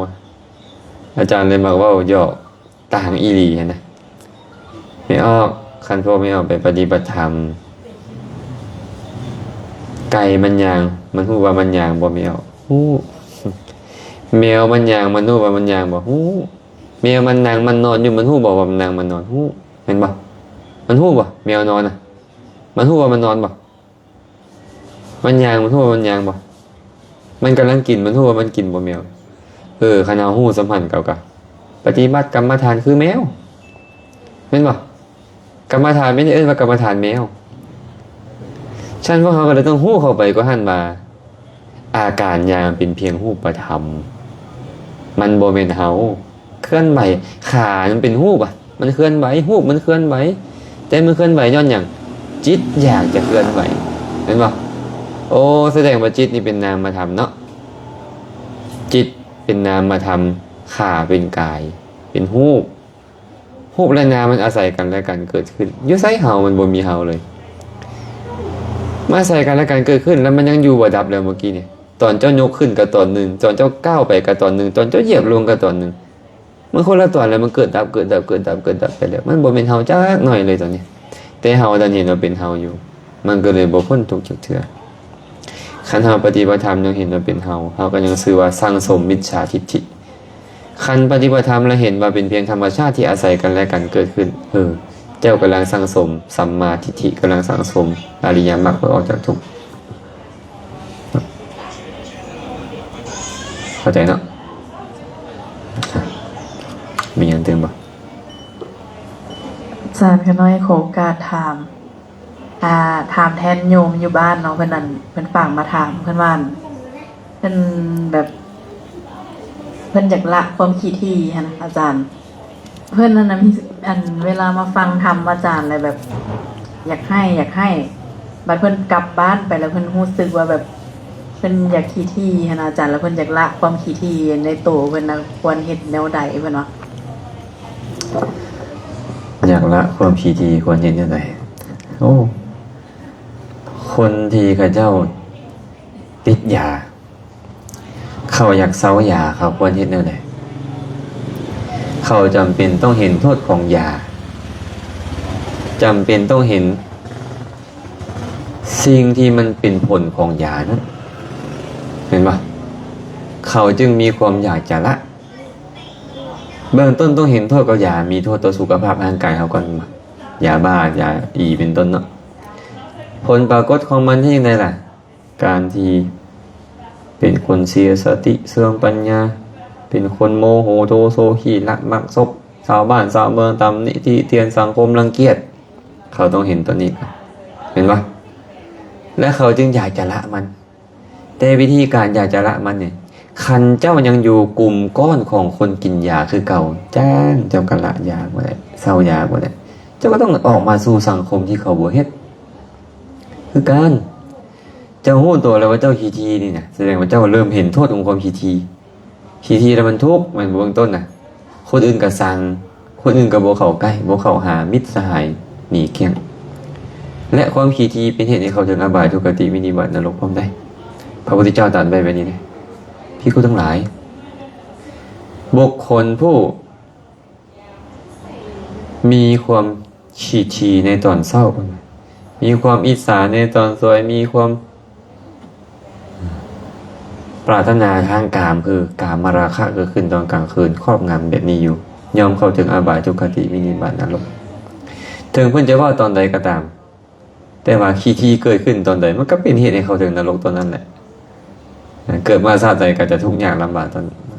ອາຈານເລີຍມັກເວົ້າຢອກ ຕ່າງອີ່ຫຼີຫັ້ນນະ. ແມ່ອອກ ຄັນພວກແມ່ອອກໄປປະຕິບັດທຳ ໄກ່ມັນຍ່າງ ມັນຮູ້ວ່າມັນຍ່າງບໍ່? ແມ່ອອກ ຮູ້. ແມວມັນຍ່າງ ມັນຮູ້ວ່າມັນຍ່າງບໍ່? ຮູ້. ແມວມັນນັ່ງ ມັນນອນຢູ່ ມັນຮູ້ບໍ່ວ່າມັນນັ່ງ ມັນນອນ? ຮູ້. ແມ່ນບໍ່? ມັນຮູ້ບໍ່? ແມວນອນນະ ມັນຮູ້ວ່າມັນນອນບໍ່? ມັນຍ່າງ ມັນຮູ້ວ່າມັນຍ່າງບໍ່? ມັນກຳລັງກິນ ມັນຮູ້ວ່າມັນກິນບໍ່ ແມວ? ເອີ ຄັນເຮົາຮູ້ສ່ຳຫັ້ນ ເຮົາກໍປະຕິບັດກຳມະຖານຄືແມວ ແມ່ນບໍ່? ກຳມະຖານແມ່ນເອີ້ນວ່າກຳມະຖານແມວ. ຊັ້ນພວກເຮົາກໍເລີຍຕ້ອງຮູ້ເຂົ້າໄປກວ່າຫັ້ນວ່າ ອາການຍ່າງເປັນພຽງຮູບປະທຳ ມັນບໍ່ແມ່ນເຮົາ. ເຄື່ອນໄຫວ ຂາມັນເປັນຮູບອະ ມັນເຄື່ອນໄຫວ ຮູບມັນເຄື່ອນໄຫວ ແຕ່ມັນເຄື່ອນໄຫວຍ້ອນຫຍັງ? ຈິດຢາກຈະເຄື່ອນໄຫວ ແມ່ນບໍ່? ໂອ້ ສະແດງວ່າຈິດນີ້ເປັນນາມະທຳເນາະ ຈິດເປັນນາມະທຳ ຂາເປັນກາຍ ເປັນຮູບ ຮູບ ແລະ ນາມ ມັນອາໄສກັນ ແລະ ກັນເກີດຂຶ້ນ. ຢູ່ໃສເຮົາ? ມັນບໍ່ມີເຮົາເລີຍ ມັນອາໄສກັນ ແລະ ກັນເກີດຂຶ້ນ ແລ້ວມັນຍັງຢູ່ບໍ່ດັບແລ້ວ ເມື່ອກີ້ນີ້ ຕອນເຈົ້າຍົກຂຶ້ນກໍຕອນໜຶ່ງ ຕອນເຈົ້າກ້າວໄປກໍຕອນໜຶ່ງ ຕອນເຈົ້າຢຽບລົງກໍຕອນໜຶ່ງ ມັນຄົນລະຕອນແລ້ວ ມັນເກີດດັບ ເກີດດັບ ເກີດດັບ ເກີດດັບໄປແລ້ວ ມັນບໍ່ແມ່ນເຮົາຈັກໜ້ອຍເລີຍຕອນນີ້ ແຕ່ເຮົາດັນເຫັນວ່າເປັນເຮົາຢູ່ ມັນກໍເລີຍບໍ່ພົ້ນທຸກຈັກເທື່ອ. ຄັນເຮົາປະຕິບັດທຳຍັງເຫັນວ່າເປັນເຮົາ ເຮົາກໍຍັງຊື່ວ່າສັ່ງສົມມິດສາທິດຖິ. ຄັນປະຕິບັດທຳແລ້ວເຫັນວ່າເປັນພຽງທຳມະຊາດທີ່ອາໄສກັນ ແລະ ກັນເກີດຂຶ້ນ ເອີ ເຈົ້າກຳລັງສັ່ງສົມສຳມາທິດຖິ ກຳລັງສັ່ງສົມອະລິຍະມັກເພື່ອອອກຈາກທຸກ. ເຂົ້າໃຈເນາະ? ມີຫຍັງຕື່ມບໍ່? ອາຈານ ຂ້ານ້ອຍຂໍໂອກາດຖາມ ອ່າ ຖາມແທນໂຍມຢູ່ບ້ານເນາະ ເພິ່ນນັ້ນ ເພິ່ນຝາກມາຖາມ ເພິ່ນວ່າ ເພິ່ນແບບ ເພິ່ນຢາກລະຄວາມຂີ້ຖີ່ຫັ້ນນະອາຈານ. ເພິ່ນຫັ້ນນະມີ ອັນ ເວລາມາຟັງທຳອາຈານແລ້ວແບບ ຢາກໄຫ້ ຢາກໄຫ້ ບັດເພິ່ນກັບບ້ານໄປແລ້ວ ເພິ່ນຮູ້ສຶກວ່າແບບ ເພິ່ນຢາກຂີ້ຖີ່ຫັ້ນນະອາຈານ ແລ້ວເພິ່ນຢາກລະຄວາມຂີ້ຖີ່ໃນໂຕເພິ່ນນະ ຄວນເຮັດແນວໃດເພິ່ນວ່າ? ຢາກລະຄວາມຂີ້ຖີ່ຄວນເຮັດແນວໃດ? ໂອ້ ຄົນທີ່ເຂົາເຈົ້າຕິດຢາ ເຂົາຢາກເຊົາຢາ ເຂົາຄວນເຮັດແນວໃດ? ເຂົາຈຳເປັນຕ້ອງເຫັນໂທດຂອງຢາ ຈຳເປັນຕ້ອງເຫັນສິ່ງທີ່ມັນເປັນຜົນຂອງຢານັ້ນ ແມ່ນບໍ່? ເຂົາຈຶ່ງມີຄວາມຢາກຈະລະ. ເບື້ອງຕົ້ນຕ້ອງເຫັນໂທດຂອງຢາ ມີໂທດຕໍ່ສຸຂະພາບຮ່າງກາຍເຮົາກ່ອນ ຢາບ້າ ຢາອີເປັນຕົ້ນເນາະ. ຜົນປາກົດຂອງມັນເຮັດຈັ່ງໃດລະ? ການທີ່ເປັນຄົນເສຍສະຕິ ເສື່ອມປັນຍາ ເປັນຄົນໂມໂຫໂທໂສ ຂີ້ລັກມັກສົບ ຊາວບ້ານຊາວເມືອງຕຳໜິຕິຕຽນ ສັງຄົມລັງກຽດ ເຂົາຕ້ອງເຫັນຕົວນີ້ ແມ່ນບໍ່? ແລະ ເຂົາຈຶ່ງຢາກຈະລະມັນ. ແຕ່ວິທີການຢາກຈະລະມັນນີ້ ຄັນເຈົ້າຍັງຢູ່ກຸ່ມກ້ອນຂອງຄົນກິນຢາຄືເກົ່າ ຈ້າງເຈົ້າກໍລະຢາບໍ່ໄດ້ ເຊົາຢາບໍ່ໄດ້. ເຈົ້າກໍຕ້ອງອອກມາສູ່ສັງຄົມທີ່ເຂົາບໍ່ເຮັດຄືກັນ. ເຈົ້າຮູ້ຕົວແລ້ວວ່າເຈົ້າຂີ້ຖີ່ນີ້ນະ ສະແດງວ່າເຈົ້າເລີ່ມເຫັນໂທດຂອງຄວາມຂີ້ຖີ່. ຂີ້ຖີ່ແລ້ວມັນທຸກ ແມ່ນບໍ່? ເບື້ອງຕົ້ນນະ ຄົນອື່ນກໍຊັງ ຄົນອື່ນກໍບໍ່ເຂົ້າໃກ້ ບໍ່ເຂົ້າຫາ ມິດສະຫາຍໜີກ້ຽງ ແລະ ຄວາມຂີ້ຖີ່ເປັນເຫດໃຫ້ເຂົ້າເຖິງອະບາຍ ທຸກຄະຕິ ວິນິບາດ ນະລົກພ້ອມໃດ. ພະພຸດທະເຈົ້າຕັດໄວ້ແບບນີ້ເດ້ ພິກຂຸທັງຫຼາຍ, ບຸກຄົນຜູ້ມີຄວາມຂີ້ຖີ່ໃນຕອນເຊົ້າ ມີຄວາມອິດສາໃນຕອນສວຍ ມີຄວາມ ປາດຖະໜາທາງກາມ ຄືກາມະລາຄະ ເກີດຂຶ້ນຕອນກາງຄືນ ຄອບງຳແບບນີ້ຢູ່ ຍ່ອມເຂົ້າເຖິງອະບາຍ ທຸກຄະຕິ ວິນິບາດ ນະລົກ. ເຖິງເພິ່ນຈະເວົ້າຕອນໃດກໍຕາມ ແຕ່ວ່າຂີ້ຖີ່ເກີດຂຶ້ນຕອນໃດ ມັນກໍເປັນເຫດໃຫ້ເຂົ້າເຖິງນະລົກຕອນນັ້ນແຫຼະ. ເກີດມາຊາດໃດກໍຈະທຸກຍາກລຳບາກຕອນນັ້ນເນາ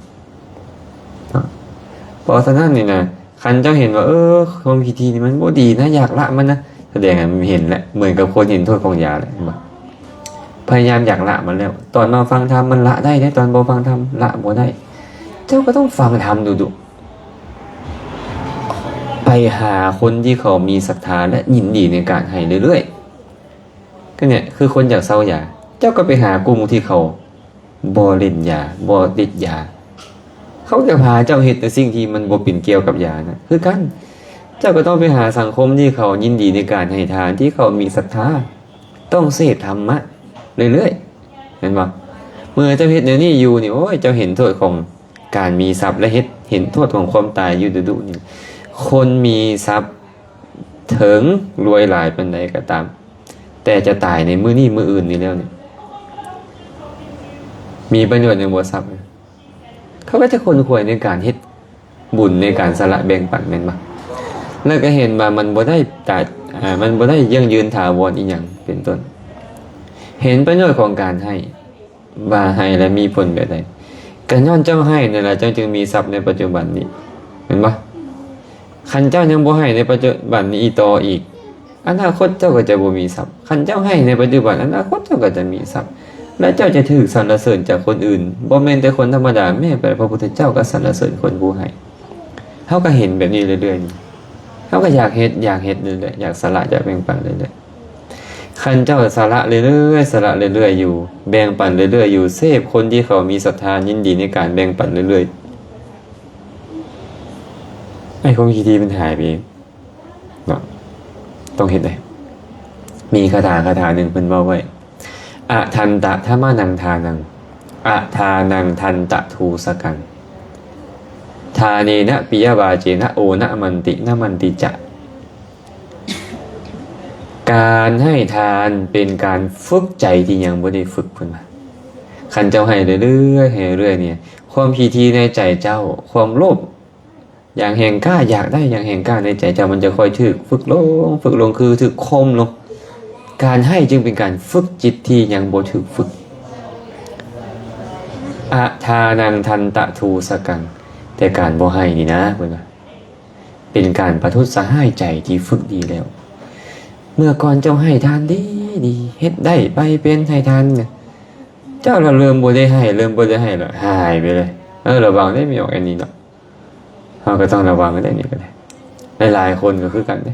ະ. ເພາະສະນັ້ນນີ້ນະ ຄັນເຈົ້າເຫັນວ່າ ເອີ ຄວາມຂີ້ຖີ່ນີ້ມັນບໍ່ດີນະ ຢາກລະມັນນະ ສະແດງໃຫ້ມັນເຫັນແຫຼະ ເໝືອນກັບຄົນເຫັນໂທດຂອງຢາແຫຼະ ເຫັນບໍ່? ພະຍາຍາມຢາກລະມັນແລ້ວ ຕອນມາຟັງທຳມັນລະໄດ້ເດ້ ຕອນບໍ່ຟັງທຳລະບໍ່ໄດ້. ເຈົ້າກໍຕ້ອງຟັງທຳດຸໆ ໄປຫາຄົນທີ່ເຂົາມີສັດທາ ແລະ ຍິນດີໃນການໃຫ້ເລື້ອຍໆ. ກໍເນີ້ຍ ຄືຄົນຢາກເຊົາຢາ ເຈົ້າກໍໄປຫາກຸ່ມທີ່ເຂົາ ບໍ່ຫຼິ້ນຢາ ບໍ່ຕິດຢາ ເຂົາຈະພາເຈົ້າເຮັດແຕ່ສິ່ງທີ່ມັນບໍ່ເປັນກ່ຽວກັບຢານະ ຄືກັນ. ເຈົ້າກໍຕ້ອງໄປຫາສັງຄົມທີ່ເຂົາຍິນດີໃນການໃຫ້ທານ ທີ່ເຂົາມີສັດທາ ຕ້ອງເສບທຳມະເລື້ອຍໆ ແມ່ນບໍ່? ເມື່ອເຈົ້າເຮັດແນວນີ້ຢູ່ນີ້ ໂອ້ຍ ເຈົ້າເຫັນໂທດຂອງການມີຊັບ ແລະ ເຮັດ ເຫັນໂທດຂອງຄວາມຕາຍຢູ່ດຸໆນີ້. ຄົນມີຊັບ ເຖິງລວຍຫຼາຍປານໃດກໍຕາມ ແຕ່ຈະຕາຍໃນມື້ນີ້ມື້ອື່ນນີ້ແລ້ວນີ້ ມີປະໂຫຍດຫຍັງບໍ່ຊັບ? ເຂົາກໍຈະຂົນຂວາຍໃນການເຮັດບຸນ ໃນການສະຫຼະແບ່ງປັນ ແມ່ນບໍ່? ແລ້ວກໍເຫັນວ່າມັນບໍ່ໄດ້ຕາຍ ອາ ມັນບໍ່ໄດ້ຢັ້ງຢືນຖາວອນອີ່ຫຍັງເປັນຕົ້ນ ເຫັນປະໂຫຍດຂອງການໃຫ້ ວ່າໃຫ້ແລ້ວມີຜົນແບບໃດ? ກໍຍ້ອນເຈົ້າໃຫ້ນັ້ນລະ ເຈົ້າຈຶ່ງມີຊັບໃນປັດຈຸບັນນີ້ ແມ່ນບໍ່? ຄັນເຈົ້າຍັງບໍ່ໃຫ້ໃນປັດຈຸບັນນີ້ຕໍ່ອີກ ອະນາຄົດເຈົ້າກໍຈະບໍ່ມີຊັບ. ຄັນເຈົ້າໃຫ້ໃນປັດຈຸບັນ ອະນາຄົດເຈົ້າກໍຈະມີຊັບ ແລະ ເຈົ້າຈະຖືກສັນລະເສີນຈາກຄົນອື່ນ ບໍ່ແມ່ນແຕ່ຄົນທຳມະດາ ແມ້ແຕ່ພະພຸດທະເຈົ້າກໍສັນລະເສີນຄົນຜູ້ໃຫ້. ເຮົາກໍເຫັນແບບນີ້ເລື້ອຍໆ ເຮົາກໍຢາກເຮັດ ຢາກເຮັດເລື້ອຍໆ ຢາກສະຫຼະ ຢາກແບ່ງປັນເລື້ອຍໆ. ຄັນເຈົ້າສະຫຼະເລື້ອຍໆ ສະຫຼະເລື້ອຍໆຢູ່ ແບ່ງປັນເລື້ອຍໆຢູ່ ເສບຄົນທີ່ເຂົາມີສັດທາ ຍິນດີໃນການແບ່ງປັນເລື້ອຍໆ ໄອ້ຄວາມຂີ້ຖີ່ມັນຫາຍໄປເອງເນາະ. ຕ້ອງເຮັດເດ້. ມີຄາຖາ ຄາຖາໜຶ່ງເພິ່ນເວົ້າໄວ້ ອະທັນຕະທະມະນັງທານັງ ອະທານັງທັນຕະທູສະກັງ ທາເນນະປິຍະວາເຈນະ ໂອນະມັນຕິນະມັນຕິຈະ. ການໃຫ້ທານເປັນການຝຶກໃຈທີ່ຍັງບໍ່ໄດ້ຝຶກ ເພິ່ນວ່າ. ຄັນເຈົ້າໃຫ້ເລື້ອຍໆ ໃຫ້ເລື້ອຍໆນີ້ ຄວາມຂີ້ຖີ່ໃນໃຈເຈົ້າ ຄວາມໂລບຢ່າງແຮງກ້າ ຢາກໄດ້ຢ່າງແຮງກ້າໃນໃຈເຈົ້າ ມັນຈະຄ່ອຍຖືກຝຶກລົງ ຝຶກລົງ ຄືຖືກຂົ່ມລົງ. ການໃຫ້ຈຶ່ງເປັນການຝຶກຈິດທີ່ຍັງບໍ່ຖືກຝຶກ. ອະທານັງທັນຕະທູສະກັງ ແຕ່ການບໍ່ໃຫ້ນີ້ນະ ເພິ່ນວ່າ ເປັນການປະທຸດສະຫາຍໃຈທີ່ຝຶກດີແລ້ວ. ເມື່ອກ່ອນເຈົ້າໃຫ້ທານດີໆ ເຮັດໄດ້ໄປເປັນໃຫ້ທານ ເຈົ້າລະເລີ່ມບໍ່ໄດ້ໃຫ້ ເລີ່ມບໍ່ໄດ້ໃຫ້ລະຫາຍໄປເລີຍ. ເອີ ລະວັງເດ້ ມີອອກອັນນີ້ເນາະ. ເຮົາກໍຕ້ອງລະວັງເດ້ ນີ້ກໍໄດ້. ຫຼາຍໆຄົນກໍຄືກັນເດ້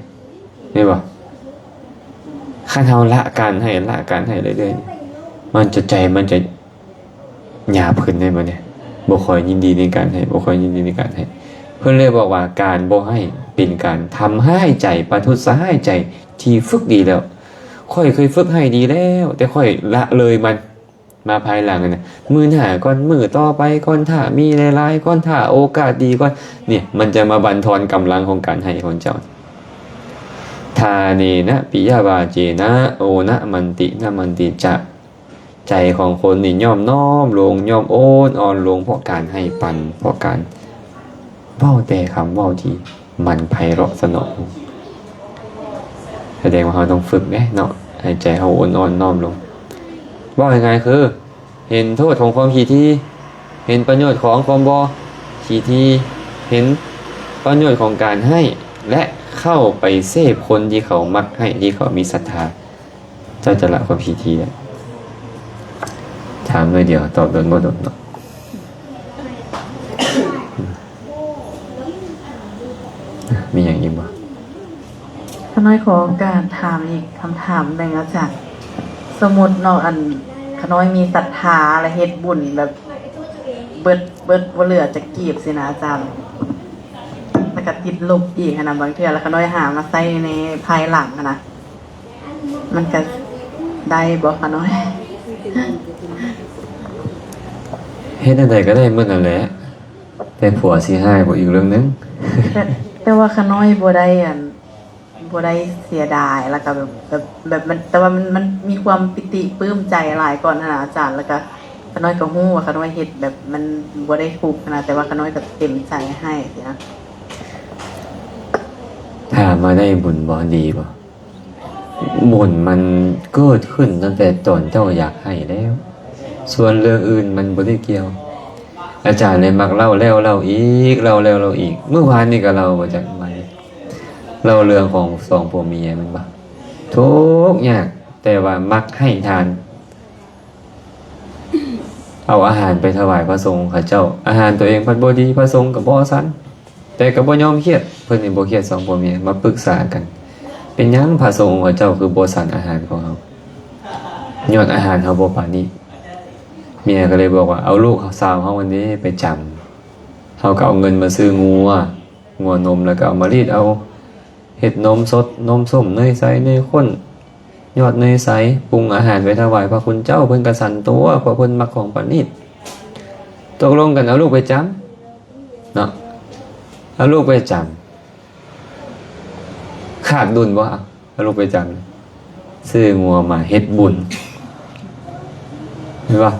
ແມ່ນບໍ່? ຄັນເຮົາລະການໃຫ້ ລະການໃຫ້ເລື້ອຍໆ ມັນຈະ ໃຈມັນຈະ ຫຍາບຂຶ້ນໄດ້ບໍ່ນີ້? ບໍ່ຄ່ອຍຍິນດີໃນການໃຫ້ ບໍ່ຄ່ອຍຍິນດີໃນການໃຫ້. ເພິ່ນເລີຍບອກວ່າ ການບໍ່ໃຫ້ເປັນການທຳຮ້າຍໃຈ ປະທຸດສະຫາຍໃຈທີ່ຝຶກດີແລ້ວ. ຂ້ອຍເຄີຍຝຶກໃຫ້ດີແລ້ວ ແຕ່ຂ້ອຍລະເລີຍມັນມາພາຍຫຼັງນະ. ມື້ໜ້າກ່ອນ ມື້ຕໍ່ໄປກ່ອນ ຖ້າມີຫຼາຍໆກ່ອນ ຖ້າໂອກາດດີກ່ອນ. ນີ້ ມັນຈະມາບັນທອນກຳລັງຂອງການໃຫ້ຂອງເຈົ້າ. ທາເນນະປິຍະວາເຈນະ ໂອນະມັນຕິນະມັນຕິຈະ. ໃຈຂອງຄົນນີ້ຍ່ອມນ້ອມລົງ ຍ່ອມໂອນອ່ອນລົງ ເພາະການໃຫ້ປັນ ເພາະການເວົ້າແຕ່ຄຳເວົ້າທີ່ມັນໄພເລາະສະໜອງ ສະແດງວ່າເຮົາຕ້ອງຝຶກເດ້ເນາະ ໃຫ້ໃຈເຮົາໂອນອ່ອນນ້ອມລົງ. ເວົ້າງ່າຍໆຄື ເຫັນໂທດຂອງຄວາມຂີ້ຖີ່ ເຫັນປະໂຫຍດຂອງຄວາມບໍ່ຂີ້ຖີ່ ເຫັນປະໂຫຍດຂອງການໃຫ້ ແລະ ເຂົ້າໄປເສບຄົນທີ່ເຂົາມັກໃຫ້ ທີ່ເຂົາມີສັດທາ. ເຈົ້າຈະລະຄວາມຂີ້ຖີ່ໄດ້? ຖາມໜ້ອຍດຽວ ຕອບດົນບໍ່ດົນເນາະ. ມີຫຍັງອີກບໍ່? ນ້ອຍຂໍໂອກາດຖາມອີກຄຳຖາມໜຶ່ງອາຈານ. ສົມມຸດເນາະ ອັນ ຂ້ານ້ອຍມີສັດທາ ແລະ ເຮັດບຸນແບບເບິດ ເບິດບໍ່ເຫຼືອຈັກກີບຊີ້ນະອາຈານ, ແລ້ວກໍຕິດລົບອີກຫັ້ນນະ ບາງເທື່ອ ແລ້ວຂ້ານ້ອຍຫາມາໃຊ້ໃນພາຍຫຼັງຫັ້ນນະ ມັນກະໄດ້ບໍ່ຂະນ້ອຍ? ເຮັດແນວໃດກໍໄດ້ໝົດນັ້ນແຫຼະ ແຕ່ຜົວຊິຮ້າຍບໍ່ ອີກເລື່ອງໜຶ່ງ. ແຕ່ ແຕ່ວ່າຂະນ້ອຍບໍ່ໄດ້ ອັນ ບໍ່ໄດ້ເສຍດາຍ ແລ້ວກໍແບບ ແບບ ແບບມັນ ແຕ່ວ່າມັນ ມັນມີຄວາມປິຕິປຶ້ມໃຈຫຼາຍກ່ອນຫັ້ນນະອາຈານ. ແລ້ວກໍຂະນ້ອຍກໍຮູ້ວ່າຂະນ້ອຍເຮັດແບບມັນບໍ່ໄດ້ທຸກຫັ້ນນະ ແຕ່ວ່າຂະນ້ອຍກໍເຕັມໃຈໃຫ້ຊີ້ນະ. ຖາມວ່າໄດ້ບຸນບໍ່ ດີບໍ່? ບຸນມັນເກີດຂຶ້ນຕັ້ງແຕ່ຕອນເຈົ້າຢາກໃຫ້ແລ້ວ, ສ່ວນເລື່ອງອື່ນມັນບໍ່ໄດ້ກ່ຽວ. ອາຈານເລີຍມັກເລົ່າແລ້ວເລົ່າອີກ ເລົ່າແລ້ວເລົ່າອີກ. ມື້ວານນີ້ກໍເລົ່າ ບໍ່ຈັກມາເລົ່າເລື່ອງຂອງສອງຜົວເມຍແມ່ນບໍ່? ທຸກຍາກ ແຕ່ວ່າມັກໃຫ້ທານ. ເອົາອາຫານໄປຖວາຍພະສົງເຂົາເຈົ້າ, ອາຫານຕົວເອງພັດບໍ່ດີ, ພະສົງກໍບໍ່ສັນ, ແຕ່ກໍບໍ່ຍອມຄຽດ. ເພິ່ນນີ້ບໍ່ຄຽດ, ສອງຜົວເມຍມາປຶກສາກັນ, ເປັນຫຍັງພະສົງເຂົາເຈົ້າຄືບໍ່ສັນອາຫານຂອງເຮົາ? ຍ້ອນອາຫານເຮົາບໍ່ປານີດ. ເມຍກໍເລີຍບອກວ່າ ເອົາລູກສາວເຮົາອັນນີ້ໄປຈຳ, ເຮົາກໍເອົາເງິນມາຊື້ງົວ, ງົວນົມ, ແລ້ວກໍເອົາມາລີດເອົາ ເຮັດນົມສົດ, ນົມສົ້ມ, ເນີຍໃສ, ເນີຍຂຸ້ນ, ຍອດເນີຍໃສ, ປຸງອາຫານໄປຖວາຍພະຄຸນເຈົ້າ, ເພິ່ນກະສັນຕົວ ເພາະເພິ່ນມັກຂອງປານີດ. ຕົກລົງກັນເອົາລູກໄປຈຳເນາະ, ເອົາລູກໄປຈຳ ຂາດດຸນບໍ່? ເອົາລູກໄປຈຳ ຊື້ງົວມາເຮັດບຸນ ເຫັນບໍ່?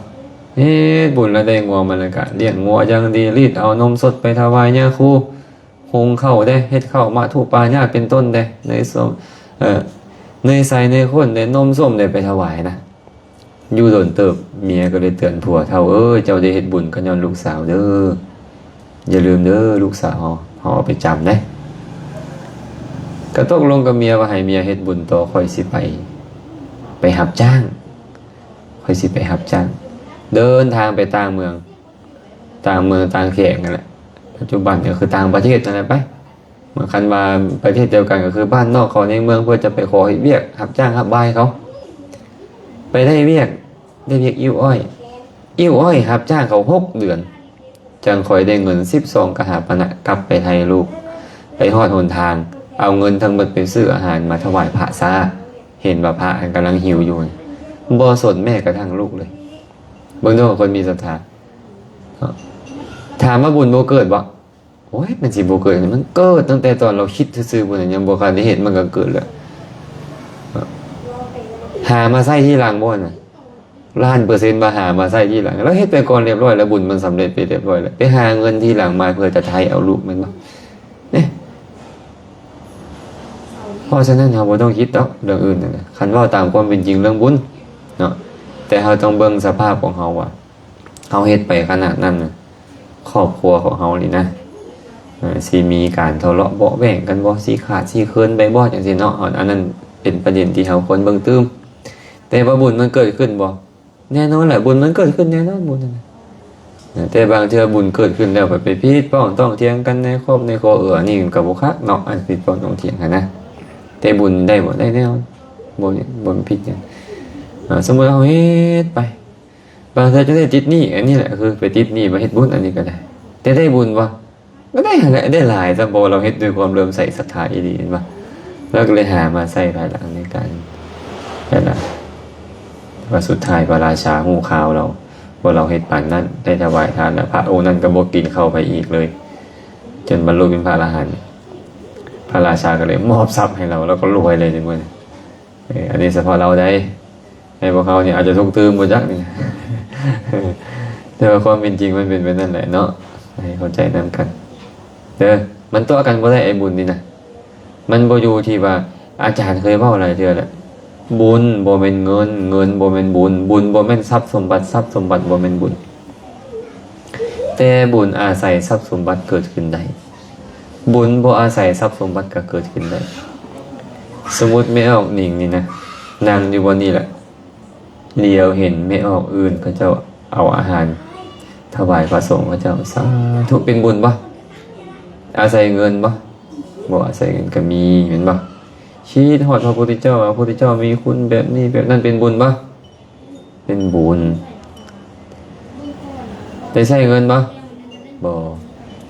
ເຮັດບຸນແລ້ວໄດ້ງົວມາ ແລ້ວກະລ້ຽງງົວຢ່າງດີ, ລີດເອົານົມສົດໄປຖວາຍຍາຄູ, ຫຸງເຂົ້າເດ້, ເຮັດເຂົ້າມະທຸປາຍາດເປັນຕົ້ນເດ້, ເນີຍສົ້ມ, ເອີ, ເນີຍໃສ, ເນີຍຂຸ້ນເດ້, ນົມສົ້ມເດ້, ໄປຖວາຍນະ. ຢູ່ດົນເຕີບ ເມຍກໍເລີຍເຕືອນຜົວ, ເຖົ້າເອີຍ, ເຈົ້າໄດ້ເຮັດບຸນກໍຍ້ອນລູກສາວເດີ, ຢ່າລືມເດີ, ລູກສາວເຮົາ, ເຮົາເອົາໄປຈຳເດ້. ກໍຕົກລົງກັບເມຍວ່າໃຫ້ເມຍເຮັດບຸນຕໍ່, ຂ້ອຍຊິໄປ, ໄປຮັບຈ້າງ, ຂ້ອຍຊິໄປຮັບຈ້າງ, ເດີນທາງໄປຕ່າງເມືອງ. ຕ່າງເມືອງຕ່າງແຂວງນັ້ນແຫຼະ, ປັດຈຸບັນກໍຄືຕ່າງປະເທດນັ້ນແຫຼະໄປ. ເມື່ອຄັນວ່າປະເທດດຽວກັນກໍຄືບ້ານນອກເຂົາໃນເມືອງ, ເພື່ອຈະໄປຂໍເຮັດວຽກຮັບຈ້າງຮັບບາຍເຂົາ. ໄປໄດ້ວຽກ, ໄດ້ວຽກອີ້ວອ້ອຍ, ອີ້ວອ້ອຍຮັບຈ້າງເຂົາຫົກເດືອນ, ຈັ່ງຄ່ອຍໄດ້ເງິນສິບສອງກະຫາປະນະ, ກັບໄປໄທລູກ. ໄປຮອດຫົນທາງ ເອົາເງິນທັງໝົດໄປຊື້ອາຫານມາຖວາຍພະຊາ, ເຫັນວ່າພະຫັ້ນກຳລັງຫິວຢູ່, ບໍ່ສົນແມ້ກະທັ່ງລູກເລີຍ. ເບິ່ງເດີ ຄົນມີສັດທາ. ເນາະ ຖາມວ່າບຸນບໍ່ເກີດບໍ່? ໂອ້ຍ ມັນຊິບໍ່ເກີດຫຍັງ, ມັນເກີດຕັ້ງແຕ່ຕອນລາວຄິດຊື່ໆພຸ້ນນະ, ຍັງບໍ່ທັນໄດ້ເຮັດມັນກໍເກີດແລ້ວ. ເນາະ ຫາມາໃຊ້ທີຫຼັງບໍ່ນະ? ລ້ານເປີເຊັນວ່າຫາມາໃຊ້ທີຫຼັງ. ລາວເຮັດໄປກ່ອນຮຽບຮ້ອຍແລ້ວ, ບຸນມັນສຳເລັດໄປຮຽບຮ້ອຍແລ້ວ, ໄປຫາເງິນທີຫຼັງມາເພື່ອຈະໄຖ່ເອົາລູກແມ່ນບໍ່? ເນາະ ເພາະສະນັ້ນເຮົາບໍ່ຕ້ອງຄິດດອກເລື່ອງອື່ນນະ, ຄັນເວົ້າຕາມຄວາມເປັນຈິງເລື່ອງບຸນເນາະ, ແຕ່ເຮົາຕ້ອງເບິ່ງສະພາບຂອງເຮົາວ່າ ເຮົາເຮັດໄປຂະໜາດນັ້ນນະ, ຄອບຄົວຂອງເຮົານີ້ນະ ເອີ ຊິມີການທະເລາະເບາະແຫວ່ງກັນບໍ່? ຊິຂາດຊິເຂີນໄປບໍ່? ຈັ່ງຊີ້ເນາະ, ອັນ ອັນນັ້ນເປັນປະເດັນທີ່ເຮົາຄວນເບິ່ງຕື່ມ. ແຕ່ວ່າບຸນມັນເກີດຂຶ້ນບໍ່? ແນ່ນອນແຫຼະ, ບຸນມັນເກີດຂຶ້ນແນ່ນອນ, ບຸນນັ້ນນະ. ເອີ ແຕ່ບາງເທື່ອບຸນເກີດຂຶ້ນແລ້ວ ໄປ ໄປຜິດພ້ອງຕ້ອງຖຽງກັນໃນຄອບໃນຄົວ, ເອີ ອັນນີ້ມັນກໍບໍ່ຄັກເນາະ, ອັນຜິດພ້ອງຕ້ອງຖຽງຫັ້ນນະ. ແຕ່ບຸນໄດ້ບໍ່? ໄດ້ແນ່ນອນ, ບໍ່ ບໍ່ມີຜິດຫຍັງ. ເອີ ສົມມຸດເຮົາເຮັດໄປ ບາງເທື່ອຈະໄດ້ຕິດໜີ້, ອັນນີ້ແຫຼະ ຄືໄປຕິດໜີ້ມາເຮັດບຸນ, ອັນນີ້ກໍໄດ້. ແຕ່ໄດ້ບຸນບໍ່? ກໍໄດ້ຫັ້ນແຫຼະ, ໄດ້ຫຼາຍຊ້ຳ, ເພາະວ່າເຮົາເຮັດດ້ວຍຄວາມເຫຼື້ອມໃສສັດທາອີ່ຫຼີ, ເຫັນບໍ່? ເຮົາກໍເລີຍຫາມາໃຊ້ພາຍຫຼັງໃນການນັ້ນນະ. ແຕ່ວ່າສຸດທ້າຍພະລາຊາຮູ້ຂ່າວແລ້ວ ວ່າເຮົາເຮັດປານນັ້ນ, ໄດ້ຖວາຍທານແລ້ວ, ພະອົງນັ້ນກໍບໍ່ກິນເຂົ້າໄປອີກເລີຍ, ຈົນບັນລຸເປັນພະອະລະຫັນ. ພະລາຊາກໍເລີຍມອບຊັບໃຫ້ລາວ, ລາວກໍລວຍເລີຍໃນມື້ນັ້ນ. ເອີ ອັນນີ້ສະເພາະລາວໃດ໋, ໃນພວກເຮົານີ້ອາດຈະທຸກຕື່ມບໍ່ຈັກນີ້. ແຕ່ວ່າຄວາມເປັນຈິງມັນເປັນແບບນັ້ນແຫຼະເນາະ, ໃຫ້ເຂົ້າໃຈນຳກັນເດີ. ມັນຕົວະກັນບໍ່ໄດ້ໄອ້ບຸນນີ້ນະ, ມັນບໍ່ຢູ່ທີ່ວ່າອາຈານເຄີຍເວົ້າຫຼາຍເທື່ອແລ້ວ, ບຸນບໍ່ແມ່ນເງິນ, ເງິນບໍ່ແມ່ນບຸນ, ບຸນບໍ່ແມ່ນຊັບສົມບັດ, ຊັບສົມບັດບໍ່ແມ່ນບຸນ. ແຕ່ບຸນອາໄສຊັບສົມບັດເກີດຂຶ້ນໄດ້, ບຸນບໍ່ອາໄສຊັບສົມບັດກໍເກີດຂຶ້ນໄດ້. ສົມມຸດແມ່ອອກນິງນີ້ນະ ນັ່ງຢູ່ບ່ອນນີ້ແຫຼະ, ຫຼຽວເຫັນແມ່ອອກອື່ນເຂົາເຈົ້າເອົາອາຫານຖວາຍພະສົງເຂົາເຈົ້າ, ສາທຸ, ເປັນບຸນບໍ່? ອາໄສເງິນບໍ່? ບໍ່ອາໄສເງິນກໍມີແມ່ນບໍ່? ຄິດຮອດພະພຸດທະເຈົ້າ ວ່າພະພຸດທະເຈົ້າມີຄຸນແບບນີ້ແບບນັ້ນ ເປັນບຸນບໍ່? ເປັນບຸນ. ໄດ້ໃຊ້ເງິນບໍ່? ບໍ່.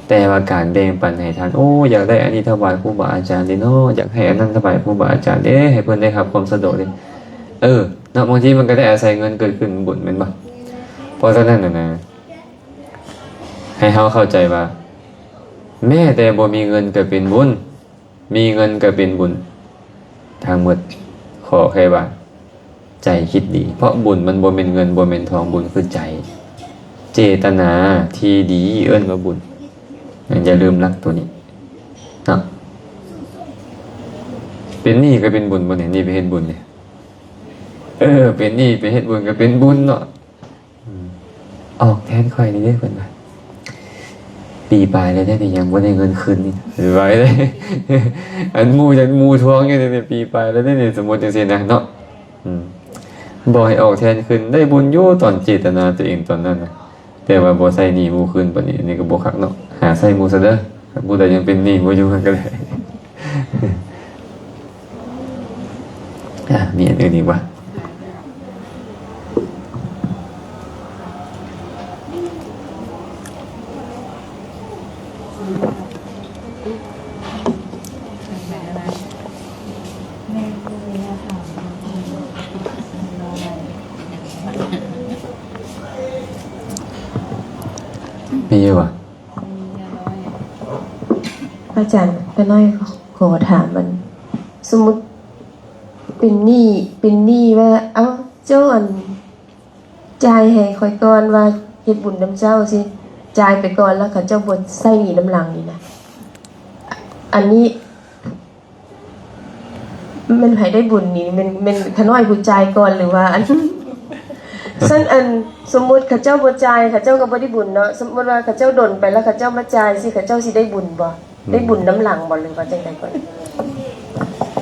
ແຕ່ວ່າການແບ່ງປັນໃຫ້ທານ ໂອ້ ຢາກໄດ້ອັນນີ້ຖວາຍຄູບາອາຈານເດ້ເນາະ ຢາກໃຫ້ອັນນັ້ນຖວາຍຄູບາອາຈານເດ້ ໃຫ້ເພິ່ນໄດ້ຮັບຄວາມສະດວກເດ້ ເອີ ເນາະ ບາງທີມັນກໍໄດ້ອາໄສເງິນເກີດຂຶ້ນບຸນແມ່ນບໍ່? ເພາະສະນັ້ນນະ ໃຫ້ເຮົາເຂົ້າໃຈວ່າ ແມ້ແຕ່ບໍ່ມີເງິນກໍເປັນບຸນ ມີເງິນກໍເປັນບຸນ ທັງໝົດ ຂໍແຄ່ວ່າໃຈຄິດດີ ເພາະບຸນມັນບໍ່ແມ່ນເງິນ ບໍ່ແມ່ນທອງ ບຸນຄືໃຈ ເຈຕະນາທີ່ດີເອີ້ນວ່າບຸນ. ຢ່າລືມຫຼັກໂຕນີ້ເນາະ. ເປັນໜີ້ກໍເປັນບຸນບໍ່ນີ້? ໜີ້ໄປເຮັດບຸນນີ້ ເອີ ເປັນໜີ້ໄປເຮັດບຸນກໍເປັນບຸນເນາະ. ອືມ ອອກແທນຂ້ອຍນີ້ເດ້ ເພິ່ນວ່າ ປີປາຍແລ້ວເດ້ນີ້ ຍັງບໍ່ໄດ້ເງິນຄືນນີ້ ໄວ້ເດ້ ອັນໝູ່ ອັນໝູ່ທວງຢູ່ນີ້ ປີປາຍແລ້ວເດ້ນີ້ ສົມມຸດຈັ່ງຊີ້ນະເນາະ. ອືມ ບໍ່ໃຫ້ອອກແທນຄືນ ໄດ້ບຸນຢູ່ຕອນເຈດຕະນາຕົວເອງຕອນນັ້ນນະ ແຕ່ວ່າບໍ່ໃຊ້ໜີ້ໝູ່ຄືນປານນີ້ ອັນນີ້ກໍບໍ່ຄັກເນາະ ຫາໃຊ້ໝູ່ຊະເດີ ຖ້າຜູ້ໃດຍັງເປັນໜີ້ໝູ່ຢູ່ກໍໄດ້. ອ່າ ມີອັນອື່ນອີກບໍ່? ມີຢູ່ບໍ່? ອາຈານ ຂ້ານ້ອຍຂໍຖາມ ອັນ ສົມມຸດເປັນໜີ້ ເປັນໜີ້ວ່າ ເອົ້າ ເຈົ້າ ອັນ ຈ່າຍໃຫ້ຂ້ອຍກ່ອນ ວ່າເຮັດບຸນນຳເຈົ້າຊີ້ ຈ່າຍໄປກ່ອນ ແລ້ວເຂົາເຈົ້າບໍ່ໃຊ້ໜີ້ນຳຫຼັງນີ້ນະ ອັນນີ້ ແມ່ນໃຜໄດ້ບຸນນີ້ ແມ່ນ ແມ່ນຂ້ານ້ອຍຜູ້ຈ່າຍກ່ອນ ຫຼືວ່າອັນ ຊັ້ນ ອັນ ສົມມຸດເຂົາເຈົ້າບໍ່ຈ່າຍ ເຂົາເຈົ້າກໍບໍ່ໄດ້ບຸນເນາະ. ສົມມຸດວ່າເຂົາເຈົ້າດົນໄປແລ້ວ ເຂົາເຈົ້າມາຈ່າຍຊີ້ ເຂົາເຈົ້າຊິໄດ້ບຸນບໍ່? ອືມ ໄດ້ບຸນນຳຫຼັງບໍ່ ຫຼືວ່າຈັ່ງໃດກ່ອນ?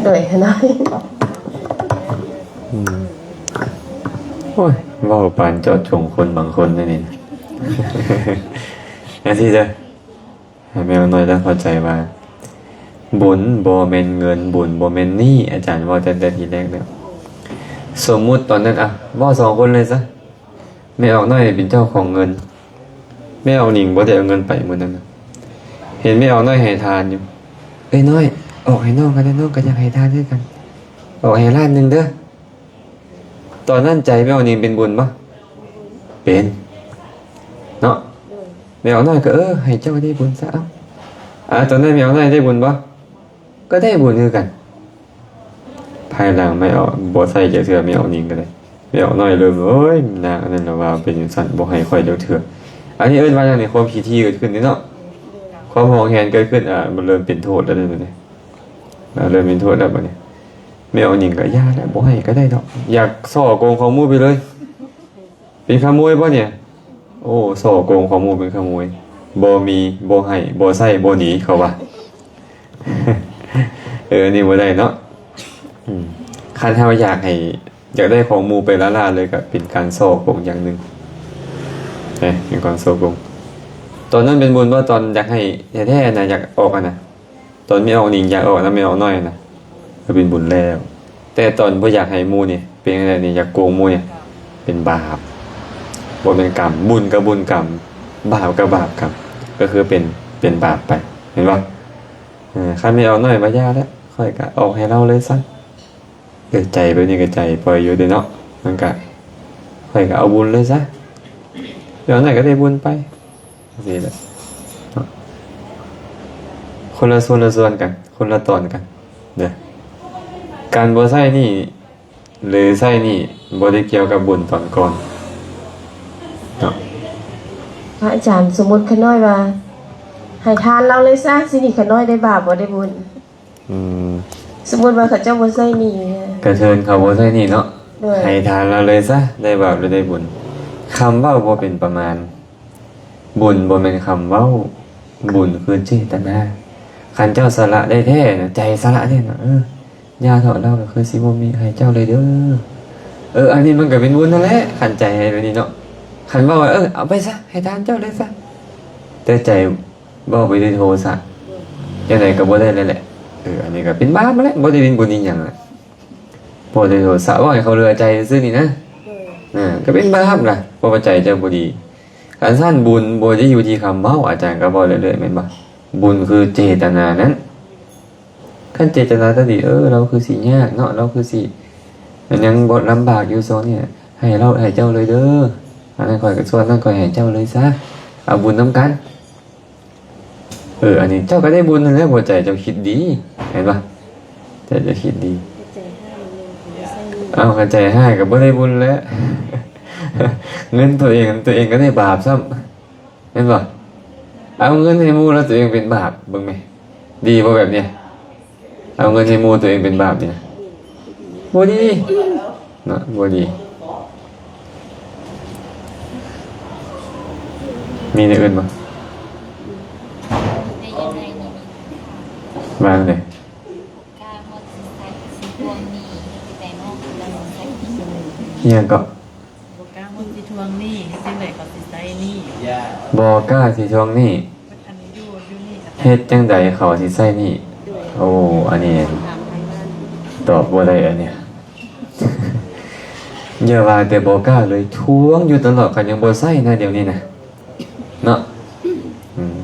ໂດຍ ຂ້ານ້ອຍ ອືມ ໂອ້ຍ ເວົ້າປານເຈາະຈົງຄົນບາງຄົນເດ້ນີ້ ຈັ່ງຊີ້ເດີ. ໃຫ້ແມ່ນາງນ້ອຍໄດ້ເຂົ້າໃຈວ່າ ບຸນບໍ່ແມ່ນເງິນ ບຸນບໍ່ແມ່ນໜີ້ ອາຈານເວົ້າຕັ້ງແຕ່ທີແລກແລ້ວ. ສົມມຸດຕອນນັ້ນ ອະ ເວົ້າສອງຄົນເລີຍຊະ ແມ່ອອກນ້ອຍເປັນເຈົ້າຂອງເງິນ ແມ່ອອກນິງບໍ່ໄດ້ເອົາເງິນໄປມື້ນັ້ນນະ ເຫັນແມ່ອອກນ້ອຍໃຫ້ທານຢູ່ ເອີຍນ້ອຍ ອອກໃຫ້ນ້ອງກໍໄດ້ ນ້ອງກໍຢາກໃຫ້ທານຄືກັນ ອອກໃຫ້ລ້ານໜຶ່ງເດີ. ຕອນນັ້ນໃຈແມ່ອອກນິງເປັນບຸນບໍ່? ເປັນເນາະ. ແມ່ອອກນ້ອຍກໍ ເອີ ໃຫ້ເຈົ້າໄດ້ບຸນຊະ ເອົ້າ ອາ ຕອນນັ້ນແມ່ອອກນ້ອຍໄດ້ບຸນບໍ່? ກໍໄດ້ບຸນຄືກັນ. ພາຍຫຼັງແມ່ອອກ ບໍ່ໃຊ້ຈັກເທື່ອ ແມ່ອອກນິງກໍໄດ້ ແມ່ອອກນ້ອຍເລີ່ມ ໂອ້ຍ ນາງອັນນັ້ນລະວ່າເປັນຈັ່ງຊັ້ນ ບໍ່ໃຫ້ຂ້ອຍຈັກເທື່ອ. ອັນນີ້ເອີ້ນວ່າຫຍັງນີ້? ຄວາມຂີ້ຖີ່ເກີດຂຶ້ນເດ້ເນາະ ຄວາມຫອງແຫນເກີດຂຶ້ນ ອາ ມັນເລີ່ມເປັນໂທດແລ້ວເດ້ ບາດນີ້ ອາ ເລີ່ມເປັນໂທດແລ້ວບາດນີ້. ແມ່ອອກນິງກໍຢ່າແຫຼະ ບໍ່ໃຫ້ກໍໄດ້ດອກ ຢາກສໍ້ໂກງຂອງໝູ່ໄປເລີຍ. ເປັນຂະໂມຍບໍ່ນີ້? ໂອ້ ສໍ້ໂກງຂອງໝູ່ເປັນຂະໂມຍ ບໍ່ມີ ບໍ່ໃຫ້ ບໍ່ໃຊ້ ບໍ່ໜີ ເຂົາວ່າ. ເອີ ອັນນີ້ບໍ່ໄດ້ເນາະ. ອືມ ຄັນເຮົາຢາກໃຫ້ ຢາກໄດ້ຂອງໝູ່ໄປລ້າໆເລີຍ ກໍເປັນການສໍ້ໂກງຢ່າງໜຶ່ງເດ້ ເປັນການສໍ້ໂກງ. ຕອນນັ້ນເປັນບຸນບໍ່? ຕອນຢາກໃຫ້ແທ້ໆນະ ຢາກອອກຫັ້ນນະ ຕອນແມ່ອອກນິງຢາກອອກນຳແມ່ອອກນ້ອຍນະ ກໍເປັນບຸນແລ້ວ. ແຕ່ຕອນບໍ່ຢາກໃຫ້ໝູ່ນີ້ ເປັນຈັ່ງໃດນີ້? ຢາກໂກງໝູ່ນີ້ ເປັນບາບ ບໍ່ແມ່ນກຳ. ບຸນກໍບຸນກຳ ບາບກໍບາບກຳ ກໍຄືເປັນ ເປັນບາບໄປ ເຫັນບໍ່? ເອີ ຄັນແມ່ອອກນ້ອຍວ່າຢ່າແລ້ວ ຂ້ອຍກໍອອກໃຫ້ລາວເລີຍຊະ. ເອີ ໃຈແບບນີ້ກໍໃຈປ່ອຍຢູ່ເດ້ເນາະ ມັນກະ ຂ້ອຍກໍເອົາບຸນເລີຍຊະ ແລ້ວນັ້ນກໍໄດ້ບຸນໄປ ຈັ່ງຊີ້ແຫຼະເນາະ. ຄົນລະສ່ວນລະສ່ວນກັນ ຄົນລະຕອນກັນເດີ. ການບໍ່ໃຊ້ໜີ້ ຫຼື ໃຊ້ໜີ້ ບໍ່ໄດ້ກ່ຽວກັບບຸນຕອນກ່ອນເນາະ. ພະອາຈານ ສົມມຸດຂ້ານ້ອຍວ່າ ໃຫ້ທານລາວເລີຍຊະ ຊິນີ້ຂ້ານ້ອຍໄດ້ບາບບໍ່ໄດ້ບຸນ? ອືມ ສົມມຸດວ່າເຂົາເຈົ້າບໍ່ໃຊ້ໜີ້ ກະເຊີນເຂົາບໍ່ໃຊ້ໜີ້ເນາະ ໂດຍ ໃຫ້ທານລາວເລີຍຊະ ໄດ້ບາບຫຼືໄດ້ບຸນ. ຄຳເວົ້າບໍ່ເປັນປະມານ ບຸນບໍ່ແມ່ນຄຳເວົ້າ ບຸນຄືເຈດຕະນາ. ຄັນເຈົ້າສະຫຼະໄດ້ແທ້ນະ ໃຈສະຫຼະແທ້ນະ ເອີ ຢ່າເຖາະ ລາວກໍຄືຊິບໍ່ມີໃຫ້ເຈົ້າເລີຍເດີ. ເອີ ອັນນີ້ມັນກໍເປັນບຸນຫັ້ນແຫຼະ ຄັນໃຈໃຫ້ແບບນີ້ເນາະ. ຄັນເວົ້າວ່າ ເອີ ເອົາໄປຊະ ໃຫ້ທານເຈົ້າເລີຍຊະ ແຕ່ໃຈ ເວົ້າໄປດ້ວຍໂທສະ ຈັ່ງໃດກໍບໍ່ໄດ້ແລ້ວແຫຼະ. ເອີ ອັນນີ້ກໍເປັນບາບຫັ້ນແຫຼະ ບໍ່ໄດ້ເປັນບຸນອີ່ຫຍັງລະ ພໍໄດ້ໂທສະ ເວົ້າໃຫ້ເຂົາເຫຼືອໃຈຊື່ໆນີ້ນະ. ໂດຍ ເອີ ກໍເປັນບາບລະ ເພາະວ່າໃຈເຈົ້າບໍ່ດີ. ຄັນຊັ້ນບຸນບໍ່ໄດ້ຢູ່ທີ່ຄຳເວົ້າ ອາຈານກໍເວົ້າເລື້ອຍໆ ແມ່ນບໍ່? ບຸນຄືເຈດຕະນານັ້ນ. ຄັນເຈດຕະນາຕົວດີ ເອີ ລາວຄືຊິຍາກເນາະ ລາວຄືຊິຍັງບໍ່ລຳບາກຢູ່ຊ່ວງນີ້ ໃຫ້ລາວ ໃຫ້ເຈົ້າເລີຍເດີ ອັນນັ້ນຂ້ອຍກໍສ່ວນນັ້ນຂ້ອຍໃຫ້ເຈົ້າເລີຍຊະ ເອົາບຸນນຳກັນ. ເອີ ອັນນີ້ເຈົ້າກໍໄດ້ບຸນນັ້ນແຫຼະ ເພາະໃຈເຈົ້າຄິດດີ ແມ່ນບໍ່? ໃຈເຈົ້າຄິດດີ. ເອົາ ຄັນໃຈຮ້າຍກໍບໍ່ໄດ້ບຸນແຫຼະ ເງິນຕົວເອງ ຕົວເອງກໍໄດ້ບາບຊ້ຳ ແມ່ນບໍ່? ເອົາເງິນໃຫ້ໝູ່ແລ້ວຕົວເອງເປັນບາບ ເບິ່ງແມ ດີບໍ່ແບບນີ້? ເອົາເງິນໃຫ້ໝູ່ ຕົວເອງເປັນບາບນີ້ນະ ບໍ່ດີເນາະ ບໍ່ດີ. ມີແນວອື່ນບໍ່? ວ່າແນວໃດ? ບໍ່ກ້າຮອດຊິໃຊ້ ຊິທວງໜີ້ ຊິໄປນອກ ຊິໄປນອກໃຊ້ ອີ່ຫຍັງເກາະ? ບໍ່ກ້າຮອດຊິທວງໜີ້ ເຮັດຈັ່ງໃດເຂົາຊິໃຊ້ໜີ້? ບໍ່ກ້າຊິທວງໜີ້ ເຮັດຈັ່ງໃດເຂົາຊິໃຊ້ໜີ້? ໂອ້ ອັນນີ້ຕອບບໍ່ໄດ້ອັນນີ້ ຢ່າວ່າແຕ່ບໍ່ກ້າເລີຍ ທວງຢູ່ຕະຫຼອດ ຄັນຍັງບໍ່ໃຊ້ນະ ດຽວນີ້ນະ ເນາະ ອືມ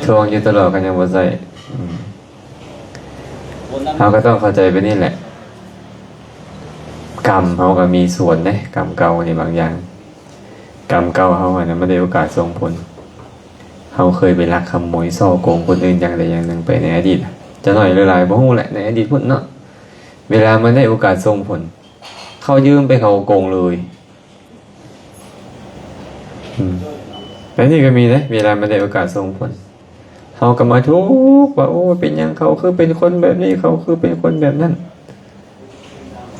ທວງຢູ່ຕະຫຼອດ ຄັນຍັງບໍ່ໃຊ້ ອືມ. ເຮົາກໍຕ້ອງເຂົ້າໃຈແບບນີ້ແຫຼະ ກຳເຮົາກໍມີສ່ວນເດ້ ກຳເກົ່ານີ້ບາງຢ່າງ ກຳເກົ່າເຮົາຫັ້ນນະ ມັນໄດ້ໂອກາດສົ່ງຜົນ ເຮົາເຄີຍໄປລັກຂະໂມຍ ສໍ້ໂກງຄົນອື່ນຢ່າງໃດຢ່າງໜຶ່ງໄປໃນອະດີດ ຈະໜ້ອຍຫຼືຫຼາຍບໍ່ຮູ້ແຫຼະ ໃນອະດີດພຸ້ນເນາະ ເວລາມັນໄດ້ໂອກາດສົ່ງຜົນ ເຂົາຢືມໄປເຂົາກໍໂກງເລີຍ. ອືມ ແບບນີ້ກໍມີເດ້ ເວລາມັນໄດ້ໂອກາດສົ່ງຜົນ ເຮົາກໍມາທຸກວ່າ ໂອ້ ເປັນຫຍັງເຂົາຄືເປັນຄົນແບບນີ້ ເຂົາຄືເປັນຄົນແບບນັ້ນ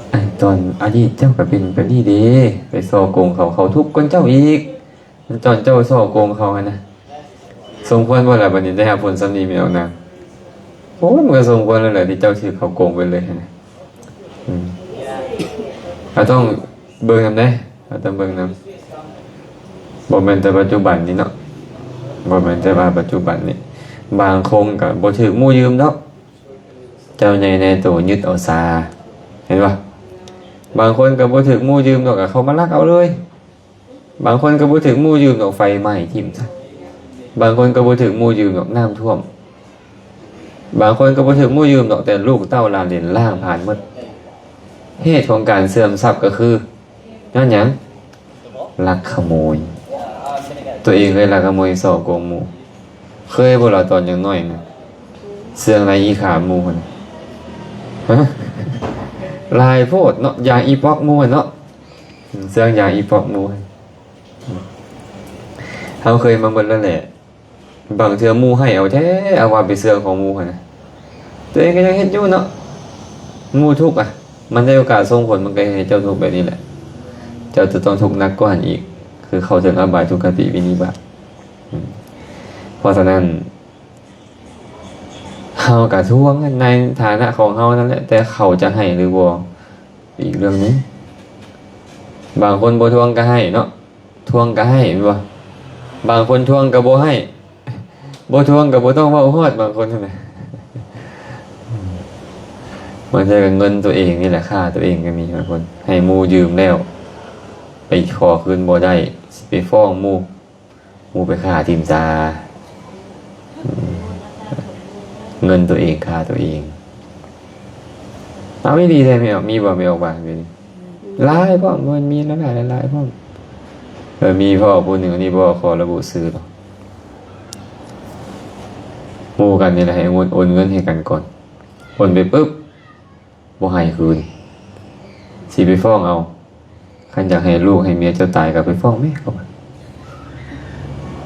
ໄອ້ຕອນອະດີດເຈົ້າກໍເປັນແບບນີ້ເດ້ ໄປສໍ້ໂກງເຂົາ ເຂົາທຸກກວ່າເຈົ້າອີກ ຕອນເຈົ້າສໍ້ໂກງເຂົາຫັ້ນນະ. ສົມຄວນບໍ່ລະ ບັດນີ້ໄດ້ຮັບຜົນສ່ຳນີ້ແມ່ນອອກນາມ? ໂອ້ຍ ມັນກໍສົມຄວນແລ້ວແຫຼະ ທີ່ເຈົ້າຖືກເຂົາໂກງໄປເລີຍຫັ້ນນະ. ອືມ ເຮົາຕ້ອງເບິ່ງນຳເດ້ ເຮົາຕ້ອງເບິ່ງນຳ. ບໍ່ແມ່ນແຕ່ປັດຈຸບັນນີ້ເນາະ ບໍ່ແມ່ນແຕ່ວ່າປັດຈຸບັນນີ້ ບາງຄົນກໍບໍ່ຖືກໝູ່ຢືມດອກ ເຈົ້າໃຫຍ່ໃນໂຕຍຶດເອົາຊາ ເຫັນບໍ່? ບາງຄົນກໍບໍ່ຖືກໝູ່ຢືມດອກ ກໍເຂົາມາລັກເອົາເລີຍ. ບາງຄົນກໍບໍ່ຖືກໝູ່ຢືມດອກ ໄຟໄໝ້ຖິ້ມຊະ. ບາງຄົນກໍບໍ່ຖືກໝູ່ຢືມດອກ ນ້ຳຖ້ວມ. ບາງຄົນກໍບໍ່ຖືກໝູ່ຢືມດອກ ແຕ່ລູກເຕົ້າຫຼານເຫຼນລ້າງຜ່ານໝົດ. ເຫດຂອງການເສື່ອມຊັບກໍຄືຍ້ອນຫຍັງ? ລັກຂະໂມຍ. ຕົວເອງເຄີຍລັກຂະໂມຍ ສໍ້ໂກງໝູ່ ເຄີຍບໍ່ລະ? ຕອນຍັງນ້ອຍນະ ເຊື່ອງໃນອີຂາໝູ່ຫັ້ນ ຮະ ຫຼາຍໂພດເນາະ ຢາງອີປ໋ອກໝູ່ຫັ້ນເນາະ. ເຊື່ອງຢາງອີປ໋ອກໝູ່ ເຮົາເຄີຍມາໝົດແລ້ວແຫຼະ. ບາງເທື່ອໝູ່ໃຫ້ເອົາແທ້ ເອົາວ່າໄປເຊື່ອງຂອງໝູ່ຫັ້ນນະ ຕົວເອງກໍຍັງເຮັດຢູ່ເນາະ. ໝູ່ທຸກອະ ມັນໄດ້ໂອກາດສົ່ງຜົນ ມັນກໍເຮັດໃຫ້ເຈົ້າທຸກແບບນີ້ແຫຼະ. ເຈົ້າຈະຕ້ອງທຸກໜັກກວ່າຫັ້ນອີກ ຄືເຂົ້າເຖິງອະບາຍທຸກຄະຕິວິນິບາດ. ອືມ ເພາະສະນັ້ນ ເຮົາກະທວງໃນຖານະຂອງເຮົານັ້ນແຫຼະ ແຕ່ເຂົາຈະໃຫ້ຫຼືບໍ່ ອີກເລື່ອງໜຶ່ງ. ບາງຄົນບໍ່ທວງກະໃຫ້ເນາະ ທວງກະໃຫ້ແມ່ນບໍ່? ບາງຄົນທວງກະບໍ່ໃຫ້ ບໍ່ທວງກະບໍ່ຕ້ອງເວົ້າຮອດ ບາງຄົນຫັ້ນນະ. ບາງເທື່ອກະເງິນຕົວເອງນີ້ແຫຼະ ຂ້າຕົວເອງກະມີ. ບາງຄົນໃຫ້ໝູ່ຢືມແລ້ວ ໄປຂໍຄືນບໍ່ໄດ້ ຊິໄປຟ້ອງໝູ່ ໝູ່ໄປຂ້າຖິ້ມຊາ. ອືມ ເງິນຕົວເອງຂ້າຕົວເອງ. ເອົາ ອີ່ຫຼີແທ້ ແມ່ອອກ ມີບໍ່ ແມ່ອອກວ່າຢູ່ນີ້? ຫຼາຍພ້ອມ ມັນມີຫຼາຍໆ ຫຼາຍໆພ້ອມ. ເອີ ມີພໍ່ຜູ້ໜຶ່ງ ອັນນີ້ບໍ່ຂໍລະບຸຊື່ດອກ ໝູ່ກັນນີ້ແຫຼະ ໃຫ້ໂອນ ໂອນເງິນໃຫ້ກັນກ່ອນ ໂອນໄປປຶບ ບໍ່ໃຫ້ຄືນ ຊິໄປຟ້ອງເອົາ. ຄັນຢາກໃຫ້ລູກໃຫ້ເມຍເຈົ້າຕາຍກໍໄປຟ້ອງແມ່ເຂົາ.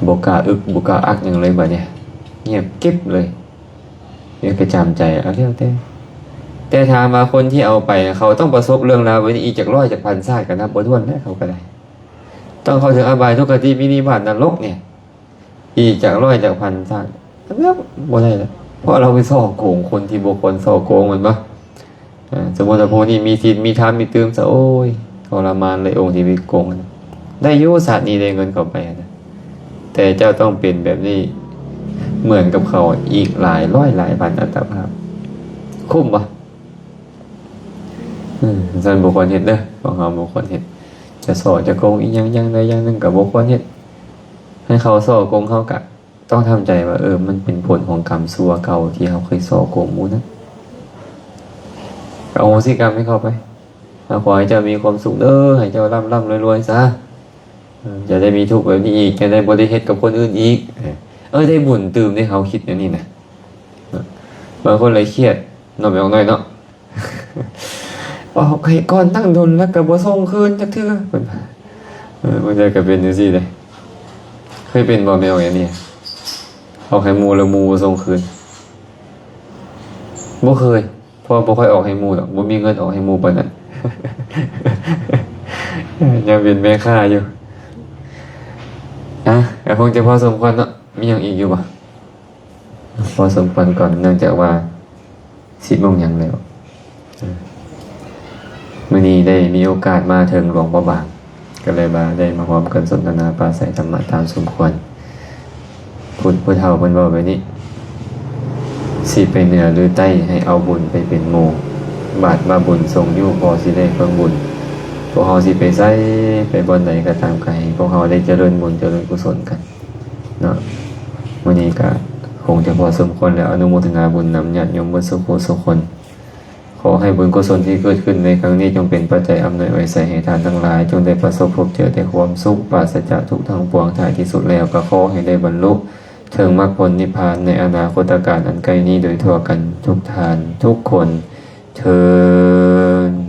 ບໍ່ກ້າອຶກ ບໍ່ກ້າອັກຫຍັງເລີຍ ບາດນີ້ງຽບກິບເລີຍ. ເມຍກໍຈຳໃຈ ເອົາແລ້ວແຕ່. ແຕ່ຖາມວ່າຄົນທີ່ເອົາໄປ ເຂົາຕ້ອງປະສົບເລື່ອງລາວແບບນີ້ອີກຈັກຮ້ອຍຈັກພັນຊາດກໍນັບບໍ່ຖ້ວນແລ້ວ ເຂົາກໍໄດ້ ຕ້ອງເຂົ້າເຖິງອະບາຍ ທຸກຄະຕິ ວິນິບາດ ນະລົກນີ້ ອີກຈັກຮ້ອຍຈັກພັນຊາດ ເອີ ບໍ່ໄດ້ແລ້ວ ເພາະເຮົາໄປສໍ້ໂກງຄົນທີ່ບໍ່ຄວນສໍ້ໂກງ ແມ່ນບໍ່? ເອີ ສົມມຸດວ່າຜູ້ນີ້ມີສິນມີທຳມີຕື່ມຊະ ໂອ້ຍ ທໍລະມານເລີຍ ອົງທີ່ໄປໂກງຫັ້ນນະ. ໄດ້ຢູ່ຊາດນີ້ໄດ້ເງິນເຂົາໄປຫັ້ນນະ ແຕ່ເຈົ້າຕ້ອງເປັນແບບນີ້ເໝືອນກັບເຂົາອີກຫຼາຍຮ້ອຍຫຼາຍພັນອັດຕະພາບ. ຄຸ້ມບໍ່? ເອີ ຊັ້ນບໍ່ຄວນເຮັດເດີ ພວກເຮົາບໍ່ຄວນເຮັດ. ຈະສໍ້ຈະໂກງອີ່ຫຍັງຢ່າງໃດຢ່າງໜຶ່ງກໍບໍ່ຄວນເຮັດ. ໃຫ້ເຂົາສໍ້ໂກງເຮົາກະ ຕ້ອງທຳໃຈວ່າ ເອີ ມັນເປັນຜົນຂອງກຳຊົ່ວເກົ່າທີ່ເຮົາເຄີຍສໍ້ໂກງໝູ່ນັ້ນ. ອະໂຫສິກຳໃຫ້ເຂົາໄປ. ເຮົາຂໍໃຫ້ເຈົ້າມີຄວາມສຸກເດີ ໃຫ້ເຈົ້າລ່ຳໆລວຍໆຊະ. ເອີ ຢ່າໄດ້ມີທຸກແບບນີ້ອີກ ຢ່າໄດ້ບໍ່ໄດ້ເຮັດກັບຄົນອື່ນອີກ. ເອີ ໄດ້ບຸນຕື່ມເດ້ ເຮົາຄິດແນວນີ້ນະ. ບາງຄົນລະຄຽດເນາະ ແມ່ອອກນ້ອຍເນາະ. ອອກໃຫ້ກ່ອນຕັ້ງດົນແລ້ວກໍບໍ່ສົ່ງຄືນຈັກເທື່ອ ເພິ່ນວ່າ. ເອີ ບາງເທື່ອກໍເປັນຈັ່ງຊີ້ເດ້. ເຄີຍເປັນບໍ່ ແມ່ອອກແນວນີ້? ອອກໃຫ້ໝູ່ແລ້ວໝູ່ບໍ່ສົ່ງຄືນ. ບໍ່ເຄີຍ ເພາະວ່າບໍ່ຄ່ອຍອອກໃຫ້ໝູ່ດອກ ບໍ່ມີເງິນອອກໃຫ້ໝູ່ປານນັ້ນ. ຍັງເປັນແມ່ຄ້າຢູ່. ອ່ະ ກໍຄົງຈະພໍສົມຄວນເນາະ. ມີຫຍັງອີກຢູ່ບໍ່? ພໍສົມຄວນກ່ອນ ເນື່ອງຈາກວ່າສິບໂມງຫຍັງແລ້ວ. ມື້ນີ້ໄດ້ມີໂອກາດມາເຖິງຫຼວງພະບາງ ກໍເລີຍວ່າໄດ້ມາຮ່ວມກັນສົນທະນາປາໄສທຳມະຕາມສົມຄວນ. ຜູ້ ຜູ້ເຖົ້າເພິ່ນເວົ້າແບບນີ້ ຊິໄປເໜືອຫຼືໃຕ້ ໃຫ້ເອົາບຸນໄປເປັນໝູ່. ບາດວ່າບຸນສົ່ງຢູ່ ພໍຊິໄດ້ເບິ່ງບຸນ. ພວກເຮົາຊິໄປໃສ ໄປບ່ອນໃດກໍຕາມ ກໍໃຫ້ພວກເຮົາໄດ້ຈະເລີນບຸນຈະເລີນກຸສົນກັນເນາະ. ມື້ນີ້ກໍຄົງຈະພໍສົມຄວນແລ້ວ. ອະນຸໂມທະນາບຸນນຳຍາດໂຍມເບິດສູ່ຜູ້ສູ່ຄົນ. ຂໍໃຫ້ບຸນກຸສົນທີ່ເກີດຂຶ້ນໃນຄັ້ງນີ້ ຈົ່ງເປັນປັດໄຈອຳນວຍອວຍໄສໃຫ້ທ່ານທັງຫຼາຍ ຈົ່ງໄດ້ປະສົບພົບເຈີແຕ່ຄວາມສຸກ ປາສະຈາກທຸກທັງປວງ. ທ້າຍທີ່ສຸດແລ້ວກໍຂໍໃຫ້ໄດ້ບັນລຸເຖິງມັກຜົນນິບພານໃນອະນາຄົດຕະການອັນໃກ້ນີ້ໂດຍທົ່ວກັນທຸກທ່ານທຸກຄົນເທີ້ນ.